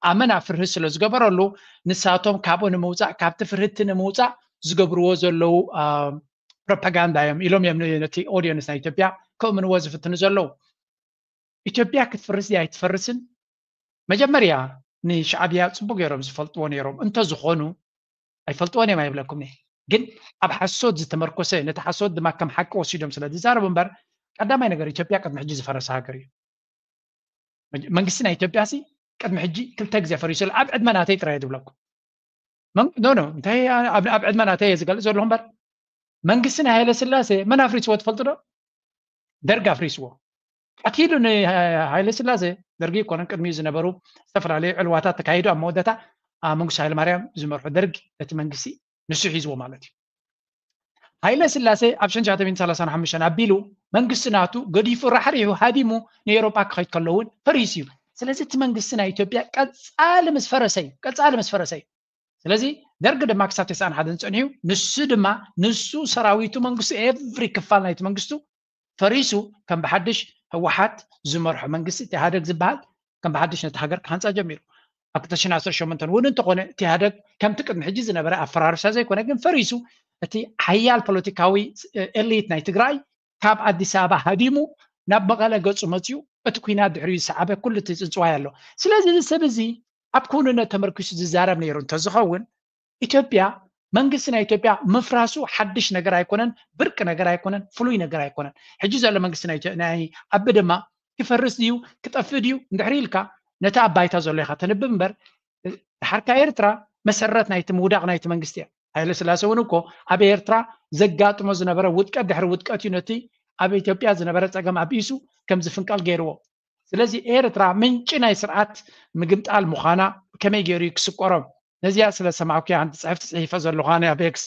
ኣመና ፍርሂ ስለ ዝገበረሉ ንሳቶም ካብኡ ንምውፃእ ካብቲ ፍርህቲ ንምውፃእ ዝገብርዎ ዘለዉ ፕሮፓጋንዳ እዮም ኢሎም እዮም ነቲ ኦዲየንስ ናይ ኢትዮጵያ ክእምንዎ ዝፍትኑ ዘለዉ። ኢትዮጵያ ክትፍርስ ድያ ኣይትፈርስን መጀመርያ ንሻዕብያ ፅቡቅ ገይሮም ዝፈልጥዎ ነይሮም እንተዝኾኑ ኣይፈልጥዎን እዮም ኣይብለኩም ግን ኣብ ሓሶት ዝተመርኮሰ ነቲ ሓሶት ድማ ከም ሓቂ ወሲዶም ስለ ዝዛረቡ እምበር ቀዳማይ ነገር ኢትዮጵያ ቅድሚ ሕጂ ዝፈረሰ ሃገር እዩ። መንግስቲ ናይ ኢትዮጵያ ሲ ቅድሚ ሕጂ ክልተ ግዜ ፈሪሱ ኣብ ዕድመ ናተይ ጥራይ ዝብለኩም ኖ ኖ እንታይ ኣብ ዕድመ ናተይ እየ ዝገልፅ ዘለኹ እምበር መንግስቲ ናይ ሃይለ ስላሴ መን ኣፍሪስዎ ትፈልጡ ዶ? ደርጊ ኣፍሪስዎ። ቀቲሉ ንሃይለ ስላሴ ደርጊ ይኮነን ቅድሚኡ ዝነበሩ ዝተፈላለዩ ዕልዋታት ተካሂዱ ኣብ መወዳእታ መንግስቱ ሃይለ ማርያም ዝመርሑ ደርጊ እቲ መንግስቲ ንሱ ሒዝዎ ማለት እዩ። ሃይለ ስላሴ ኣብ ሽሕን ትሽዓተ ሚእትን ሰላሳን ሓሙሽተን ኣቢሉ መንግስቲ ናቱ ገዲፉ ራሕሪሑ ሃዲሙ ንኤውሮጳ ክኸይድ ከሎ እውን ፈሪሱ እዩ። ስለዚ እቲ መንግስቲ ናይ ኢትዮጵያ ቀጻሊ ምስ ፈረሰ እዩ ቀጻሊ ምስ ፈረሰ እዩ። ስለዚ ደርጊ ድማ ክሳብ ተስዓን ሓደን ጸኒሑ ንሱ ድማ ንሱ ሰራዊቱ መንግስቱ every ክፋል ናይቲ መንግስቱ ፈሪሱ ከም ብሓድሽ ህወሓት ዝመርሖ መንግስቲ ኢህኣደግ ዝበሃል ከም ብሓድሽ ነቲ ሃገር ክሃንፃ ጀሚሩ ኣብ ክልተ ሽሕን ዓሰርተ ሸሞንተን እውን እንተኾነ ኢህኣደግ ከምቲ ቅድሚ ሕጂ ዝነበረ ኣፈራርሳ ዘይኮነ ግን ፈሪሱ እቲ ሓያል ፖለቲካዊ ኤሊት ናይ ትግራይ ካብ ኣዲስ ኣበባ ሃዲሙ ናብ መቐለ ገፁ መፅዩ እቲ ኩናት ድሕሪኡ ዝሰዓበ ኩሉ እቲ ፅንፅዋይ ኣሎ። ስለዚ እዚ ሰብ እዚ ኣብ ክውንነት ተመርኪሱ ዝዛረብ ነይሩ እንተዝኸውን ኢትዮጵያ መንግስቲ ናይ ኢትዮጵያ ምፍራሱ ሓድሽ ነገር ኣይኮነን፣ ብርቂ ነገር ኣይኮነን፣ ፍሉይ ነገር ኣይኮነን። ሕጂ ዘሎ መንግስቲ ናይ ኣቢ ድማ ክፈርስ ድዩ ክጠፍእ ድዩ እንድሕሪ ኢልካ ነቲ ኣብ ባይታ ዘሎ ኢኻ ተንብብ እምበር ድሓርካ ኤርትራ መሰረት ናይቲ ምውዳቕ ናይቲ መንግስቲ እያ። ሃይለ ስላሴ እውን እኮ ኣብ ኤርትራ ዘጋጥሞ ዝነበረ ውድቀት ድሕሪ ውድቀት እዩ ነቲ ኣብ ኢትዮጵያ ዝነበረ ፀገም ኣቢሱ ከም ዝፍንቀል ገይርዎ። ስለዚ ኤርትራ ምንጪ ናይ ስርዓት ምግምጣል ምዃና ከመይ ገይሩ እዩ ክስቆሮም? ነዚኣ ስለ ሰማዕኩ እያ ሓንቲ ፅሕፍቲ ፅሒፈ ዘለኹ ኣነ ኣብ ኤክስ።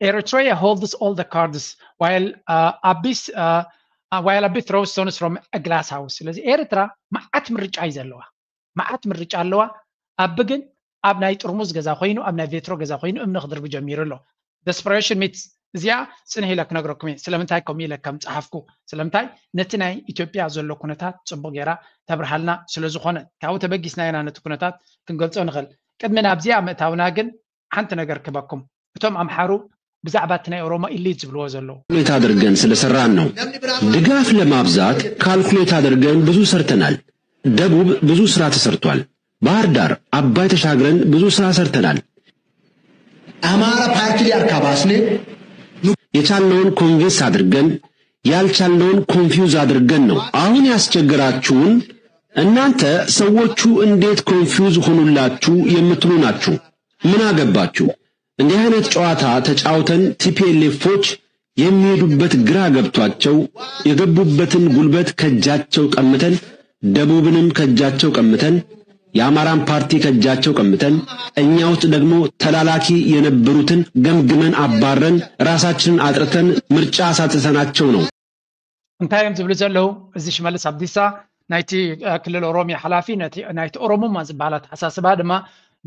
Eritrea holds all the cards while uh, Abyss uh, uh, while Abyss throws stones from a glass house። ስለዚ ኤርትራ መዓት ምርጫ እዩ ዘለዋ፣ መዓት ምርጫ ኣለዋ። ኣቢ ግን ኣብ ናይ ጥርሙዝ ገዛ ኮይኑ ኣብ ናይ ቬትሮ ገዛ ኮይኑ እምኒ ክድርቢ ጀሚሩ ኣሎ። Desperation meets እዚኣ ፅንሕ ኢለ ክነግረኩም እየ ስለምንታይ ከምኡ ኢለ ከም ፀሓፍኩ ስለምንታይ ነቲ ናይ ኢትዮጵያ ዘሎ ኩነታት ፅቡቅ ገይራ ተብርሃልና ስለዝኾነ ካብኡ ተበጊስና ኢና ነቲ ኩነታት ክንገልፆ ንኽእል። ቅድሚ ናብዚኣ ምእታውና ግን ሓንቲ ነገር ክበኩም እቶም ኣምሓሩ ብዛዕባ እቲ ናይ ኦሮሞ ኢሊት ዝብልዎ ዘለዉ ሌት አድርገን ስለሰራን ነው። ድጋፍ ለማብዛት ካልኩሌት አድርገን ብዙ ሰርተናል። ደቡብ ብዙ ስራ ተሰርቷል። ባህር ዳር፣ አባይ ተሻግረን ብዙ ስራ ሰርተናል። አማራ ፓርቲ ሊያርካባስኔ የቻልነውን ኮንቪንስ አድርገን ያልቻልነውን ኮንፊውዝ አድርገን ነው። አሁን ያስቸግራችሁን እናንተ ሰዎቹ እንዴት ኮንፊውዝ ሆኑላችሁ የምትሉ ናችሁ። ምን አገባችሁ? እንዲህ አይነት ጨዋታ ተጫውተን ቲፒኤልኤፎች የሚሄዱበት ግራ ገብቷቸው የገቡበትን ጉልበት ከጃቸው ቀምተን ደቡብንም ከጃቸው ቀምተን የአማራን ፓርቲ ከጃቸው ቀምተን እኛ ውስጥ ደግሞ ተላላኪ የነበሩትን ገምግመን አባረን ራሳችንን አጥርተን ምርጫ አሳጥተናቸው ነው። እንታይ እዮም ዝብሉ ዘለዉ? እዚ ሽመልስ ኣብዲሳ ናይቲ ክልል ኦሮሚያ ሓላፊ ናይቲ ኦሮሞማ ዝበሃል ኣተሓሳስባ ድማ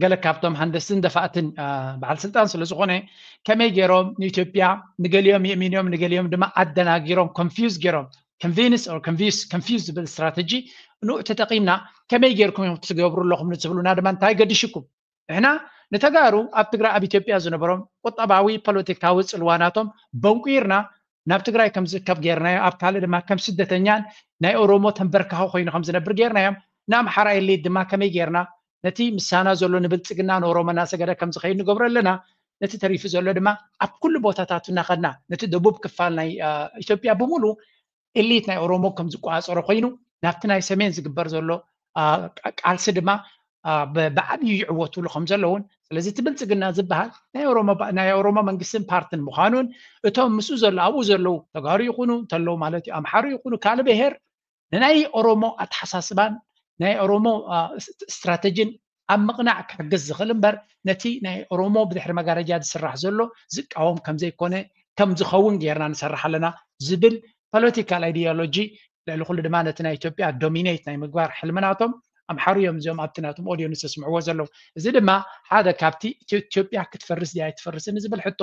ገለ ካብቶም ሃንደስትን ደፋእትን በዓል ስልጣን ስለ ዝኾነ ከመይ ገይሮም ንኢትዮጵያ ንገሊኦም የእሚኖም ንገሊኦም ድማ ኣደናጊሮም ኮንፊውዝ ገይሮም ኮንቪንስ ኮንፊውዝ ዝብል ስትራተጂ ንኡ ተጠቂምና ከመይ ገይርኩም እዮም ትገብሩ ኣለኹም ንትብሉና ድማ እንታይ ገዲሽኩም ንሕና ንተጋሩ ኣብ ትግራይ ኣብ ኢትዮጵያ ዝነበሮም ቁጠባዊ ፖለቲካዊ ፅልዋናቶም በንቁይርና ናብ ትግራይ ከም ዝእከብ ገይርናዮ ኣብ ካልእ ድማ ከም ስደተኛን ናይ ኦሮሞ ተንበርካኺ ኮይኑ ከም ዝነብር ገይርናዮም ንኣምሓራ ኤሊት ድማ ከመይ ገይርና ነቲ ምሳና ዘሎ ንብልፅግና ንኦሮሞ እናሰገደ ከም ዝኸይድ ንገብሮ ኣለና ነቲ ተሪፉ ዘሎ ድማ ኣብ ኩሉ ቦታታት እናኸድና ነቲ ደቡብ ክፋል ናይ ኢትዮጵያ ብምሉ ኤሊት ናይ ኦሮሞ ከም ዝቆፃፀሮ ኮይኑ ናብቲ ናይ ሰሜን ዝግበር ዘሎ ቃልሲ ድማ ብዓብዩ ይዕወትሉ ከም ዘለውን ስለዚ እቲ ብልፅግና ዝበሃል ናይ ኦሮሞ መንግስትን ፓርትን ምዃኑን እቶም ምስኡ ዘሎ ኣብኡ ዘለዉ ተጋሩ ይኹኑ እንተለዉ ማለት እዩ ኣምሓሩ ይኹኑ ካልእ ብሄር ንናይ ኦሮሞ ኣተሓሳስባን ናይ ኦሮሞ ስትራተጂን ኣብ ምቕናዕ ክሕግዝ ዝኽእል እምበር ነቲ ናይ ኦሮሞ ብድሕሪ መጋረጃ ዝስራሕ ዘሎ ዝቃወም ከም ዘይኮነ ከም ዝኸውን ጌርና ንሰርሕ ኣለና ዝብል ፖለቲካል ኣይዲዮሎጂ ልዕሊ ኩሉ ድማ ነቲ ናይ ኢትዮጵያ ዶሚኔት ናይ ምግባር ሕልሚ ናቶም ኣምሓሩ እዮም እዚኦም ኣብቲ ናቶም ኦድዮ ንዝተስምዕዎ ዘለዉ እዚ ድማ ሓደ ካብቲ ኢትዮጵያ ክትፈርስ ድያ ኣይትፈርስን ዝብል ሕቶ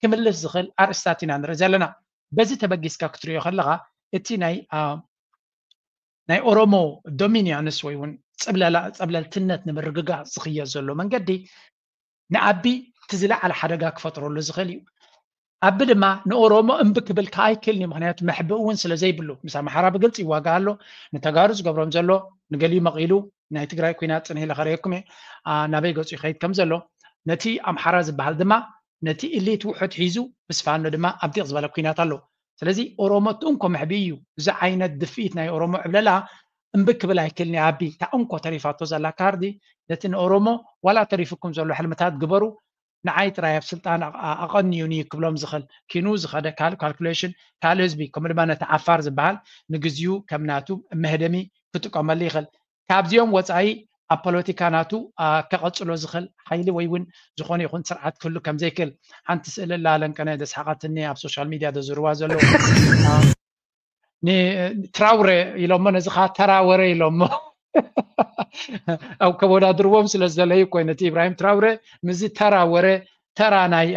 ክምልስ ዝኽእል ኣርእስታት ኢና ንርኢ ዘለና በዚ ተበጊስካ ክትሪኦ ከለኻ እቲ ናይ ናይ ኦሮሞ ዶሚኒያንስ ወይ እውን ጸብለልትነት ንምርግጋጽ ዝኽየድ ዘሎ መንገዲ ንኣቢ እቲ ዝለዓለ ሓደጋ ክፈጥረሉ ዝኽእል እዩ። ኣቢ ድማ ንኦሮሞ እምቢ ክብል ከዓ ኣይክእልን እዩ። ምክንያቱ መሕብኢ እውን ስለ ዘይብሉ ምስ ኣምሓራ ብግልፂ ይዋጋእ ኣሎ። ንተጋሩ ዝገብሮም ዘሎ ንገሊኡ መቒሉ ናይ ትግራይ ኩናት ፅንሕ ኢለ ከርእየኩም እየ ናበይ ገፁ ይኸይድ ከም ዘሎ። ነቲ ኣምሓራ ዝበሃል ድማ ነቲ ኢሊት ውሑድ ሒዙ ምስ ፋኖ ድማ ኣብ ዲቕ ዝበለ ኩናት ኣሎ። ስለዚ ኦሮሞ እቲ እንኮ መሕብኢ እዩ። እዚ ዓይነት ድፍኢት ናይ ኦሮሞ ዕብለላ እምቢ ክብል ኣይክእልን እየ። ኣቢ እታ እንኮ ተሪፋቶ ዘላ ካርዲ ነቲ ንኦሮሞ ዋላ ተሪፍኩም ዘሎ ሕልምታት ግበሩ ንዓይ ጥራይ ኣብ ስልጣን ኣቐንዩኒ ክብሎም ዝኽእል ኪኑ ዝኸደ ካልእ ካልኩሌሽን ካልእ ህዝቢ ከምኡ ድማ ነቲ ዓፋር ዝበሃል ንግዚኡ ከም ናቱ መህደሚ ክጥቀመሉ ይኽእል። ካብዚኦም ወፃኢ ኣብ ፖለቲካ ናቱ ከቐፅሎ ዝኽእል ሓይሊ ወይ እውን ዝኾነ ይኹን ስርዓት ክህሉ ከም ዘይክእል ሓንቲ ስእሊ ኣላ ለንቀነ ደስሓቐትኒ ኣብ ሶሻል ሚድያ ደዝርዋ ዘሎ ትራውረ ኢሎሞ ነዚ ከዓ ተራወረ ኢሎሞ ኣብ ከወዳድርዎም ስለ ዝደለዩ እኮ ነቲ ኢብራሂም ትራውረ ምስዚ ተራ ወረ ተራ ናይ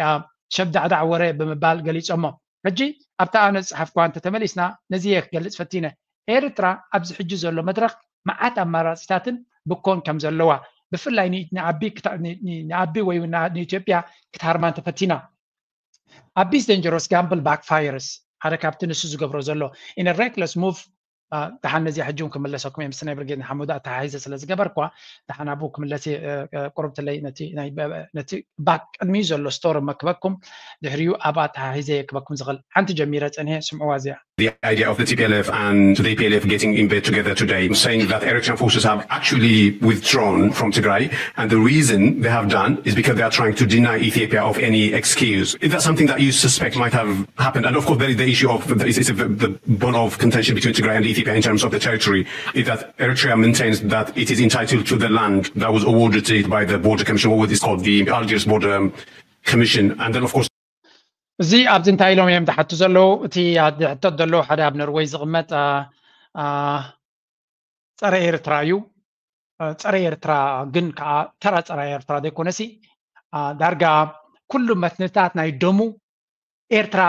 ሸብዳዕዳዕ ወረ ብምባል ገሊፆሞ። ሕጂ ኣብታ ኣነ ዝፀሓፍኳ እንተተመሊስና ነዚ እየ ክገልፅ ፈቲነ። ኤርትራ ኣብዚ ሕጂ ዘሎ መድረኽ መዓት ኣማራፂታትን ብኮን ከም ዘለዋ ብፍላይ ንኣቢ ወይ ንኢትዮጵያ ክትሃርማ እንተፈቲና ኣቢስ ደንጀሮስ ጋምብል ባክፋየርስ ሓደ ካብቲ ንሱ ዝገብሮ ዘሎ ኢነ ሬክለስ ሙቭ ደሓን ነዚኣ ሕጂ እውን ክምለሰኩም እየ ምስ ናይ ብርጌድ ንሓመዱ ኣተሓሒዘ ስለ ዝገበርኳ ደሓን ኣብኡ ክምለስ እየ ቁርብትለይ ነቲ ባክ ቅድሚኡ ዘሎ ስቶር መክበኩም ድሕሪኡ ኣብ ኣተሓሒዘ የክበኩም ዝኽእል ሓንቲ ጀሚረ ፀኒሐ ስምዕዋ እዚኣ The idea of the T P L F and the T P L F getting in bed together today, saying that Eritrean forces have actually withdrawn from Tigray, and the reason they have done is because they are trying to deny Ethiopia of any excuse. Is that something that you suspect might have happened? And of course, there is the issue of the, is, is the, the bone of contention between Tigray and Ethiopia in terms of the territory. Is that Eritrea maintains that it is entitled to the land that was awarded to it by the Border Commission, or what is called the Algiers Border Commission, and then of course. እዚ ኣብዚ እንታይ ኢሎም እዮም ዝሓቱ ዘለዉ? እቲ ሕተት ዘለዉ ሓደ ኣብ ኖርወይ ዝቕመጥ ጸረ ኤርትራ እዩ። ጸረ ኤርትራ ግን ከዓ ተራ ጸረ ኤርትራ ዘይኮነሲ ዳርጋ ኩሉ መትንታት ናይ ደሙ ኤርትራ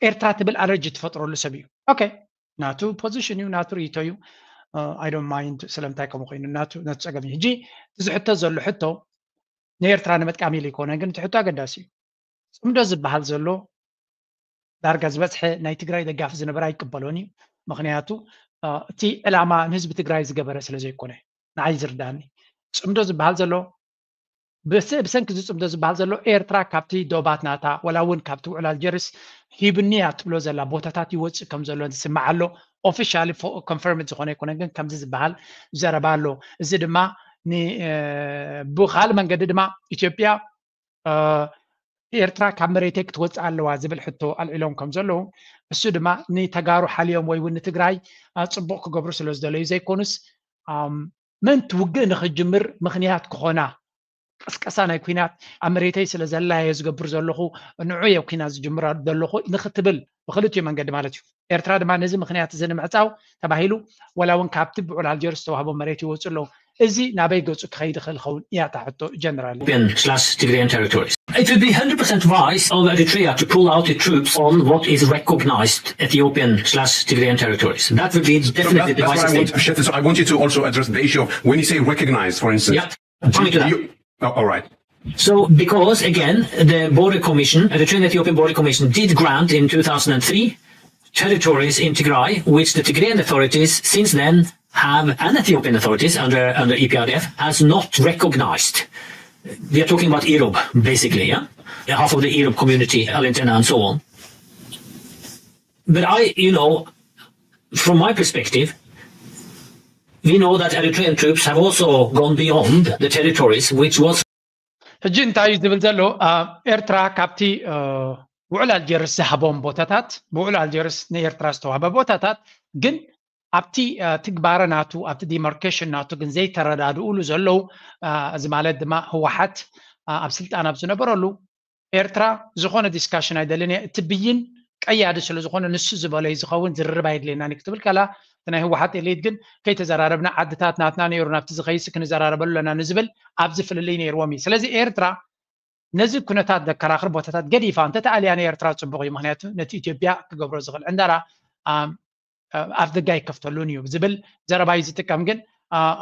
ኤርትራ ትብል ኣለርጂ ትፈጥረሉ ሰብ እዩ። ኦኬ ናቱ ፖዚሽን እዩ ናቱ ርእይቶ እዩ። I don't mind ስለምንታይ ከምኡ ኮይኑ ናቱ ነቲ ጸገም እዩ። ሕጂ እቲ ዝሕተት ዘሎ ሕቶ ንኤርትራ ንምጥቃም ኢሉ ኣይኮነን ግን እቲ ሕቶ ኣገዳሲ እዩ። ፅምዶ ዝበሃል ዘሎ ዳርጋ ዝበፅሐ ናይ ትግራይ ደጋፊ ዝነበረ ኣይቅበሎን እዩ። ምክንያቱ እቲ ዕላማ ንህዝቢ ትግራይ ዝገበረ ስለ ዘይኮነ ንዓይ ዝርዳኒ ፅምዶ ዝበሃል ዘሎ ብሰንኪ ዝፅምዶ ዝበሃል ዘሎ ኤርትራ ካብቲ ዶባት ናታ ወላ እውን ካብቲ ውዕል ኣልጀርስ ሂብኒያ ትብሎ ዘላ ቦታታት ይወፅእ ከም ዘሎ ዝስማዕ ኣሎ። ኦፊሻሊ ኮንፈርምድ ዝኾነ ኣይኮነን ግን ከምዚ ዝበሃል ዘረባ ኣሎ። እዚ ድማ ብካልእ መንገዲ ድማ ኢትዮጵያ ኤርትራ ካብ መሬተይ ክትወፅእ ኣለዋ ዝብል ሕቶ ኣልዒሎም ከም ዘለዉ እሱ ድማ ንተጋሩ ሓልዮም ወይ እውን ንትግራይ ፅቡቕ ክገብሩ ስለ ዝደለዩ ዘይኮኑስ ምእንቲ ውግእ ንክጅምር ምክንያት ክኾና ቅስቀሳ ናይ ኩናት ኣብ መሬተይ ስለ ዘላ እየ ዝገብር ዘለኹ ንዑ እየ ኩናት ዝጅምር ዘለኹ ንክትብል ብክልቲኡ መንገዲ ማለት እዩ። ኤርትራ ድማ ነዚ ምክንያት እዚ ንምዕፃው ተባሂሉ ወላ እውን ካብቲ ብዑል ኣልጀርስ ዝተዋህቦ መሬት ይወፁ ኣለዉ። እዚ ናበይ ገፁ ክኸይድ ይኽእል ኸውን እያ እታ ሕቶ ጀነራል። Ethiopian slash Tigrayan territories. It would be hundred percent wise of Eritrea to pull out its troops on what is recognized Ethiopian slash Tigrayan territories. That would be definitely the wisest thing. So I want you to also address the issue of when you say recognized, for instance. Yeah, coming to that. Oh, all right. So, because again, the Border Commission, Eritrean Ethiopian Border Commission, did grant in two thousand and three territories in Tigray, which the Tigrayan authorities since then have, and Ethiopian authorities under, under E P R D F, has not recognized. We are talking about Irob, basically, yeah? Half of the Irob community, Alentena and so on. But I, you know, from my perspective, we know that Eritrean troops have also gone beyond the territories which was ሕጂ እንታይ እዩ ዝብል ዘሎ ኤርትራ ካብቲ ውዕል ኣልጀርስ ዝሃቦም ቦታታት ብውዕል ኣልጀርስ ንኤርትራ ዝተዋህበ ቦታታት ግን ኣብቲ ትግባረ ናቱ ኣብቲ ዲማርኬሽን ናቱ ግን ዘይተረዳድኡሉ ዘለዉ እዚ ማለት ድማ ህወሓት ኣብ ስልጣን ኣብ ዝነበረሉ ኤርትራ ዝኾነ ዲስካሽን ኣይደልን እየ እቲ ብይን ቀያዲ ስለ ዝኾነ ንሱ ዝበለዩ ዝኸውን ዝርርብ ኣይድልየናን ክትብል ከላ እቲ ናይ ህወሓት ኤሊት ግን ከይተዘራረብና ዓድታት ናትና ነይሩ ናብቲ ዝኸይስ ክንዘራረበሉ ኣለና ንዝብል ኣብዚ ፍልልይ ነይርዎም እዩ። ስለዚ ኤርትራ ነዚ ኩነታት ዘከራኽር ቦታታት ገዲፋ እንተተኣልያ ንኤርትራ ፅቡቕ እዩ። ምክንያቱ ነቲ ኢትዮጵያ ክገብሮ ዝኽእል ዕንደራ ኣፍ ደጋ ኣይከፍተሉን እዩ ዝብል ዘረባ እዩ ዝጥቀም። ግን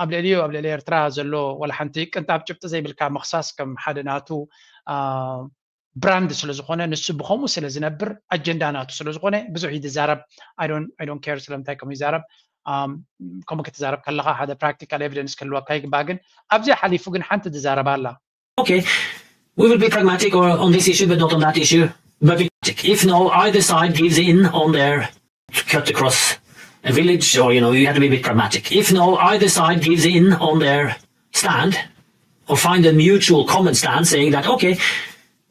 ኣብ ልዕሊኡ ኣብ ልዕሊ ኤርትራ ዘሎ ዋላ ሓንቲ ቅንጣብ ጭብጢ ዘይብልካ ምኽሳስ ከም ሓደ ናቱ ብራንድ ስለ ዝኾነ፣ ንሱ ብኸምኡ ስለ ዝነብር፣ ኣጀንዳ ናቱ ስለ ዝኾነ ብዙሕ እዩ ዝዛረብ። I don't care ስለምንታይ ከምኡ ይዛረብ። ከምኡ ክትዛረብ ከለኻ ሓደ ፕራክቲካል ኤቪደንስ ክህልወካ ይግባእ። ግን ኣብዚኣ ሓሊፉ ግን ሓንቲ ዝዛረባ ኣላ። Okay, we will be pragmatic or on this issue, but not on that issue. But we, if no, either side gives in on their to cut across a village, or you know, you have to be a bit pragmatic. If no, either side gives in on their stand or find a mutual common stand, saying that okay,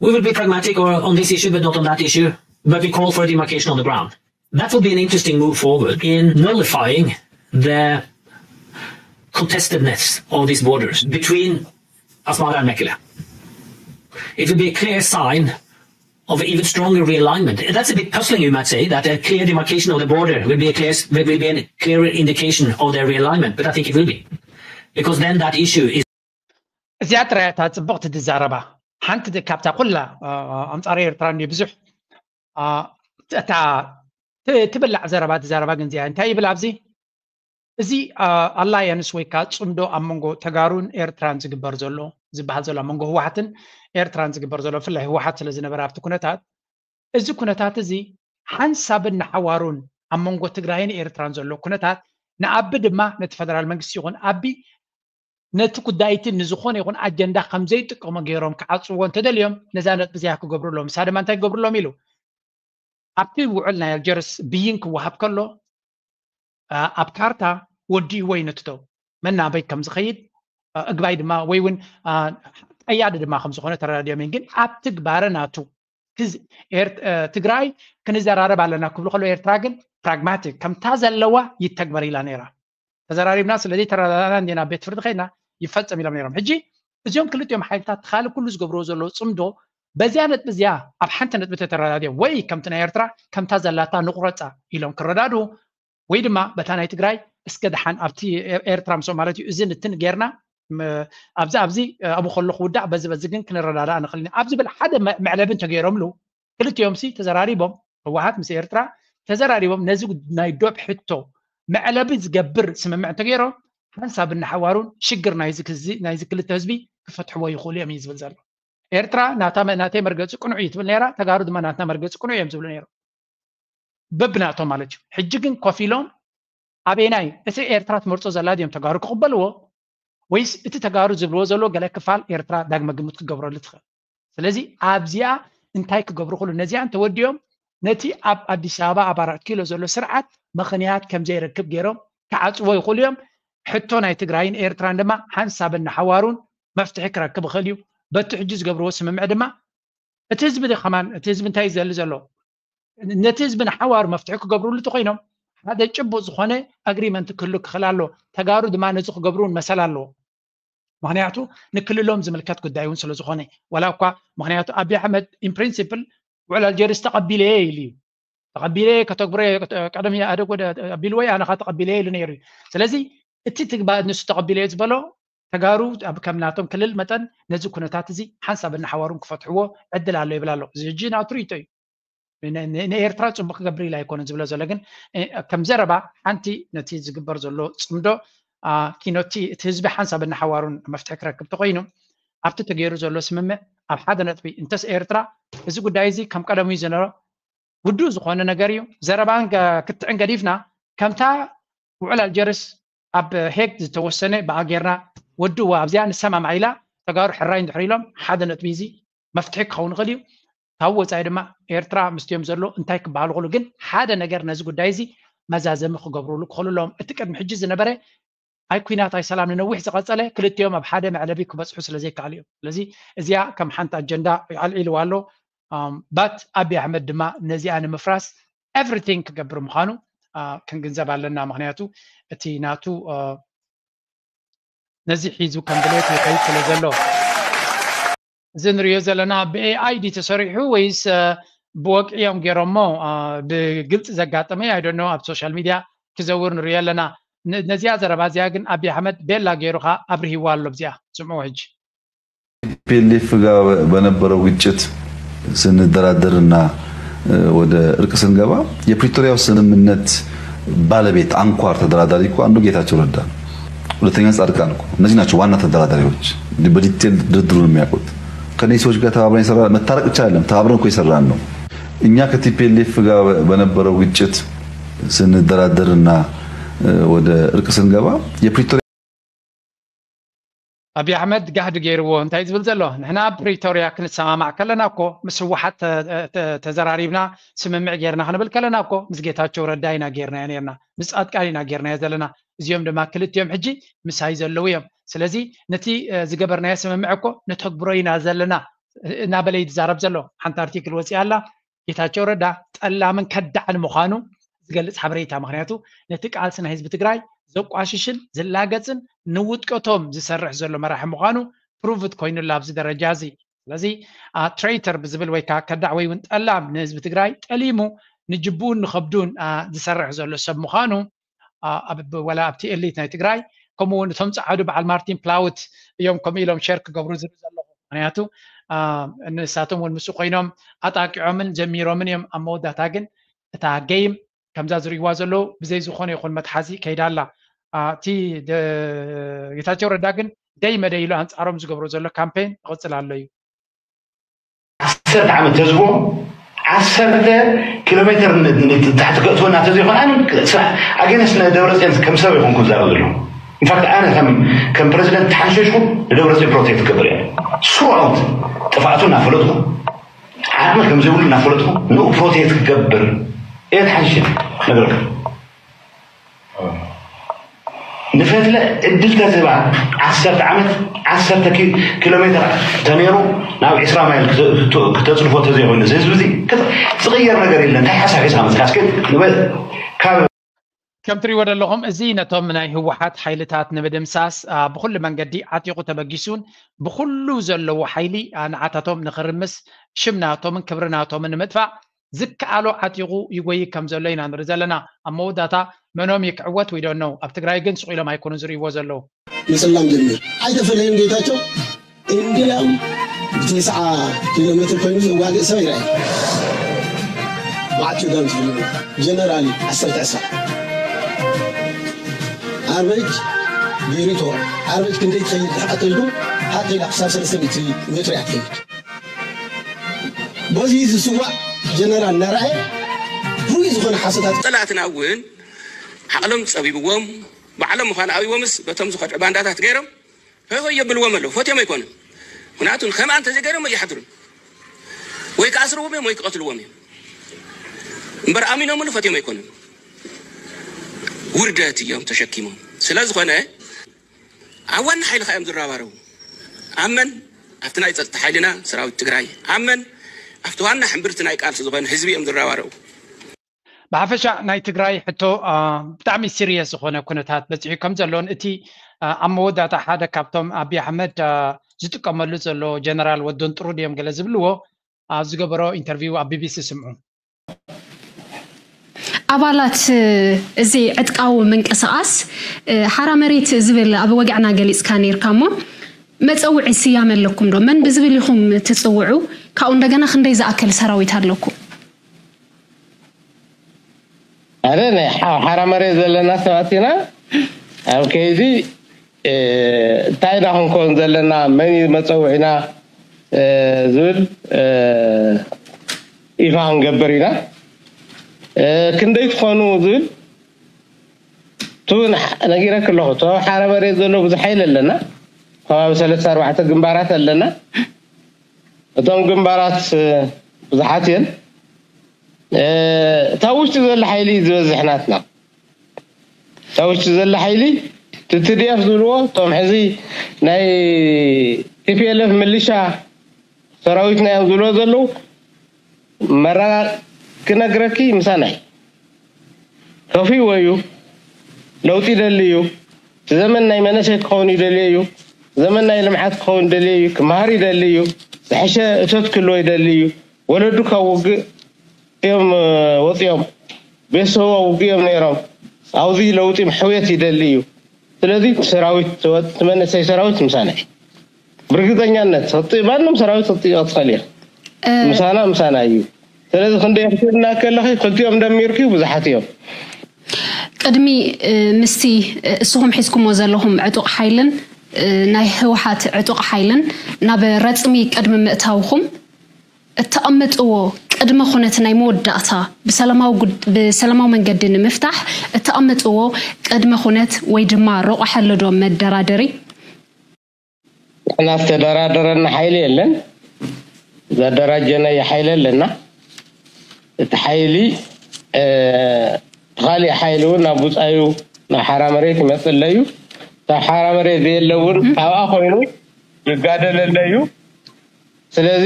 we will be pragmatic or on this issue, but not on that issue. But we call for a demarcation on the ground. That would be an interesting move forward in nullifying the contestedness of these borders between Asmara and Mekelle. It would be a clear sign of even stronger realignment. That's a bit puzzling, you might say, that a clear demarcation of the border will be a clear, will be a clear indication of their realignment, but I think it will be. Because then that issue is እዚኣ ጥራይ እታ ጽብቕቲ ዝዛረባ። ሓንቲ ካብታ ኩላ ኣንጻር ኤርትራ እንዲ ብዙሕ እታ ትብላዕ ዘረባ ትዛረባ ግን እዚኣ እንታይ ይብል ኣብዚ? እዚ ኣላያንስ ወይ ከዓ ጽምዶ ኣብ መንጎ ተጋሩን ኤርትራን ዝግበር ዘሎ ዝበሃል ዘሎ ኣብ መንጎ ህወሓትን ኤርትራን ዝግበር ዘሎ ብፍላይ ህወሓት ስለ ዝነበረ ኣብቲ ኩነታት፣ እዚ ኩነታት እዚ ሓንሳብን ንሓዋሩን ኣብ መንጎ ትግራይን ኤርትራን ዘሎ ኩነታት ንኣቢ ድማ ነቲ ፈደራል መንግስቲ ይኹን ኣቢ ነቲ ጉዳይ እቲ ንዝኾነ ይኹን ኣጀንዳ ከም ዘይጥቀሞ ገይሮም ክዓጽዎ እንተደልዮም ነዛ ነጥቢ እዚኣ ክገብሩ ኣለዎም። ንሳ ድማ እንታይ ክገብሩ ኣለዎም ኢሉ ኣብቲ ውዕል ናይ ኣልጀርስ ብይን ክወሃብ ከሎ ኣብ ካርታ ወዲእዎ እዩ ነቲ ደው መን ናበይ ከም ዝኸይድ እግባይ ድማ ወይ እውን ቀያዲ ድማ ከም ዝኾነ ተረዳዲኦም እዮም። ግን ኣብ ትግባረ ናቱ ትግራይ ክንዘራረብ ኣለና ክብሉ ከሎ ኤርትራ ግን ፕራግማቲክ ከምታ ዘለዋ ይተግበር ኢላ ነይራ። ተዘራሪብና ስለዚ ተረዳዳና እንዲና ቤት ፍርዲ ከይድና ይፈጸም ኢሎም ነይሮም። ሕጂ እዚኦም ክልቲኦም ሓይልታት ትኻሊ ኩሉ ዝገብርዎ ዘለዉ ጽምዶ በዚያ ነጥቢ እዚኣ ኣብ ሓንቲ ነጥቢ ተተረዳዲኦም ወይ ከምቲ ናይ ኤርትራ ከምታ ዘላታ ንቑረጻ ኢሎም ክረዳድኡ ወይ ድማ በታ ናይ ትግራይ እስከ ደሓን ኣብቲ ኤርትራ ምስኦም ማለት እዩ እዝን እትን ጌርና ኣብዚ ኣብዚ ኣብኡ ከሎ ክውዳእ በዚ በዚ ግን ክንረዳዳእ ንኽእል ኢና ኣብ ዝብል ሓደ መዕለቢ እንተገይሮምሉ ክልቲኦም ሲ ተዘራሪቦም ህወሓት ምስ ኤርትራ ተዘራሪቦም ነዚ ናይ ዶብ ሕቶ መዕለቢ ዝገብር ስምምዕ እንተገይሮም ሓንሳብ እናሓዋሩን ሽግር ናይዚ ክልተ ህዝቢ ክፈትሕዎ ይኽእሉ እዮም እዩ ዝብል ዘሎ። ኤርትራ ናተይ መርገፂ ቅኑዕ እዩ ትብል ነይራ፣ ተጋሩ ድማ ናትና መርገፂ ቅኑዕ እዮም ዝብሉ ነይሮም። በብናቶም ማለት እዩ። ሕጂ ግን ኮፍ ኢሎም ኣበየናይ እቲ ኤርትራ ትመርፆ ዘላ ድዮም ተጋሩ ክቕበልዎ ወይስ እቲ ተጋሩ ዝብልዎ ዘሎ ገለ ክፋል ኤርትራ ዳግመ ግምት ክገብረሉ ትኽእል? ስለዚ ኣብዚኣ እንታይ ክገብሩ ክሉ ነዚኣ እንተወዲኦም ነቲ ኣብ ኣዲስ ኣበባ ኣብ ኣራት ኪሎ ዘሎ ስርዓት ምኽንያት ከም ዘይረክብ ገይሮም ክዓፅዎ ይኽእሉ እዮም። ሕቶ ናይ ትግራይን ኤርትራን ድማ ሓንሳብን ንሓዋሩን መፍትሒ ክረክብ ይኽእል እዩ። በቲ ሕጂ ዝገብርዎ ስምምዕ ድማ እቲ ህዝቢ ከማን እቲ ህዝቢ እንታይ እዩ ዘሊ ዘሎ ነቲ ህዝቢ ንሓዋሩ መፍትሒ ክገብርሉ እንተኮይኖም ሓደ ጭቡጥ ዝኾነ ኣግሪመንት ክህሉ ክኽእል ኣሎ። ተጋሩ ድማ ነዚ ክገብሩ እውን መሰል ኣለዎ። ምክንያቱ ንክልሎም ዝምልከት ጉዳይ እውን ስለዝኾነ ዋላ እኳ ምክንያቱ ኣብይ ኣሕመድ in principle ውዕል ኣልጀርስ ተቐቢለ እየ ኢሉ እዩ። ተቐቢለ እየ ከተግብሮ እየ ቀደም ኢህኣደግ ወደ ኣቢልዎ እየ ኣነ ከዓ ተቐቢለ እየ ኢሉ ነይሩ እዩ። ስለዚ እቲ ትግባእ ንሱ ተቐቢለ እየ ዝበሎ ተጋሩ ከም ናቶም ክልል መጠን ነዚ ኩነታት እዚ ሓንሳብ እናሓዋሩን ክፈትሕዎ ዕድል ኣሎ ይብል ኣሎ። እዚ ሕጂ ናቱ ርእይቶ እዩ። ንኤርትራ ፅቡቅ ክገብር ኢላ ኣይኮነን ዝብሎ ዘሎ ግን ከም ዘረባ ሓንቲ ነቲ ዝግበር ዘሎ ፅምዶ ኪኖቲ እቲ ህዝቢ ሓንሳብ እናሓዋሩን መፍትሒ ክረክብ ተኮይኑ ኣብቲ ተገይሩ ዘሎ ስምምዕ ኣብ ሓደ ነጥቢ እንተስ ኤርትራ እዚ ጉዳይ እዚ ከም ቀደሙ እዩ ዝነበረ ውዱእ ዝኾነ ነገር እዩ። ዘረባን ክትዕን ገዲፍና ከምታ ውዕል ኣልጀርስ ኣብ ሄግ ዝተወሰነ ብኣ ጌርና ወድእዎ ኣብዚኣ ንሰማማዕ ኢላ ተጋሩ ሕራይ እንድሕር ኢሎም ሓደ ነጥቢ እዚ መፍትሒ ክኸውን ይኽእል እዩ። ካብ ወፃኢ ድማ ኤርትራ ምስቲኦም ዘሎ እንታይ ክበሃሉ ክእሉ ግን ሓደ ነገር ነዚ ጉዳይ እዚ መዛዘሚ ክገብሩሉ ክኽእሉ ኣለዎም። እቲ ቅድሚ ሕጂ ዝነበረ ኣይ ኩናት ኣይ ሰላም ንነዊሕ ዝቐፀለ ክልቲኦም ኣብ ሓደ መዕለቢ ክበፅሑ ስለ ዘይከኣሉ እዮም። ስለዚ እዚኣ ከም ሓንቲ ኣጀንዳ ኣልዒልዋ ኣሎ። ባት ኣቢ ኣሕመድ ድማ ነዚኣ ንምፍራስ ኤቭሪቲንግ ክገብር ምዃኑ ክንግንዘብ ኣለና። ምክንያቱ እቲ ናቱ ነዚ ሒዙ ከም ድሌት ይኸይድ ስለ ዘሎ እዚ ንሪኦ ዘለና ብኤኣይ ድዩ ተሰሪሑ ወይስ ብወግዒ እዮም ገይሮሞ ብግልፂ ዘጋጠመ ኣይደኖ ኣብ ሶሻል ሚድያ ክዘውር ንሪኦ ኣለና። ነዚኣ ዘረባ እዚኣ ግን ኣቢ ኣሕመድ ቤላ ገይሩ ከዓ ኣብርሂዋ ኣሎ። ብዚኣ ስምዑ ሕጂ። ቲፒኤልኤፍ ጋር በነበረው ግጭት ስንደራደርና ወደ እርቅ ስንገባ የፕሪቶሪያው ስምምነት ባለቤት አንኳር ተደራዳሪ እኮ አንዱ ጌታቸው ረዳ ነው። ሁለተኛ ጻድቃን እኮ እነዚህ ናቸው ዋና ተደራዳሪዎች። እንዲህ በዲቴል ድርድሩን የሚያውቁት ከእነዚህ ሰዎች ጋር ተባብረን የሰራ መታረቅ ብቻ አይደለም፣ ተባብረን እኮ የሰራን ነው። እኛ ከ ቲ ፒ ኤል ኤፍ ጋር በነበረው ግጭት ስንደራደርና ወደ እርቅ ስንገባ የፕሪቶሪያ ኣብይ ኣሕመድ ጋህዲ ገይርዎ እንታይ ዝብል ዘሎ ንሕና ኣብ ፕሪቶርያ ክንሰማማዕ ከለና እኮ ምስ ህወሓት ተዘራሪብና ስምምዕ ጌርና ክንብል ከለና እኮ ምስ ጌታቸው ረዳ ኢና ጌርናዮ ኔርና፣ ምስ ፃድቃን ኢና ጌርናዮ ዘለና። እዚኦም ድማ ክልቲኦም ሕጂ ምሳይ ዘለዉ እዮም። ስለዚ ነቲ ዝገበርናዮ ስምምዕ እኮ ነተግብሮ ኢና ዘለና እናበለ እዩ ዝዛረብ ዘሎ። ሓንቲ ኣርቲክል ወፂኣ ኣላ። ጌታቸው ረዳ ጠላምን ከዳዕን ምዃኑ ዝገልፅ ሓበሬታ። ምክንያቱ ነቲ ቃልሲ ናይ ህዝቢ ትግራይ ዘቋሽሽን ዝላገፅን ንውጥቀቶም ዝሰርሕ ዘሎ መራሒ ምዃኑ ፕሩቭድ ኮይኑላ ኣብዚ ደረጃ እዚ። ስለዚ ትሬይተር ብዝብል ወይ ከዓ ከዳዕ ወይ እውን ጠላም ንህዝቢ ትግራይ ጠሊሙ ንጅብኡን ንኸብዱን ዝሰርሕ ዘሎ ሰብ ምዃኑ ወላ ኣብቲ ኤሊት ናይ ትግራይ ከምኡ እውን እቶም ፀዓዱ በዓል ማርቲን ፕላውት እዮም ከምኡ ኢሎም ሸር ክገብሩ ዝብል ዘለኹ። ምክንያቱ ንሳቶም እውን ምስ ኮይኖም ኣጣቂዖምን ጀሚሮምን እዮም። ኣብ መወዳእታ ግን እታ ገይም ከምዛ ዝርእይዋ ዘለዉ ብዘይ ዝኾነ ይኹን መትሓዚ ከይዳ ኣላ። እቲ ጌታቸው ረዳ ግን ደይ መደይ ኢሉ ኣንፃሮም ዝገብሮ ዘሎ ካምፔን ይቕፅል ኣሎ እዩ። ዓሰርተ ዓመት ተዝቦ ዓሰርተ ኪሎ ሜትር ታሕቲ ከእትወና ተዘይኮነ ኣነ ስራሕ ኣገነስ ንደብረፅዮን ከም ሰብ ይኮንኩ ዝዛረብ ዘሎ። ኢንፋክት ኣነ ከም ፕረዚደንት ተሓንሸሽኩ ንደብረፅዮን ፕሮቴክት ክገብር እየ። ስሩዓውት ጥፍኣቱ እናፈለጥኩ ዓቕሚ ከም ዘይብሉ እናፈለጥኩ ንኡ ፕሮቴክት ክገብር እየ። ተሓንሽ ነግረካ ንፈትለ እድል ተዝህባ ዓሰርተ ዓመት ዓሰርተ ኪሎ ሜትር ተነይሩ ናብ ዕስራ ማይል ክተፅድፎ ተዘይኮይኑ እዚ ህዝቢ እዚ ዝቕየር ነገር የለን። እንታይ ሓሳብ ሒዝካ መፅካ እስኪ ካብ ከም ትሪእዎ ዘለኹም እዚ ነቶም ናይ ህወሓት ሓይልታት ንምድምሳስ ብኩሉ መንገዲ ዓጢቑ ተበጊሱን ብኩሉ ዘለዎ ሓይሊ ንዓታቶም ንክርምስ ሽም ናቶምን ክብሪ ናቶምን ንምጥፋእ ዝከኣሎ ዓጢቑ ይጎይ ከም ዘሎ ኢና ንርኢ ዘለና። ኣብ መወዳእታ መኖም ይክዕወት we don't know። ኣብ ትግራይ ግን ስቕ ኢሎም ኣይኮኑን ዝርእይዎ ዘለዉ። ምፅላም ጀሚሩ ኣይተፈለየን ጌታቸው። እንዲያውም ብተስዓ ኪሎ ሜትር ኮይኑ ዝዋግእ ሰብ ይረኣይ። መዓት ኪሎ ሜትር ጀነራል ዓሰርተ ዕስራ ኣርበጅ ገይሩ ይተወ ኣርበጅ ክንደይ ትኸይድ ተሓቀተልኩም ሓቂ ኢላ ክሳብ ሰለስተ ሚእቲ ሜትሮ እያ ትኸይድ። በዚ ዝስዋእ ጀነራል እናረኣየ ሩይ ዝኾነ ሓሰታት ፀላእትና እውን ዓቕሎም ፀቢብዎም ባዕሎም ምዃን ኣብይዎምስ በቶም ዝኸድዑ ባንዳታት ገይሮም ሆይ ሆይ የብልዎም ኣለዉ። ፈትዮም ኣይኮኑን። ምክንያቱ ንከምኣ እንተዘይገይሮም ኣይሓድሩን። ወይ ክኣስርዎም እዮም ወይ ክቐትልዎም እዮም። እምበር ኣሚኖምሉ ፈትዮም ኣይኮኑን። ውርደት እዮም ተሸኪሞም። ስለ ዝኾነ ኣብ ዋና ሓይልኻ እዮም ዝረባረቡ። ኣመን ኣብቲ ናይ ፀጥታ ሓይልና ሰራዊት ትግራይ ኣመን ኣብቲ ዋና ሕምብርቲ ናይ ቃልሲ ዝኾነ ህዝቢ እዮም ዝረባረቡ። ብሓፈሻ ናይ ትግራይ ሕቶ ብጣዕሚ ሲሪየስ ዝኾነ ኩነታት በፂሑ ከም ዘሎን እቲ ኣብ መወዳእታ ሓደ ካብቶም ኣብይ ኣሕመድ ዝጥቀመሉ ዘሎ ጀነራል ወዶን ጥሩ ድዮም ገለ ዝብልዎ ኣብ ዝገበሮ ኢንተርቪው ኣብ ቢቢሲ ስምዑ። ኣባላት እዚ ዕጥቃዊ ምንቅስቃስ ሓራ መሬት ዝብል ኣብ ወግዕና ገሊፅካ ነይርካ እሞ መፀውዒ ስያመ ኣለኩም ዶ? መን ብዝብል ኢኹም ትፅውዑ? ካብኡ እንደገና ክንደይ ዝኣክል ሰራዊት ኣለኩም? ኣረ ናይ ሓራ መሬት ዘለና ሰባት ኢና። ኣብ ከይዲ እንታይ ኢና ክንከውን ዘለና፣ መን እዩ መፀውዒና ዝብል ይፋ ክንገብር ኢና። ክንደይ ትኾኑ ዝብል ቱ ነጊረክ ኣለኹ። ቶ ሓራ መሬት ዘሎ ብዙሕ ሓይሊ ኣለና። ከባቢ ሰለስተ ኣርባዕተ ግንባራት ኣለና። እቶም ግንባራት ብዙሓት እየን። እታ ውሽጢ ዘሎ ሓይሊ ዝበዝሕ ናትና። እታ ውሽጢ ዘሎ ሓይሊ ትትዲኤፍ ዝብልዎ እቶም ሕዚ ናይ ቲፒኤልኤፍ ምልሻ ሰራዊትና እዮም ዝብልዎ ዘለዉ መረጋ ክነግረኪ ምሳና እዩ። ከፊዎ እዩ። ለውጢ ይደሊ እዩ። እቲ ዘመን ናይ መነሰይ ክኸውን ይደልዮ እዩ። ዘመን ናይ ልምዓት ክኸውን ይደልዮ እዩ። ክመሃር ይደሊ እዩ። ዝሐሸ እቶት ክህልዎ ይደሊ እዩ። ወለዱ ካብ ውግእ እዮም ወፂኦም። ቤተሰቡ ኣብ ውግእ እዮም ነይሮም። ኣብዚ ለውጢ ሕውየት ይደሊ እዩ። ስለዚ ሰራዊት እቲ መንእሰይ ሰራዊት ምሳና እዩ። ብርግፀኛነት ማንም ሰራዊት ክትጥይቕ ትኽእል እያ። ምሳና ምሳና እዩ። ስለዚ ክንደይ ክትብልና ከለኺ ክልቲኦም ደሚርኪ ብዙሓት እዮም። ቅድሚ ምስቲ እስኹም ሒዝኩሞ ዘለኹም ዕጡቕ ሓይልን ናይ ህወሓት ዕጡቕ ሓይልን ናብ ረፅሚ ቅድሚ ምእታውኹም እተቐምጥዎ ቅድመ ኩነት ናይ መወዳእታ ብሰላማዊ መንገዲ ንምፍታሕ እተቐምጥዎ ቅድመ ኩነት ወይ ድማ ረቑ ሓለዶ መደራደሪ? ንሕና ዝተደራደረና ሓይሊ የለን። ዘደራጀናዮ ሓይሊ ኣለና። እቲ ሓይሊ እቲ ካሊእ ሓይሊ እውን ናብ ውፃዩ ናብ ሓራ መሬት ይመፅእ ኣለዩ። ካብ ሓራ መሬት ዘየለ እውን ኣብኣ ኮይኑ ይጋደል ኣለዩ። ስለዚ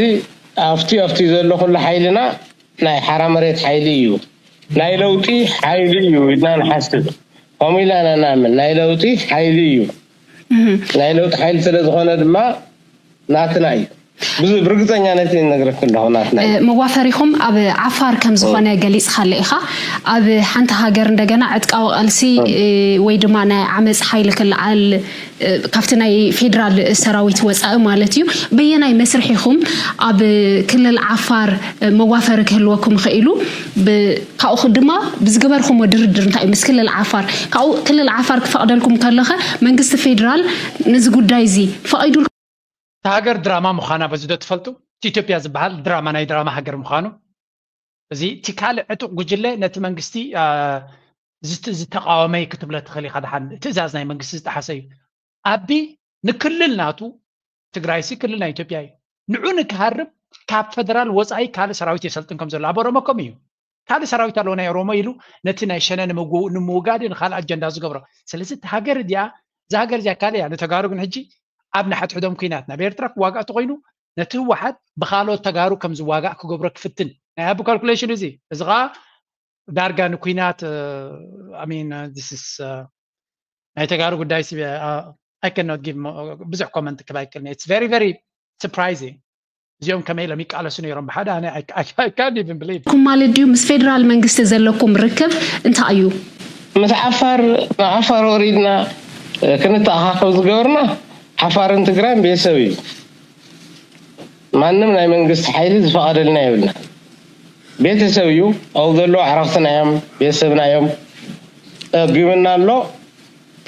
ኣብቲ ኣብቲ ዘሎ ኩሉ ሓይልና ናይ ሓራ መሬት ሓይሊ እዩ። ናይ ለውጢ ሓይሊ እዩ ኢልና ንሓስብ። ከምኡ ኢልና ኢና ንኣምን። ናይ ለውጢ ሓይሊ እዩ። ናይ ለውጢ ሓይሊ ስለ ዝኾነ ድማ ናትና እዩ። ብዙ ብርግፀኛነት ይነግረክ ኣለኹ ናትና እዩ። መዋፈሪኹም ኣብ ዓፋር ከም ዝኾነ ገሊፅካለ ኢኻ። ኣብ ሓንቲ ሃገር እንደገና ዕጥቃዊ ቃልሲ ወይ ድማ ናይ ዓመፅ ሓይሊ ክለዓል ካብቲ ናይ ፌዴራል ሰራዊት ወፃኢ ማለት እዩ። በየናይ መስርሕ ኢኹም ኣብ ክልል ዓፋር መዋፈሪ ክህልወኩም ኽኢሉ? ካብኡ ድማ ብዝገበርኩሞ ድርድር እንታይ እዩ ምስ ክልል ዓፋር? ካብኡ ክልል ዓፋር ክፈቕደልኩም ከለኸ መንግስቲ ፌዴራል ነዚ ጉዳይ እዚ ፈቒዱልኩም? እታ ሃገር ድራማ ምዃና በዚ ዶ ትፈልጡ? እቲ ኢትዮጵያ ዝበሃል ድራማ ናይ ድራማ ሃገር ምዃኑ እዚ እቲ ካልእ ዕጡቕ ጉጅለ ነቲ መንግስቲ ዝተቃወመይ ክትብለ ትኽእል ኢኻ። ድሓን ትእዛዝ ናይ መንግስቲ ዝጠሓሰ እዩ። ኣቢ ንክልል ናቱ ትግራይሲ ክልል ናይ ኢትዮጵያ እዩ። ንዑ ንክሃርብ ካብ ፈደራል ወፃኢ ካልእ ሰራዊት የሰልጥን ከም ዘሎ ኣብ ኦሮሞ ከምኡ እዩ። ካልእ ሰራዊት ኣለዎ ናይ ኦሮሞ ኢሉ ነቲ ናይ ሸነ ንምውጋድ ንካልእ ኣጀንዳ ዝገብሮ። ስለዚ እቲ ሃገር እዚኣ እዛ ሃገር እዚኣ ካልእ እያ። ንተጋሩ ግን ሕጂ ኣብ ንሓድሕዶም ኩናት ናብ ኤርትራ ክዋጋእ ተኮይኑ ነቲ ህወሓት ብካልኦት ተጋሩ ከም ዝዋጋእ ክገብሮ ክፍትን ናይ ኣቢ ካልኩሌሽን እዚ እዚ ከዓ ዳርጋ ንኩናት ሚን ስ ናይ ተጋሩ ጉዳይ ሲ I cannot give ብዙሕ ኮመንት ክብ ኣይክልን it's very very surprising። እዚኦም ከመይ ኢሎም ይቃለሱ ነይሮም ብሓደ ኣነ I can't even believe። ኩም ማለት ድዩ ምስ ፌዴራል መንግስቲ ዘለኩም ርክብ እንታይ እዩ? ምስ ዓፋር ንዓፋር ወሪድና ክንተኣኻኸብ ዝገበርና ዓፋርን ትግራይን ቤተሰብ እዩ። ማንም ናይ መንግስቲ ሓይሊ ዝፈቐደልና የብልና። ቤተሰብ እዩ። ኣብኡ ዘለዉ ኣዕራኽትና እዮም፣ ቤተሰብና እዮም። ጸጊምና ኣሎ፣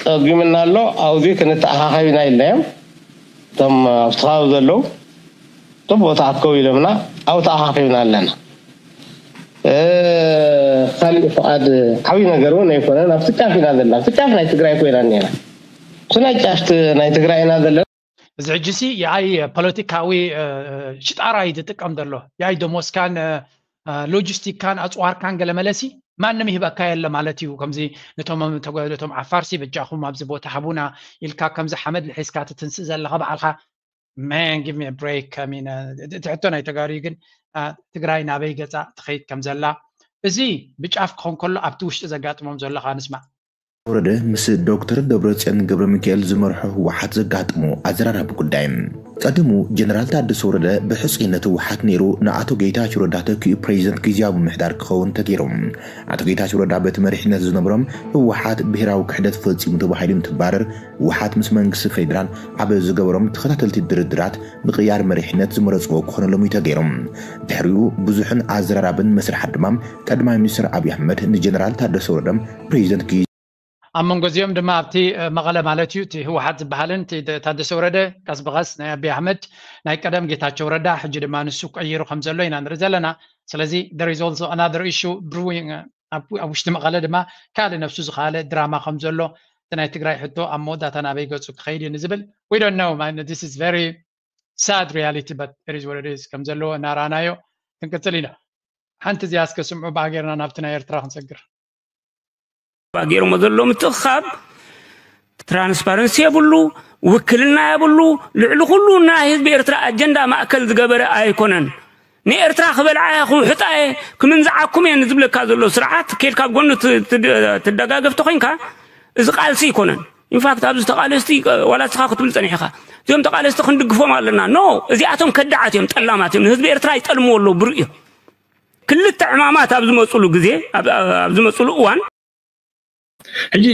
ጸጊምና ኣሎ፣ ኣብዚ ክንተኣኻኸብ ኢና ኢልናዮም። እቶም ኣብቲ ከባቢ ዘለዉ እቶም ቦታ ኣከው ኢሎምና ኣብኡ ተኣኻኺብና ኣለና። ካሊእ ፍቓድ ዓብዪ ነገር እውን ኣይኮነን። ኣብቲ ጫፍ ኢና ዘለና፣ ኣብቲ ጫፍ ናይ ትግራይ ኮይና እኒና። እሱ ናይ ጫፍ ናይ ትግራይ ኢና ዘለና። እዚ ሕጂ ሲ የኣይ ፖለቲካዊ ሽጣራ እዩ ዝጥቀም ዘሎ። የኣይ ደሞዝካን ሎጂስቲክካን ኣፅዋርካን ገለመለ ሲ ማንም ይህበካ የለ ማለት እዩ። ከምዚ ነቶም ነቶም ዓፋር ሲ በጃኹም ኣብዚ ቦታ ሃቡና ኢልካ ከምዚ ሓመድ ልሒስካ ትትንስእ ዘለኻ ባዕልካ man give me a break I mean እቲ ሕቶ ናይ ተጋሩ እዩ ግን ትግራይ ናበይ ገፃ ትኸይድ ከም ዘላ እዚ ብጫፍ ክኾን ከሎ ኣብቲ ውሽጢ ዘጋጥሞም ዘሎ ከዓ ንስማዕ። ወረደ ምስ ዶክተር ደብረፅዮን ገብረሚካኤል ዝመርሖ ህወሓት ዘጋጠሞ ኣዘራራቢ ጉዳይ ቀዲሙ ጀነራል ታደሰ ወረደ ብሕፁይነት ህወሓት ነይሩ ንኣቶ ጌታቸው ረዳ ተኪኡ ፕሬዚደንት ግዝያዊ ምምሕዳር ክኸውን ተገይሩ። ኣቶ ጌታቸው ረዳ በቲ መሪሕነት ዝነበሮም ህወሓት ብሄራዊ ክሕደት ፈፂሙ ተባሂሉ እንትባረር ህወሓት ምስ መንግስቲ ፌዴራል ኣብ ዝገበሮም ተኸታተልቲ ድርድራት ምቕያር መሪሕነት ዝመረፅዎ ክኾነሎም እዩ ተገይሩ። ድሕሪኡ ብዙሕን ኣዘራራብን መስርሓት ድማ ቀዳማይ ሚኒስትር ኣብይ ኣሕመድ ንጀነራል ታደሰ ወረደ ፕሬዚደንት ኣብ መንጎ እዚኦም ድማ ኣብቲ መቐለ ማለት እዩ እቲ ህወሓት ዝበሃልን እቲ ታደሰ ወረደ ቀስ ብቐስ ናይ ኣብይ ኣሕመድ ናይ ቀደም ጌታቸው ረዳ ሕጂ ድማ ንሱ ቀይሩ ከም ዘሎ ኢና ንርኢ ዘለና። ስለዚ there is also another issue brewing ኣብ ውሽጢ መቐለ ድማ ካልእ ነብሱ ዝኸኣለ ድራማ ከም ዘሎ እቲ ናይ ትግራይ ሕቶ ኣብ መወዳእታ ናበይ ገፁ ክኸይድ እዩ ንዝብል we don't know man this is very sad reality but it is what it is ከም ዘለዎ እናረኣናዮ ክንቅፅል ኢና። ሓንቲ እዚኣ እስከ ስምዑ ብኣ ጌርና ናብቲ ናይ ኤርትራ ክንሰግር። ገይሮሞ ዘሎ ምትእኽኻብ ትራንስፓረንሲ የብሉ፣ ውክልና የብሉ። ልዕሊ ኩሉ ናይ ህዝቢ ኤርትራ ኣጀንዳ ማእከል ዝገበረ ኣይኮነን። ንኤርትራ ክበልዓ እየ ክውሕጣ እየ ክምንዝዓኩም እየ ንዝብለካ ዘሎ ስርዓት ኬድካ ጎኑ ትደጋገፍ ተኮይንካ እዚ ቃልሲ ኣይኮነን። ኢንፋክት ኣብዚ ተቃለስቲ ዋላ ንስኻ ክትብል ጸኒሕኻ እዚኦም ተቃለስቲ ክንድግፎም ኣለና ኖ እዚኣቶም ከዳዓት እዮም፣ ጠላማት እዮም፣ ንህዝቢ ኤርትራ ይጠልምዎ ኣለዉ ብሩእ እዮም። ክልተ ዕማማት ኣብ ዝመፅሉ ግዜ ኣብ ዝመፅሉ እዋን ሕጂ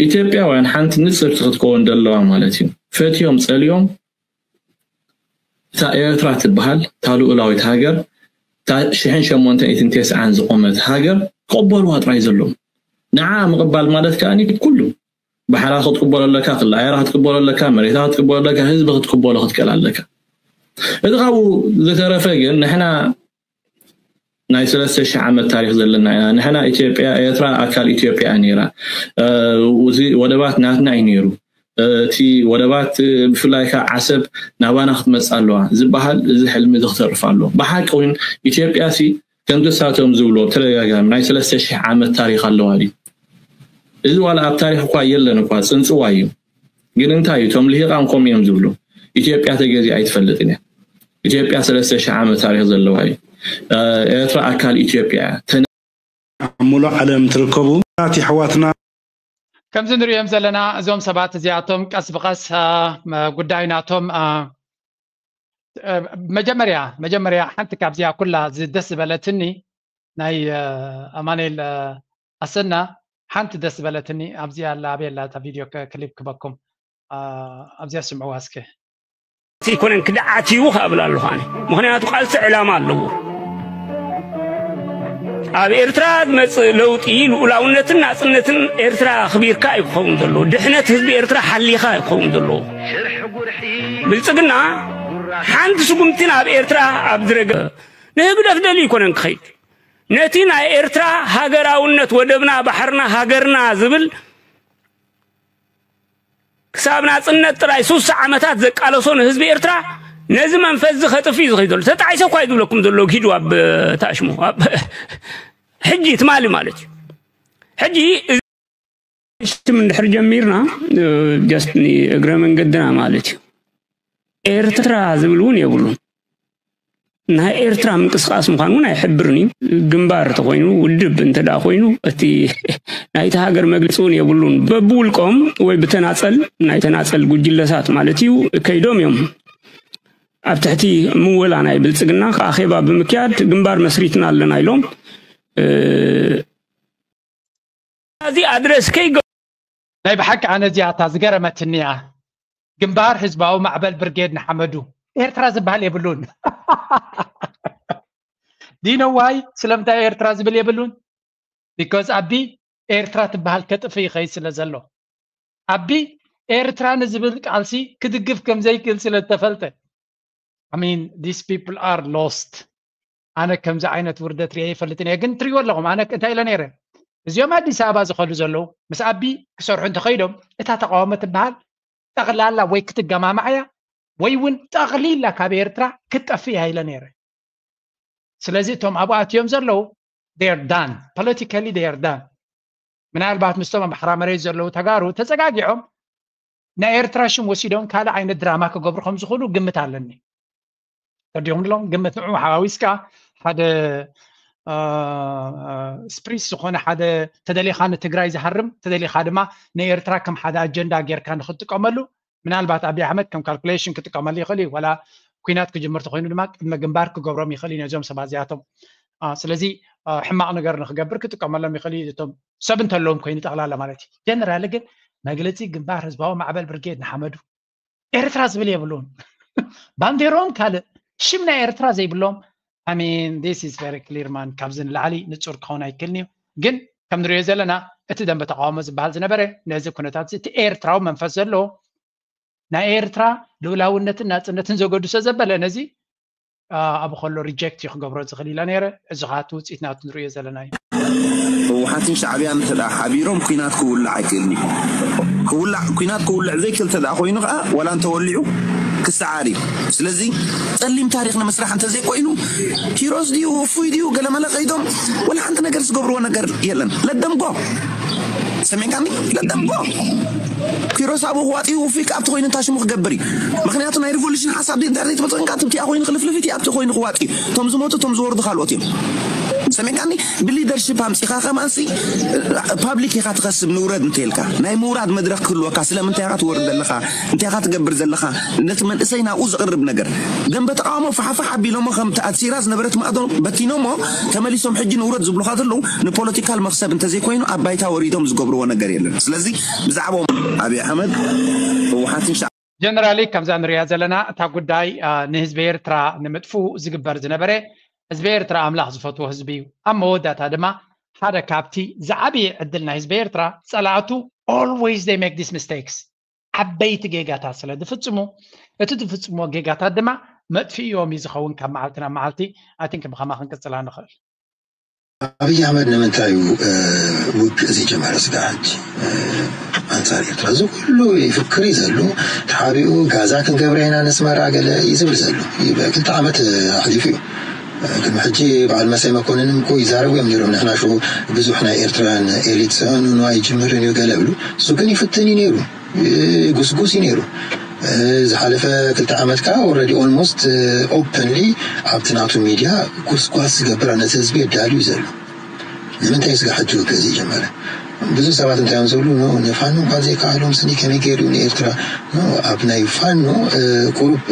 ኢትዮጵያውያን ሓንቲ ንፅርቲ ክትከውን ዘለዋ ማለት እዩ። ፈትዮም ፀልዮም እታ ኤርትራ ትበሃል እታ ልኡላዊት ሃገር እታ ሽሕን ሸሞንተ ሚእትን ተስዓን ዝቆመት ሃገር ክቕበልዋ ጥራይ ዘለዎም። ንዓ ምቕባል ማለት ከኣ ኩሉ ባሕራ ክትቅበሎ ኣለካ፣ ክሊ ኣየራ ክትቅበሎ ኣለካ፣ መሬታ ክትቅበሎ ኣለካ፣ ህዝቢ ክትቅበሎ ክትክእል ኣለካ። እቲ ካብኡ ዝተረፈ ግን ንሕና ናይ ሰለስተ ሺሕ ዓመት ታሪኽ ዘለና ኢና። ንሕና ኢትዮጵያ፣ ኤርትራ ኣካል ኢትዮጵያ እያ ነይራ። እ፣ እዚ ወደባት ናትና እዩ ነይሩ። እቲ ወደባት፣ እ፣ ብፍላይ ከዓ ዓሰብ ናባና ክትመጽእ ኣለዋ ዝበሃል እዚ ሕልሚ እዚ ክተርፍ ኣለዎ። ብሓቂ እውን ኢትዮጵያ ሲ ከምቲ እሳቶም ዝብሎ ብተደጋጋሚ ናይ ሰለስተ ሺሕ ዓመት ታሪኽ ኣለዋ ድዩ? እዚ ዋላ ኣብ ታሪኽ እኳ የለን እኳ፣ ጽንጽዋ እዩ። ግን እንታይ እዩ? እቶም ልሂቃን ከምኡ እዮም ዝብሉ። ኢትዮጵያ ተገዚኣ ኣይትፈልጥን እያ። ኢትዮጵያ ሰለስተ ሺሕ ዓመት ታሪኽ ዘለዋ እዩ። እ፣ ኤርትራ ኣካል ኢትዮጵያ እያ። ተነ- ኣብ ሙሉእ ዓለም ትርከቡ ኣሕዋትና ከምዚ ንሪኦም ዘለና እዞም ሰባት እዚኣቶም ቀስ ብቐስ፣ አ፣ መ-፣ ጉዳይ ናቶም፣ አ፣ አ፣ መጀመርያ፣ መጀመርያ ሓንቲ ካብዚኣ ኩላ ዝ-፣ ደስ ዝበለትኒ ናይ፣ አ፣ ኣማኑኤል፣ አ፣ ኣሰና ሓንቲ ደስ ዝበለትኒ ኣብዚኣ ኣላ፣ ኣበይ ኣላ እታ ቪድዮ ክ-፣ ክሊፕ ክበኩም፣ አ፣ ኣብዚኣ ስምዕዋ እስከ። ኣይኮነን ክድዓት እዩ ክብል ኣለኹ ኣነ። ምኽንያቱ ቃልሲ ዕላማ ኣለዎ። ኣብ ኤርትራ ዝመጽእ ለውጢ ልኡላውነትን ናጽነትን ኤርትራ ኣኽቢርካ እዩ ክኸውን ዘለዎ። ድሕነት ህዝቢ ኤርትራ ሓሊኻ እዩ ክኸውን ዘለዎ። ብልጽግና ሓንቲ ስጉምቲ ናብ ኤርትራ ኣብ ዝረገ ንህግደፍ ደልዩ ኣይኮነን ክኸይድ። ነቲ ናይ ኤርትራ ሃገራውነት፣ ወደብና፣ ባሕርና፣ ሃገርና ዝብል ክሳብ ናጽነት ጥራይ ሱሳ ዓመታት ዘቃለሶ ንህዝቢ ኤርትራ፣ ነዚ መንፈስ እዚ ከጥፍ እዩ ዝኸይድ ዘሎ። ተጣዒሰ እኳ እዩ ዝብለኩም ዘሎ፣ ኪዱ ኣብ ታሽሙ፣ ኣብ ሕጂ ትማሊ ማለት እዩ። ሕጂ እዚ ሽም እንድሕር ጀሚርና፣ እ፣ ጀስት ንእግረ መንገድና ማለት እዩ። ኤርትራ ዝብል እውን የብሉን። ናይ ኤርትራ ምንቅስቃስ ምዃኑ እውን ኣይሕብርን እዩ። ግንባር እንተኾይኑ፣ ውድብ እንተ ደኣ ኮይኑ፣ እቲ ናይቲ ሃገር መግለጺ እውን የብሉን። በብውልቆም ወይ ብተናጸል፣ ናይ ተናጸል ጉጅለታት ማለት እዩ፣ ከይዶም እዮም ኣብ ትሕቲ ምወላ ናይ ብልጽግና ኣኼባ ብምክያድ ግንባር መስሪትና ኣለና ኢሎም፣ እ፣ እዚ ኣድረስ ከይገ- ናይ ብሓቂ ኣነ እዚኣ እታ ዝገረመትኒ እያ። ግንባር ህዝባዊ ማዕበል ብርጌድ ንሓመዱ። ኤርትራ ዝበሃል የብሉን። Do you know why? ስለምንታይ ኤርትራ ዝብል የብሉን? Because ኣቢ ኤርትራ ትበሃል ከጥፍ ይኸይድ ስለ ዘሎ። ኣቢ ኤርትራ ንዝብል ቃልሲ ክድግፍ ከም ዘይክእል ስለ ዝተፈልጠ። I mean, these people are lost. ኣነ ከምዚ ዓይነት ውርደት ሪኤ ይፈልጥን እየ፣ ግን ትሪእዎ ኣለኹም። ኣነ እንታይ ኢለ ነይረ? እዚኦም ኣዲስ ኣበባ ዝኸዱ ዘለዉ ምስ ኣቢ ክሰርሑ እንተኸይዶም እታ ተቃውሞ ትበሃል ጠቕላላ ወይ ክትገማማዕ እያ ወይ እውን ጠቕሊላ ካብ ኤርትራ ክትጠፍእ እያ ኢለ ነይረ። ስለዚ እቶም ኣብኡ ኣትዮም ዘለዉ they are done. Politically they are done. ምናልባት ምስቶም ኣብ ሓራ መሬት ዘለዉ ተጋሩ ተጸጋጊዖም ናይ ኤርትራ ሽም ወሲዶም ካልእ ዓይነት ድራማ ክገብሩ ከም ዝኽእሉ ግምት ኣለኒ። ተዲኹም ድሎም ግምት ንዑ ሓዋዊስካ ሓደ፣ አ፣ ስፕሪስ ዝኾነ ሓደ ተደሊኻ ንትግራይ ዝሃርም፣ ተደሊኻ ድማ ንኤርትራ ከም ሓደ ኣጀንዳ ጌርካ ንኽትጥቀመሉ፣ ምናልባት ኣብይ ኣሕመድ ከም ካልኩሌሽን ክጥቀመሉ ይኽእል እዩ። ዋላ ኩናት ክጅምር ተኾይኑ ድማ ቅድመ ግንባር ክገብሮም ይኽእል እዩ ነዞም ሰባት እዚኣቶም። አ፣ ስለዚ፣ አ፣ ሕማቕ ነገር ንኽገብር ክጥቀመሎም ይኽእል እዩ። እቶም ሰብ እንተለዎም ኮይኑ ጠቕላላ ማለት እዩ። ጀነራል ግን መግለጺ ግንባር ህዝባዊ ማዕበል ብርጌድ ንሓመዱ ኤርትራ ዝብል የብሉን። ባንዴሮም ካልእ ሽም ናይ ኤርትራ ዘይብሎም። I mean, this is very clear man። ካብዚ ንላዕሊ ንጹር ክኸውን ኣይክእልን እዩ። ግን ከም ንሪኦ ዘለና እቲ ደንበ ተቃውሞ ዝበሃል ዝነበረ ነዚ ኩነታት እዚ እቲ ኤርትራዊ መንፈስ ዘለዎ ናይ ኤርትራ ልኡላውነትን ናጽነትን ዘገድሶ ዘበለ ነዚ፣ አ፣ ኣብ ከሎ ሪጀክት እዩ ክገብሮ ዝኽእል ኢለ ነይረ። እዚ ኸኣ እቲ ውጽኢት ናቱ ንሪኦ ዘለና እዩ። ህወሓትን ሻዕብያን እንተ ደኣ ሓቢሮም ኲናት ክውላዕ ኣይክእልን እዩ። ክውላዕ፣ ኲናት ክውልዕ ዘይክእል እንተ ደኣ ኮይኑ ኸኣ ዋላ እንተወሊዑ ክሰዓር እዩ። ስለዚ ጸሊም ታሪኽ ንምስራሕ እንተዘይኮይኑ ኪሮስ ድዩ ውፉይ ድዩ ገለመለ ከይዶም ወላ ሓንቲ ነገር ዝገብርዎ ነገር የለን። ለደምጎ ሰሜንካኒ ለደምጎ ኪሮስ ኣብኡ ክዋጥዩ ውፉይ ከኣ ኣብቲ ኮይኑ እንታይ ሽሙ ክገብር እዩ። ምኽንያቱ ናይ ሪቮሉሽን ሓሳብ ድሕር ዘይትመጽእ ኮይንካ ኣብቲ ኮይኑ ክልፍልፍ እቲ ኣብቲ ኮይኑ ክዋጥዩ እቶም ዝሞቱ እቶም ዝወርዱ ካልኦት እዮም። ሰሜንካኒ ብሊደርሽፕ ኣምጺኻ ከማንሲ ፓብሊክ ኢኻ ትኸስብ ንውረድ እንተልካ ናይ ምውራድ መድረክ ክህልወካ ስለምንታይ ኢኻ ትወርድ ዘለኻ እንታይ ኢኻ ትገብር ዘለኻ ነቲ መንእሰይ ናብኡ ዘቕርብ ነገር ደንበ ተቃውሞ ፋሕፋሕ ኣቢሎሞ ከምቲ ኣትሲራ ዝነበረት ማእዶ በቲኖሞ ተመሊሶም ሕጂ ንውረድ ዝብሉኻ ዘለዉ ንፖለቲካል መኽሰብ እንተዘይኮይኑ ኣብ ባይታ ወሪዶም ዝገብርዎ ነገር የለን። ስለዚ ብዛዕባኦም ኣብይ ኣሕመድ ህወሓትን ሻ- ጀነራሊ ከምዛ ንሪኣ ዘለና እታ ጉዳይ፣ አ፣ ንህዝቢ ኤርትራ ንምጥፍኡ ዝግበር ዝነበረ ህዝቢ ኤርትራ ኣምላኽ ዝፈትዎ ህዝቢ እዩ። ኣብ መወዳእታ ድማ ሓደ ካብቲ ዝዓበየ ዕድል ናይ ህዝቢ ኤርትራ፣ ጸላእቱ always they make these mistakes፣ ዓበይቲ ጌጋታት ስለ ዝፍጽሙ፣ እቲ ዝፍጽምዎ ጌጋታት ድማ መጥፍእዮም እዩ ዝኸውን ካብ መዓልቲ ናብ መዓልቲ። I think ብኸማ ክንቅጽላ ንኽእል። ኣብይ ኣሕመድ ንምንታይ እዩ ውግእ ዝጀመረ ስጋ ሕጂ ኣንፃር ኤርትራ? እዚ ኩሉ ይፍክር እዩ ዘሎ። ተሓቢኡ ጋዛ ክንገብረ ኢና ነስመራ ገለ እዩ ዝብል ዘሎ። ክልተ ዓመት ኣሕሊፉ እዩ። ቅድሚ ሕጂ በዓል መሳይ መኮንንም እኮ ይዛረቡ እዮም ነይሮም። ንሕና ሽዑ ብዙሕ ናይ ኤርትራን ኤሊት ሰኑ ኣይጅምርን እዩ ገለ ብሉ። እሱ ግን ይፍትን እዩ ነይሩ። ጉስጉስ እዩ ነይሩ። ዝሓለፈ ክልተ ዓመት ከዓ already almost openly ኣብቲ ናቱ ሚድያ ጉስጓስ ዝገብር ነቲ ህዝቢ የዳልዩ ዘሎ። ንምንታይ ስጋ ሕጂ ውግእ ዝጀመረ? ብዙ ሰባት እንታይ እዮም ዝብሉ፣ ንፋኖ እንኳን ዘይከኣሎም ስኒ ከመይ ገይሩ ንኤርትራ? ኣብ ናይ ፋኖ ቁሩብ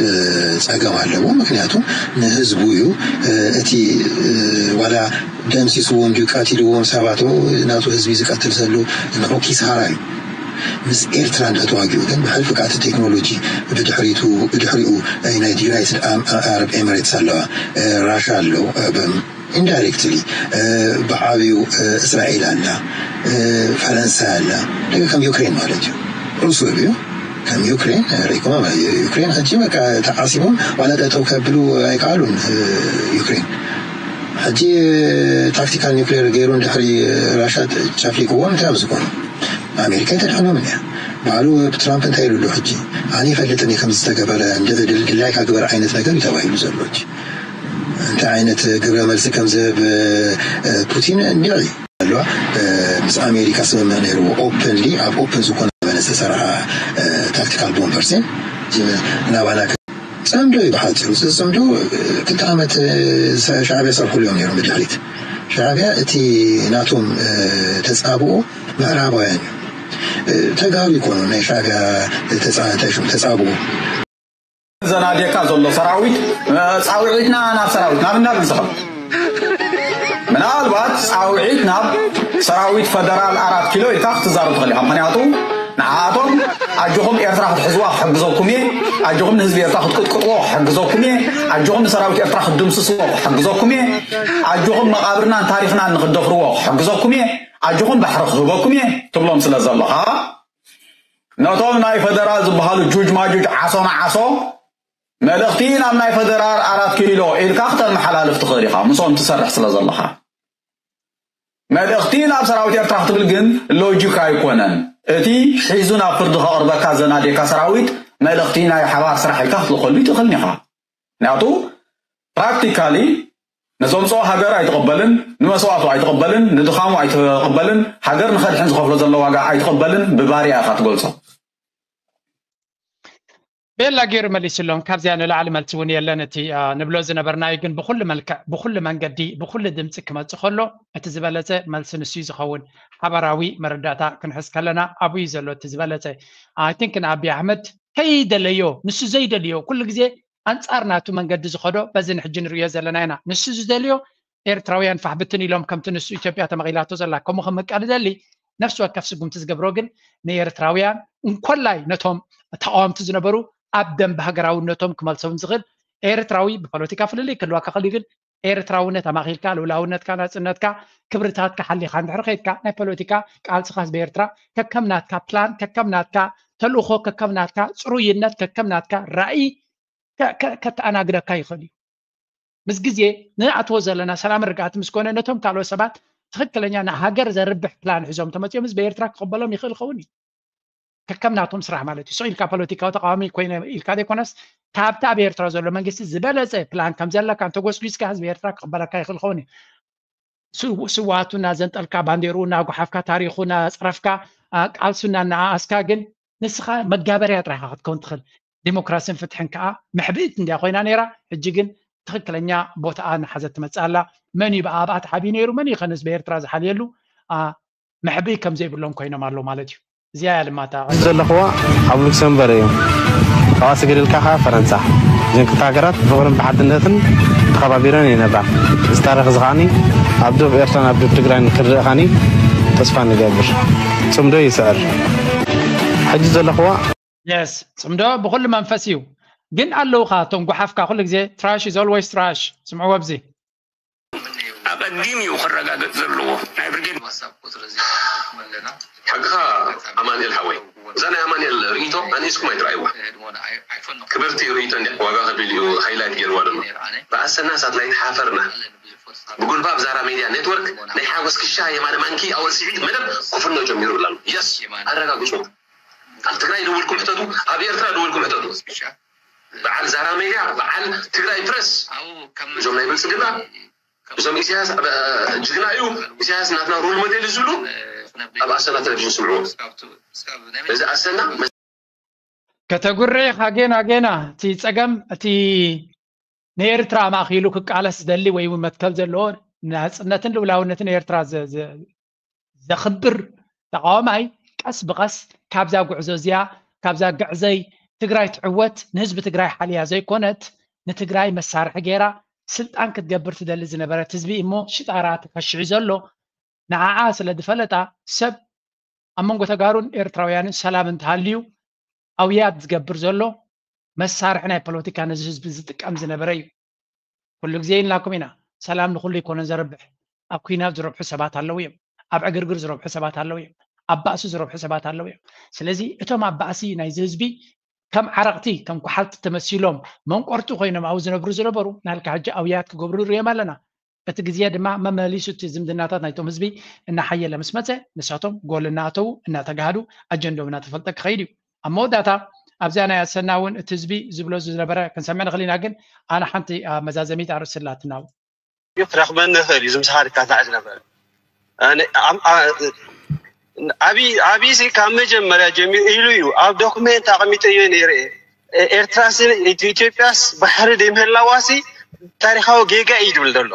ፀገም ኣለዎ። ምክንያቱ ንህዝቡ እዩ እቲ ዋላ ደምሲስዎም ድዩ ቀቲልዎም ሰባት ናቱ ህዝቢ ዝቀትል ዘሎ ንዑ ኪሳራ እዩ። ምስ ኤርትራ እንዳተዋጊኡ ግን ብሕልፊ ከኣ እቲ ቴክኖሎጂ ብድሕሪቱ ብድሕሪኡ ናይ ዩናይትድ ኣረብ ኤምሬትስ ኣለዋ፣ ራሻ ኣሎ፣ ኢንዳይሬክትሊ ብዓብዩ እስራኤል ኣላ፣ ፈረንሳ ኣላ፣ ደገ ከም ዩክሬን ማለት እዩ። ሩስ እዩ ከም ዩክሬን ሪኮ ዩክሬን ሕጂ በቃ ተዓሲቦም ዋላ ጠጠው ከብሉ ኣይከኣሉን። ዩክሬን ሕጂ ታክቲካል ኒክሌር ገይሩ እንድሕሪ ራሻ ጨፍሊቅዎም እንታይ ኣብ ዝኾኑ ኣሜሪካ ይተድሕኖም እያ። ባዕሉ ትራምፕ እንታይ ኢሉ ኣሎ ሕጂ? ኣነ ይፈልጥን እየ ከም ዝተገበረ ድላይካ ግበር ዓይነት ነገር እዩ ተባሂሉ ዘሎ ሕጂ። እንታይ ዓይነት ግብረ መልሲ ከም ዝህብ ፑቲን እንዲዒ ኣለዋ። ምስ ኣሜሪካ ስምምዕ ነይርዎ ኦፕንሊ ኣብ ኦፕን ዝኾነ መለ ዝተሰርሓ ታክቲካል ቦምበርስ ናባና ጽምዶ እዩ ብሓፂሩ። እዚ ጽምዶ ክልተ ዓመት ሻዕብያ ሰርሕሉ እዮም ነይሮም ብድሕሪት። ሻዕብያ እቲ ናቶም ተጻብኦ ምዕራባውያን እዩ። ተጋሩ ይኮኑ ናይ ሻዕብያ ተጻ- እንታይ ሽሙ ተጻብኦ። ዘናዴካ ዘሎ ሰራዊት ፃውዒትና ናብ ሰራዊት ናብ ናብ ንስኸም ምናልባት ፃውዒት ናብ ሰራዊት ፈደራል ኣራት ኪሎ ኢልካ ክትዛረብ ትኽእል ኢኻ። ምክንያቱ ንዓቶም ኣጆኹም ኤርትራ ክትሕዝዋ ክሕግዘኩም እየ፣ ኣጆኹም ንህዝቢ ኤርትራ ክትቅጥቅጥዎ ክሕግዘኩም እየ፣ ኣጆኹም ንሰራዊት ኤርትራ ክትድምስስዎ ክሕግዘኩም እየ፣ ኣጆኹም መቓብርናን ታሪኽናን ንክትደፍርዎ ክሕግዘኩም እየ፣ ኣጆኹም ባሕሪ ክህበኩም እየ ትብሎም ስለ ዘለኻ ነቶም ናይ ፈደራል ዝበሃሉ ጁጅ ማጁጅ ዓሶ መዓሶ መልእኽቲ ናብ ናይ ፈደራል ኣራት ኪሎ ኢልካ ክተመሓላልፍ ትኽእል ኢኻ ምስኦም ትሰርሕ ስለ ዘለኻ። መልእኽቲ ናብ ሰራዊት ኤርትራ ክትብል ግን ሎጂክ ኣይኮነን። እቲ ሒዙ ናብ ፍርዲ ከቕርበካ ዘናዴካ ሰራዊት መልእኽቲ ናይ ሓባር ስራሕ ኢልካ ክትልኸሉ ይትኽእልን ኢኻ። ምክንያቱ ፕራክቲካሊ ንዘምፅኦ ሃገር ኣይትቕበልን፣ ንመስዋእቱ ኣይትቕበልን፣ ንድኻሙ ኣይትቕበልን፣ ሃገር ንኸድሕን ዝኸፍሎ ዘሎ ዋጋ ኣይትቕበልን፣ ብባርያ ኢኻ ትገልፆ። ቤላ ገይሩ መሊስሎም። ካብዚኣ ንላዕሊ መልሲ እውን የለን። እቲ ንብሎ ዝነበርናዩ ግን ብኩሉ መልክዕ፣ ብኩሉ መንገዲ፣ ብኩሉ ድምፂ ክመፅእ ከሎ እቲ ዝበለፀ መልሲ ንሱ እዩ ዝኸውን። ሓበራዊ መረዳእታ ክንሕዝ ከለና ኣብኡ እዩ ዘሎ እቲ ዝበለፀ። I think ንኣቢ ኣሕመድ ከይደለዮ፣ ንሱ ዘይደልዮ፣ ኩሉ ግዜ ኣንፃር ናቱ መንገዲ ዝኸዶ በዚ ንሕጂ ንርእዮ ዘለና ኢና። ንሱ ዝደልዮ ኤርትራውያን ፋሕ ብትን ኢሎም ከምቲ ንሱ ኢትዮጵያ ተመቒላቶ ዘላ ከምኡ ክምቀል ዝደሊ ነፍሲ ወከፍ ስጉምቲ ዝገብሮ ግን ንኤርትራውያን እንኮላይ ነቶም ተቃወምቲ ዝነበሩ ኣብ ደንብ ሃገራውነቶም ክመልሶም ዝኽእል ኤርትራዊ ብፖለቲካ ፍልልይ ክህልወካ ክእል ግን ኤርትራውነት ኣማኺልካ ልውላውነትካ ናጽነትካ ክብርታትካ ሓሊኻ እንድሕር ከይድካ ናይ ፖለቲካ ቃልስኻ ህዝቢ ኤርትራ ከከም ናትካ ፕላን ከከም ናትካ ተልእኾ ከከም ናትካ ጽሩይነት ከከም ናትካ ራእይ ከተኣናግደካ ይኽእል እዩ። ምስ ግዜ ንኣትዎ ዘለና ሰላምን ርግኣት ምስ ኮነ ነቶም ካልኦት ሰባት ትኽክለኛ ንሃገር ዘርብሕ ፕላን ሒዞም ተመፅኦም ህዝቢ ኤርትራ ክቕበሎም ይኽእል ኸውን እዩ። ከከም ናቶም ስራሕ ማለት እዩ። ስቕ ኢልካ ፖለቲካዊ ተቃዋሚ ኮይነ ኢልካ ዘይኮነስ ካብቲ ኣብ ኤርትራ ዘሎ መንግስቲ ዝበለፀ ፕላን ከም ዘለካ እንተጎስጒስካ ህዝቢ ኤርትራ ክቕበለካ ይኽእል ኸውን እዩ። ስዋቱ እናዘንጠልካ ባንዴርኡ እናጓሓፍካ ታሪኹ እናፀረፍካ ቃልሱ እናነኣኣስካ ግን ንስኻ መጋበርያ ጥራይኻ ክትከውን ትኽእል። ዲሞክራስን ፍትሕን ከዓ ምሕብኢት እንድያ ኮይና ነይራ። ሕጂ ግን ትኽክለኛ ቦታኣ እናሓዘት ትመፅእ ኣላ። መን እዩ ብኣኣ ብኣ ተሓብዩ ነይሩ? መን እዩ ከ ንህዝቢ ኤርትራ ዝሓልየሉ? ምሕብኢ ከም ዘይብሎም ኮይኖም ኣለዉ ማለት እዩ። እዚኣ እያ ልማታ። ዘለኽዋ ኣብ ሉክሰምበር እዮም። ካብኣ ስግር ኢልካ ከዓ ፈረንሳ። እዘን ክልተ ሃገራት ብፍቕርን ብሓድነትን ተኸባቢረን ይነብራ። እዚ ታሪኽ እዚ ከዓኒ ኣብ ዶብ ኤርትራን ኣብ ዶብ ትግራይን ክርእ ከዓኒ ተስፋ ንገብር። ጽምዶ ይስዕር። ሕጂ ዘለኽዋ የስ ጽምዶ ብኹሉ መንፈስ እዩ። ግን ኣለውኻ እቶም ጓሓፍካ ኩሉ ግዜ trash is always trash። ስምዕዎ ኣብዚ። ቀዲም እዩ ክረጋገጽ ዘለዎ። ናይ ብርጌድ ሓሳብ ቁጽሪ እዚ ኣለና። ሓቅኻ ኣማኑኤል ሓወይ፣ እዛ ናይ ኣማኑኤል ርእይቶ ኣንኢስኩም ኣይትረኣይዋ። ክብርቲ ርእይቶ እንዲያ ዋጋ ከፊሉ እዩ ሃይላይት ገይርዋ ዘሎ። ብኣሰና ሳትላይት ሓፈርና። ብጉልባብ ዛራ ሜድያ ኔትወርክ ናይ ሓጎስ ክሻ የማነ ማንኪ ኣወል ስዒድ መደብ ክፍኖ ጀሚሩ ኣሎ። የስ፣ ኣረጋግጹ። ኣብ ትግራይ ደውልኩም ሕተቱ፣ ኣብ ኤርትራ ደውልኩም ሕተቱ። በዓል ዛራ ሜድያ፣ በዓል ትግራይ ፕረስ፣ እዞም ናይ ብልጽግና፣ እዞም ኢሳያስ እ፣ ጅግና እዩ፣ ኢሳያስ ናትና ሮል ሞዴል እዩ ዝብሉ ኣብ ኣሰና ቴሌቪዥን ስምዕዎ። እዚ ኣሰና ከተጉሬ ኢኻ ጌና ጌና። እቲ ጸገም እቲ ንኤርትራ ማእኪሉ ክቃለስ ዝደሊ ወይ እውን መትከል ዘለዎ ናጽነትን ልኡላውነትን ኤርትራ ዘ- ዘ- ዘኽብር ተቃዋማይ ቀስ ብቀስ ካብዛ ጉዕዞ እዚኣ ካብዛ ግዕዘይ ትግራይ ትዕወት ንህዝቢ ትግራይ ሓልያ ዘይኮነት ንትግራይ መሳርሒ ገይራ ስልጣን ክትገብር ትደሊ ዝነበረት ህዝቢ እሞ ሽጣራ ተከሽሑ ዘሎ ንዓዓ ስለ ዝፈለጣ ሰብ ኣብ መንጎ ተጋሩን ኤርትራውያንን ሰላም እንተሃልዩ ኣውያት ዝገብር ዘሎ መሳርሒ ናይ ፖለቲካ ነዚ ህዝቢ ዝጥቀም ዝነበረ እዩ። ኩሉ ግዜ ኢልናኩም ኢና፣ ሰላም ንኩሉ ኣይኮነን ዘርብሕ። ኣብ ኩናት ዝረብሑ ሰባት ኣለዉ እዮም፣ ኣብ ዕግርግር ዝረብሑ ሰባት ኣለዉ እዮም፣ ኣብ ባእሲ ዝረብሑ ሰባት ኣለዉ እዮም። ስለዚ እቶም ኣብ ባእሲ ናይዚ ህዝቢ ከም ዓረቕቲ ከም ኩሓልቲ ተመሲሎም መንቆርቲ ኮይኖም ኣብኡ ዝነብሩ ዝነበሩ ናልካ ሕጂ ኣውያት ክገብሩ ንሪኦም ኣለና። እቲ ግዜ ድማ መመሊሱ እቲ ዝምድናታት ናይቶም ህዝቢ እናሓየለ ምስ መፀ ንሳቶም ጎል እናኣተዉ እናተጋህዱ ኣጀንዶም እናተፈልጠ ክኸይድ እዩ። ኣብ መወዳእታ ኣብዚኣ ናይ ኣሰና እውን እቲ ህዝቢ ዝብሎ ዝነበረ ክንሰምዕ ንኽእል ኢና፣ ግን ኣነ ሓንቲ መዛዘሚት ኣርእስቲ ኣላትና። ክረኽበኒ ይኽእል እዩ ዝምስኻ ድካታዕ ዝነበረ ዓብዪ ካብ መጀመርያ ጀሚሩ ኢሉ እዩ ኣብ ዶክሜንት ኣቐሚጠዮ ነይረ። ኤርትራስ ኢትዮጵያስ ባሕሪ ደይምህላዋሲ ታሪካዊ ጌጋ እዩ ዝብል ዘሎ።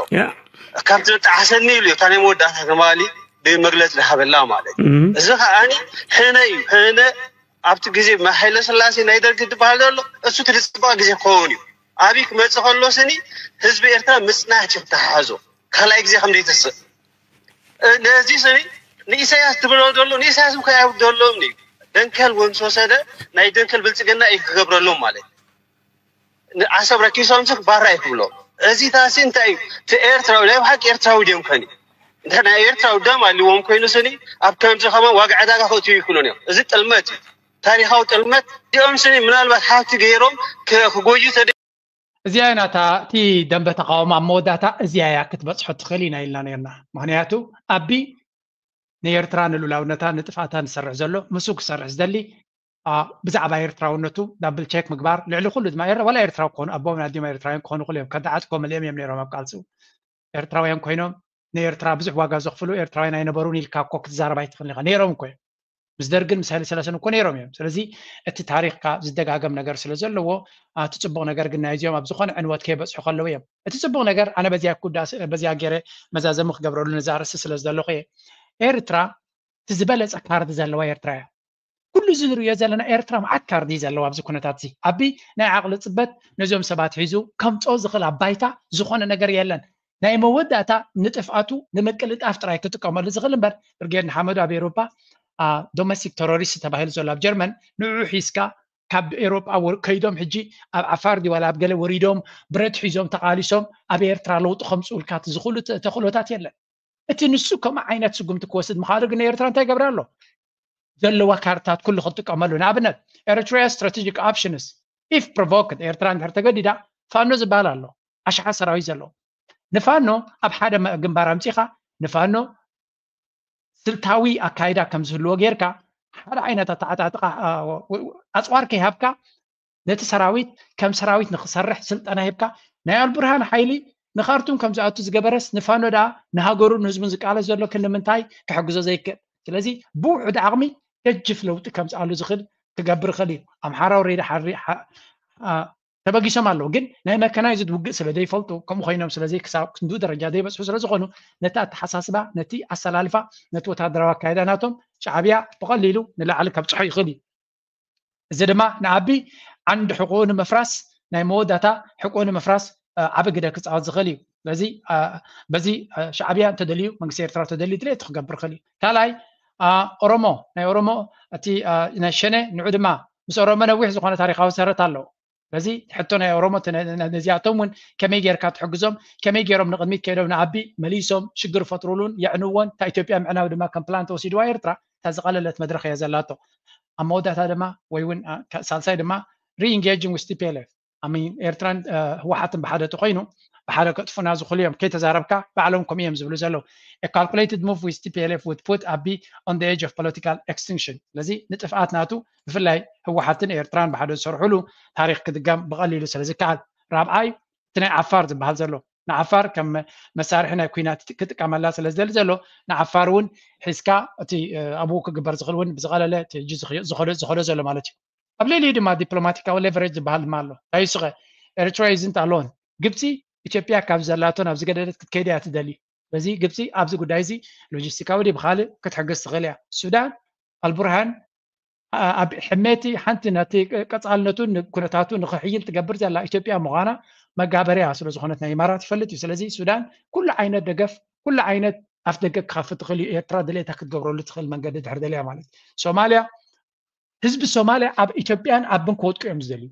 ካብ ዝጠዓሰኒ ኢሉ እዩ እታ ናይ መወዳእታ ትማሊ ብመግለፂ ዝሃበላ ማለት እዩ። እዚ ከዓኒ ሕነ እዩ። ሕነ ኣብቲ ግዜ ሃይለ ስላሴ ናይ ደርጊ ዝበሃል ዘሎ እሱ እቲ ዝፅበቕ ግዜ ክኸውን እዩ። ኣብይ ክመፅእ ከሎ ስኒ ህዝቢ ኤርትራ ምፅናት እዩ ክተሓሓዞ ካልኣይ ግዜ ከም ዘይትስእ ነዚ ስኒ ንኢሳያስ ትብሎ ዘሎ ንኢሳያስ እኮ ኣይውደሎም እዩ። ደንከል ወንሶሰደ ናይ ደንከል ብልፅግና እዩ ክገብረሎም ማለት ንዓሰብ ረኪሶም ሲ ባራ ይክብሎ። እዚ ታሲ እንታይ እዩ? እቲ ኤርትራዊ ናይ ብሓቂ ኤርትራዊ ድዮም ከኒ እንተ ናይ ኤርትራዊ ደም ኣልዎም ኮይኑ ስኒ ኣብ ከምዚ ከማን ዋጋ ዕዳጋ ክእትዩ ይክእሉን እዮም። እዚ ጥልመት እዩ። ታሪካዊ ጥልመት እዚኦም ስኒ ምናልባት ሃብቲ ገይሮም ክጎዩ ተደ እዚኣ ናታ እቲ ደንበ ተቃውሞ ኣብ መወዳእታ እዚኣ እያ ክትበፅሖ ትኽእል ኢና ኢልና ነርና። ምክንያቱ ኣቢ ንኤርትራ ንልኡላውነታ ንጥፍኣታ ዝሰርሕ ዘሎ ምስኡ ክሰርሕ ዝደሊ ብዛዕባ ኤርትራውነቱ ዳብል ቸክ ምግባር ልዕሊ ኩሉ ድማ ኤር ዋላ ኤርትራዊ ክኾኑ ኣቦም ኣዲኦም ኤርትራውያን ክኾኑ ክሉ እዮም። ከዳዓት እኮ መሊኦም እዮም ነይሮም ኣብ ቃልሲኡ ኤርትራውያን ኮይኖም ንኤርትራ ብዙሕ ዋጋ ዘኽፍሉ ኤርትራውያን ኣይነበሩን ኢልካ እኮ ክትዛረብ ኣይትኽእልን ኢኻ። ነይሮም እኮ እዮም። ምስ ደርግን ምስ ሃይለ ስላሰን እኮ ነይሮም እዮም። ስለዚ እቲ ታሪኽካ ዝደጋገም ነገር ስለ ዘለዎ እቲ ጽቡቕ ነገር ግን ናይዚኦም ኣብ ዝኾነ ዕንወት ከይበጽሑ ከለዉ እዮም። እቲ ጽቡቕ ነገር ኣነ በዚያ ኩዳ በዚያ ገይረ መዛዘሚ ክገብረሉ ነዛ ኣርእስቲ ስለ ዝደለኹ እየ። ኤርትራ እቲ ዝበለጸ ካርድ ዘለዋ ኤርትራ እያ። ኩሉ እዚ ንሪኦ ዘለና ኤርትራ መዓት ካርድ እዩ ዘለዋ ኣብዚ ኩነታት እዚ። ኣቢ ናይ ዓቕሊ ጽበት ነዚኦም ሰባት ሒዙ ከምጾ ዝኽእል ኣብ ባይታ ዝኾነ ነገር የለን። ናይ መወዳእታ ንጥፍኣቱ ንምቅልጣፍ ጥራይ ክጥቀመሉ ዝኽእል እምበር ብርጌድ ንሓመዱ ኣብ ኤሮፓ ዶሜስቲክ ተሮሪስት ተባሂሉ ዘሎ ኣብ ጀርመን ንዑ ሒዝካ ካብ ኤሮጳ ከይዶም ሕጂ ኣብ ዓፋር ድዩ ዋላ ኣብ ገለ ወሪዶም ብረት ሒዞም ተቓሊሶም ኣብ ኤርትራ ለውጢ ከምፅኡልካ እቲ ዝኽእሉ ተኽእሎታት የለን። እቲ ንሱ ከምኡ ዓይነት ስጉምቲ ክወስድ ምኻሉ ግን ኤርትራ እንታይ ይገብር ኣሎ? ዘለዋ ካርታት ኩሉ ክትጥቀመሉ። ንኣብነት Eritrea strategic options if provoked ኤርትራ እንድሕር ተገዲዳ ፋኖ ዝበሃል ኣሎ ኣሽሓት ሰራዊት ዘለዎ ንፋኖ ኣብ ሓደ ግንባር ኣምፂኻ ንፋኖ ስልታዊ ኣካይዳ ከም ዝህልዎ ጌርካ ሓደ ዓይነት ኣተዓጣጥቃ ኣፅዋር ከይሃብካ ነቲ ሰራዊት ከም ሰራዊት ንክሰርሕ ስልጠና ሂብካ ናይ ኣልቡርሃን ሓይሊ ንካርቱም ከም ዝኣቱ ዝገበረስ ንፋኖ ደኣ ንሃገሩን ንህዝቡን ዝቃለስ ዘሎ ክንዲ ምንታይ ክሕግዞ ዘይክእል? ስለዚ ብውሑድ ዓቕሚ ገጅፍ ለውጢ ከምፅኣሉ ዝኽእል ክገብር ይኽእል እዩ። ኣምሓራ ወረዳ ሓሪ ተበጊሶም ኣለዉ ግን ናይ መካናይዝድ ውግእ ስለ ዘይፈልጡ ከምኡ ኮይኖም ስለዘይ ክሳብ ክንዱ ደረጃ ዘይበፅሑ ስለ ዝኾኑ ነቲ ኣተሓሳስባ ነቲ ኣሰላልፋ ነቲ ወታደራዊ ኣካይዳ ናቶም ሻዕብያ ብቐሊሉ ንላዕሊ ከብፅሖ ይኽእል እዩ። እዚ ድማ ንኣቢ ዓንዲ ሕቁኡ ንምፍራስ ናይ መወዳእታ ሕቁኡ ንምፍራስ ዓቢ ግደ ክፃወት ዝኽእል እዩ። ስለዚ በዚ ሻዕብያ እንተደልዩ መንግስቲ ኤርትራ ተደልዩ ድሌቱ ክገብር ይኽእል እዩ። ካልኣይ ኦሮሞ ናይ ኦሮሞ እቲ ናይ ሸኔ ንዑ ድማ ምስ ኦሮሞ ነዊሕ ዝኾነ ታሪካዊ ሰረት ኣለዎ። በዚ ሕቶ ናይ ኦሮሞ ነዚኣቶም እውን ከመይ ጌርካ ትሕግዞም፣ ከመይ ጌሮም ንቕድሚት ከይዶም ንኣቢ መሊሶም ሽግር ፈጥሩሉን የዕንዎን። እታ ኢትዮጵያ ምዕናው ድማ ከም ፕላን ተወሲድዋ ኤርትራ እታ ዝቐለለት መድረኽ እያ ዘላቶ። ኣብ መወዳእታ ድማ ወይ እውን ሳልሳይ ድማ re-engaging with T P L F ኣሚን ኤርትራን ህወሓትን ብሓደ ተኮይኑ ብሓደ ከጥፉና ዝኽእሉ እዮም። ከይተዛረብካ ባዕሎም ከምኡ እዮም ዝብሉ ዘለዉ። A calculated move with T P L F would put ኣቢ on the edge of political extinction። ስለዚ ንጥፍኣት ናቱ ብፍላይ ህወሓትን ኤርትራን ብሓደ ዝሰርሕሉ ታሪክ ክድገም ብቐሊሉ ስለ ዝከኣል። ራብዓይ እቲ ናይ ዓፋር ዝበሃል ዘሎ ንዓፋር ከም መሳርሒ ናይ ኩናት ክጥቀመላ ስለ ዝደሊ ዘሎ ንዓፋር እውን ሒዝካ እቲ ኣብኡ ክግበር ዝኽእል እውን ብዝቐለለ ዝኸዶ ዘሎ ማለት እዩ። ኣብ ልዕሊኡ ድማ ዲፕሎማቲካዊ ሌቨሬጅ ዝበሃል ድማ ኣሎ። ዳይሱኸ ኤርትራ isn't alone። ግብፂ ኢትዮጵያ ካብ ዘላቶ ናብ ዝገደደት ክትከይድ እያ ትደሊ። በዚ ግብፂ ኣብዚ ጉዳይ እዚ ሎጂስቲካዊ ድዩ ብካልእ ክትሕግዝ ትኽእል እያ። ሱዳን ኣልቡርሃን ኣብ ሕሜቲ ሓንቲ ነቲ ቀፃልነቱ ኩነታቱ ንክሕይል ትገብር ዘላ ኢትዮጵያ ምዃና መጋበርያ ስለ ዝኾነት ናይ ኢማራት ይፈልጥ እዩ። ስለዚ ሱዳን ኩሉ ዓይነት ደገፍ ኩሉ ዓይነት ኣፍ ደገ ክኸፍት ትኽእል እዩ። ኤርትራ ድሌታ ክትገብረሉ ትኽእል መንገዲ ድሕር ደልያ ማለት እዩ። ሶማልያ ህዝቢ ሶማልያ ኣብ ኢትዮጵያን ኣብን ክወድቁ እዮም ዝደልዩ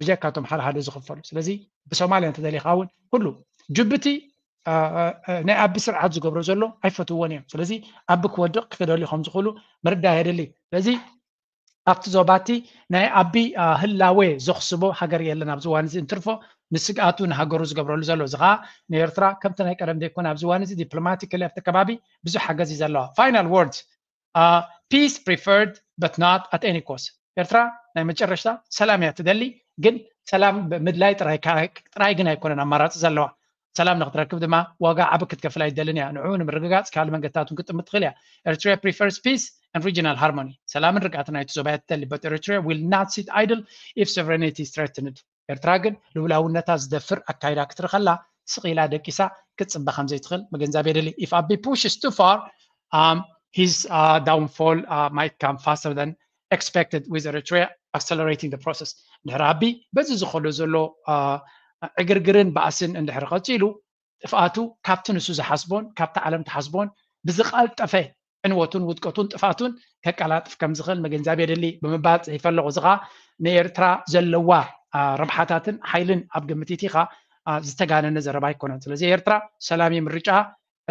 ብጀካቶም ሓደ ሓደ ዝኽፈሉ። ስለዚ ብሶማልያ እንተደሊኻ እውን ኩሉ ጅቡቲ ናይ ኣቢ ስርዓት ዝገብሮ ዘሎ ኣይፈትውዎን እዮም። ስለዚ ኣቢ ክወድቕ ክደልዩ ከም ዝኽእሉ ምርዳእ የድሊ። ስለዚ ኣብቲ ዞባቲ ናይ ኣቢ ህላዌ ዘኽስቦ ሃገር የለን ኣብዚ እዋን እዚ እንትርፎ ንስግኣቱ ንሃገሩ ዝገብረሉ ዘሎ። እዚ ከዓ ንኤርትራ ከምቲ ናይ ቀደም ዘይኮነ ኣብዚ እዋን እዚ ዲፕሎማቲካሊ ኣብቲ ከባቢ ብዙሕ ሓገዝ እዩ ዘለዋ። Final words peace preferred but not at any cost። ኤርትራ ናይ መጨረሽታ ሰላም እያ ትደሊ፣ ግን ሰላም ምድላይ ጥራይ ግን ኣይኮነን ኣማራፂ ዘለዋ። ሰላም ንክትረክብ ድማ ዋጋ ዓቢ ክትከፍል ኣይትደልን እያ። ንዕኡ ንምርግጋፅ ካልእ መንገድታት እውን ክትጥምት ትኽእል እያ። Eritrea prefers peace and regional harmony። ሰላምን ርግኣትን ናይቲ ዞባ እያ ትደሊ፣ but Eritrea will not sit idle if sovereignty is threatened። ኤርትራ ግን ልኡላውነታ ዝደፍር ኣካይዳ ክትርኢ ከላ ስቕ ኢላ ደቂሳ ክትፅበ ከም ዘይትኽእል ምግንዛብ የድሊ። If ኣቢ pushes too far, his downfall might come faster than expected, with Eritrea accelerating the process። እንድሕር ኣቢ በዚ ዝኸዶ ዘሎ ዕግርግርን ባእስን እንድሕር ቀፂሉ ጥፍኣቱ ካብቲ ንሱ ዝሓስቦን ካብቲ ዓለም ትሓስቦን ብዝቐልጠፈ ዕንወቱን ውድቀቱን ጥፍኣቱን ከቀላጥፍ ከም ዝኽእል ምግንዛብ የድሊ ብምባል ፅሒፈ ኣለኹ። እዚ ከዓ ንኤርትራ ዘለዋ ረብሓታትን ሓይልን ኣብ ግምት ኢቲኻ ዝተጋነነ ዘረባ ኣይኮነን። ስለዚ ኤርትራ ሰላም እዩ ምርጫ፣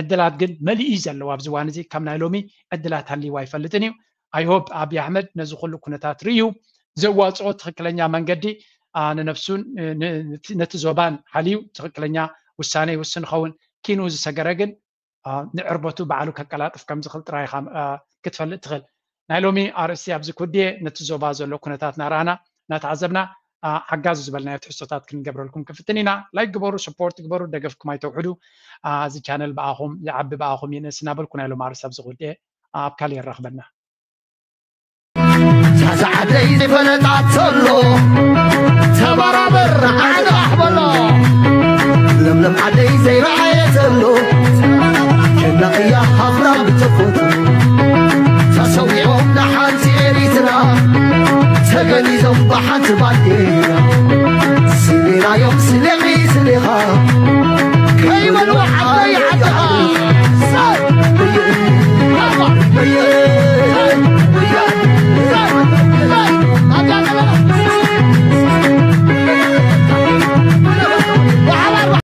ዕድላት ግን መሊኡ እዩ ዘለዋ። ኣብዚ እዋን እዚ ከም ናይ ሎሚ ዕድላት ሃልይዋ ኣይፈልጥን እዩ። I hope ኣቢ ኣሕመድ ነዚ ኩሉ ኩነታት ርእዩ ዘዋፅኦ ትኽክለኛ መንገዲ ንነብሱን ነቲ ዞባን ሓልዩ ትኽክለኛ ውሳነ ይውስን ይኸውን። ኪኑ ዝሰገረ ግን ንዕርበቱ ባዕሉ ከቀላጥፍ ከም ዝኽእል ጥራይ ክትፈልጥ ትኽእል። ናይ ሎሚ ኣርእስቲ ኣብዚ ክውድየ ነቲ ዞባ ዘሎ ኩነታት እናረኣና እናተዓዘብና ሓጋዚ ዝበልናዮ ትሕዝቶታት ክንገብረልኩም ክፍትን ኢና። ላይክ ግበሩ፣ ሰፖርት ግበሩ፣ ደገፍኩም ኣይተውሕዱ። እዚ ቻነል ብኣኹም ይዓቢ ብኣኹም ይንእስ እናበልኩ ናይ ሎም ኣርእስቲ ኣብዚ ክውድየ ኣብ ካልእ የራኽበና። ዛዛ ዓደይ ዘይፈለጣ ተሎ ተባራበር ዓንቓሕ በሎ ለምለም ዓደይ ዘይረኣየ ተሎ ጀና እያ ሃፍራ ብተፈጥሮ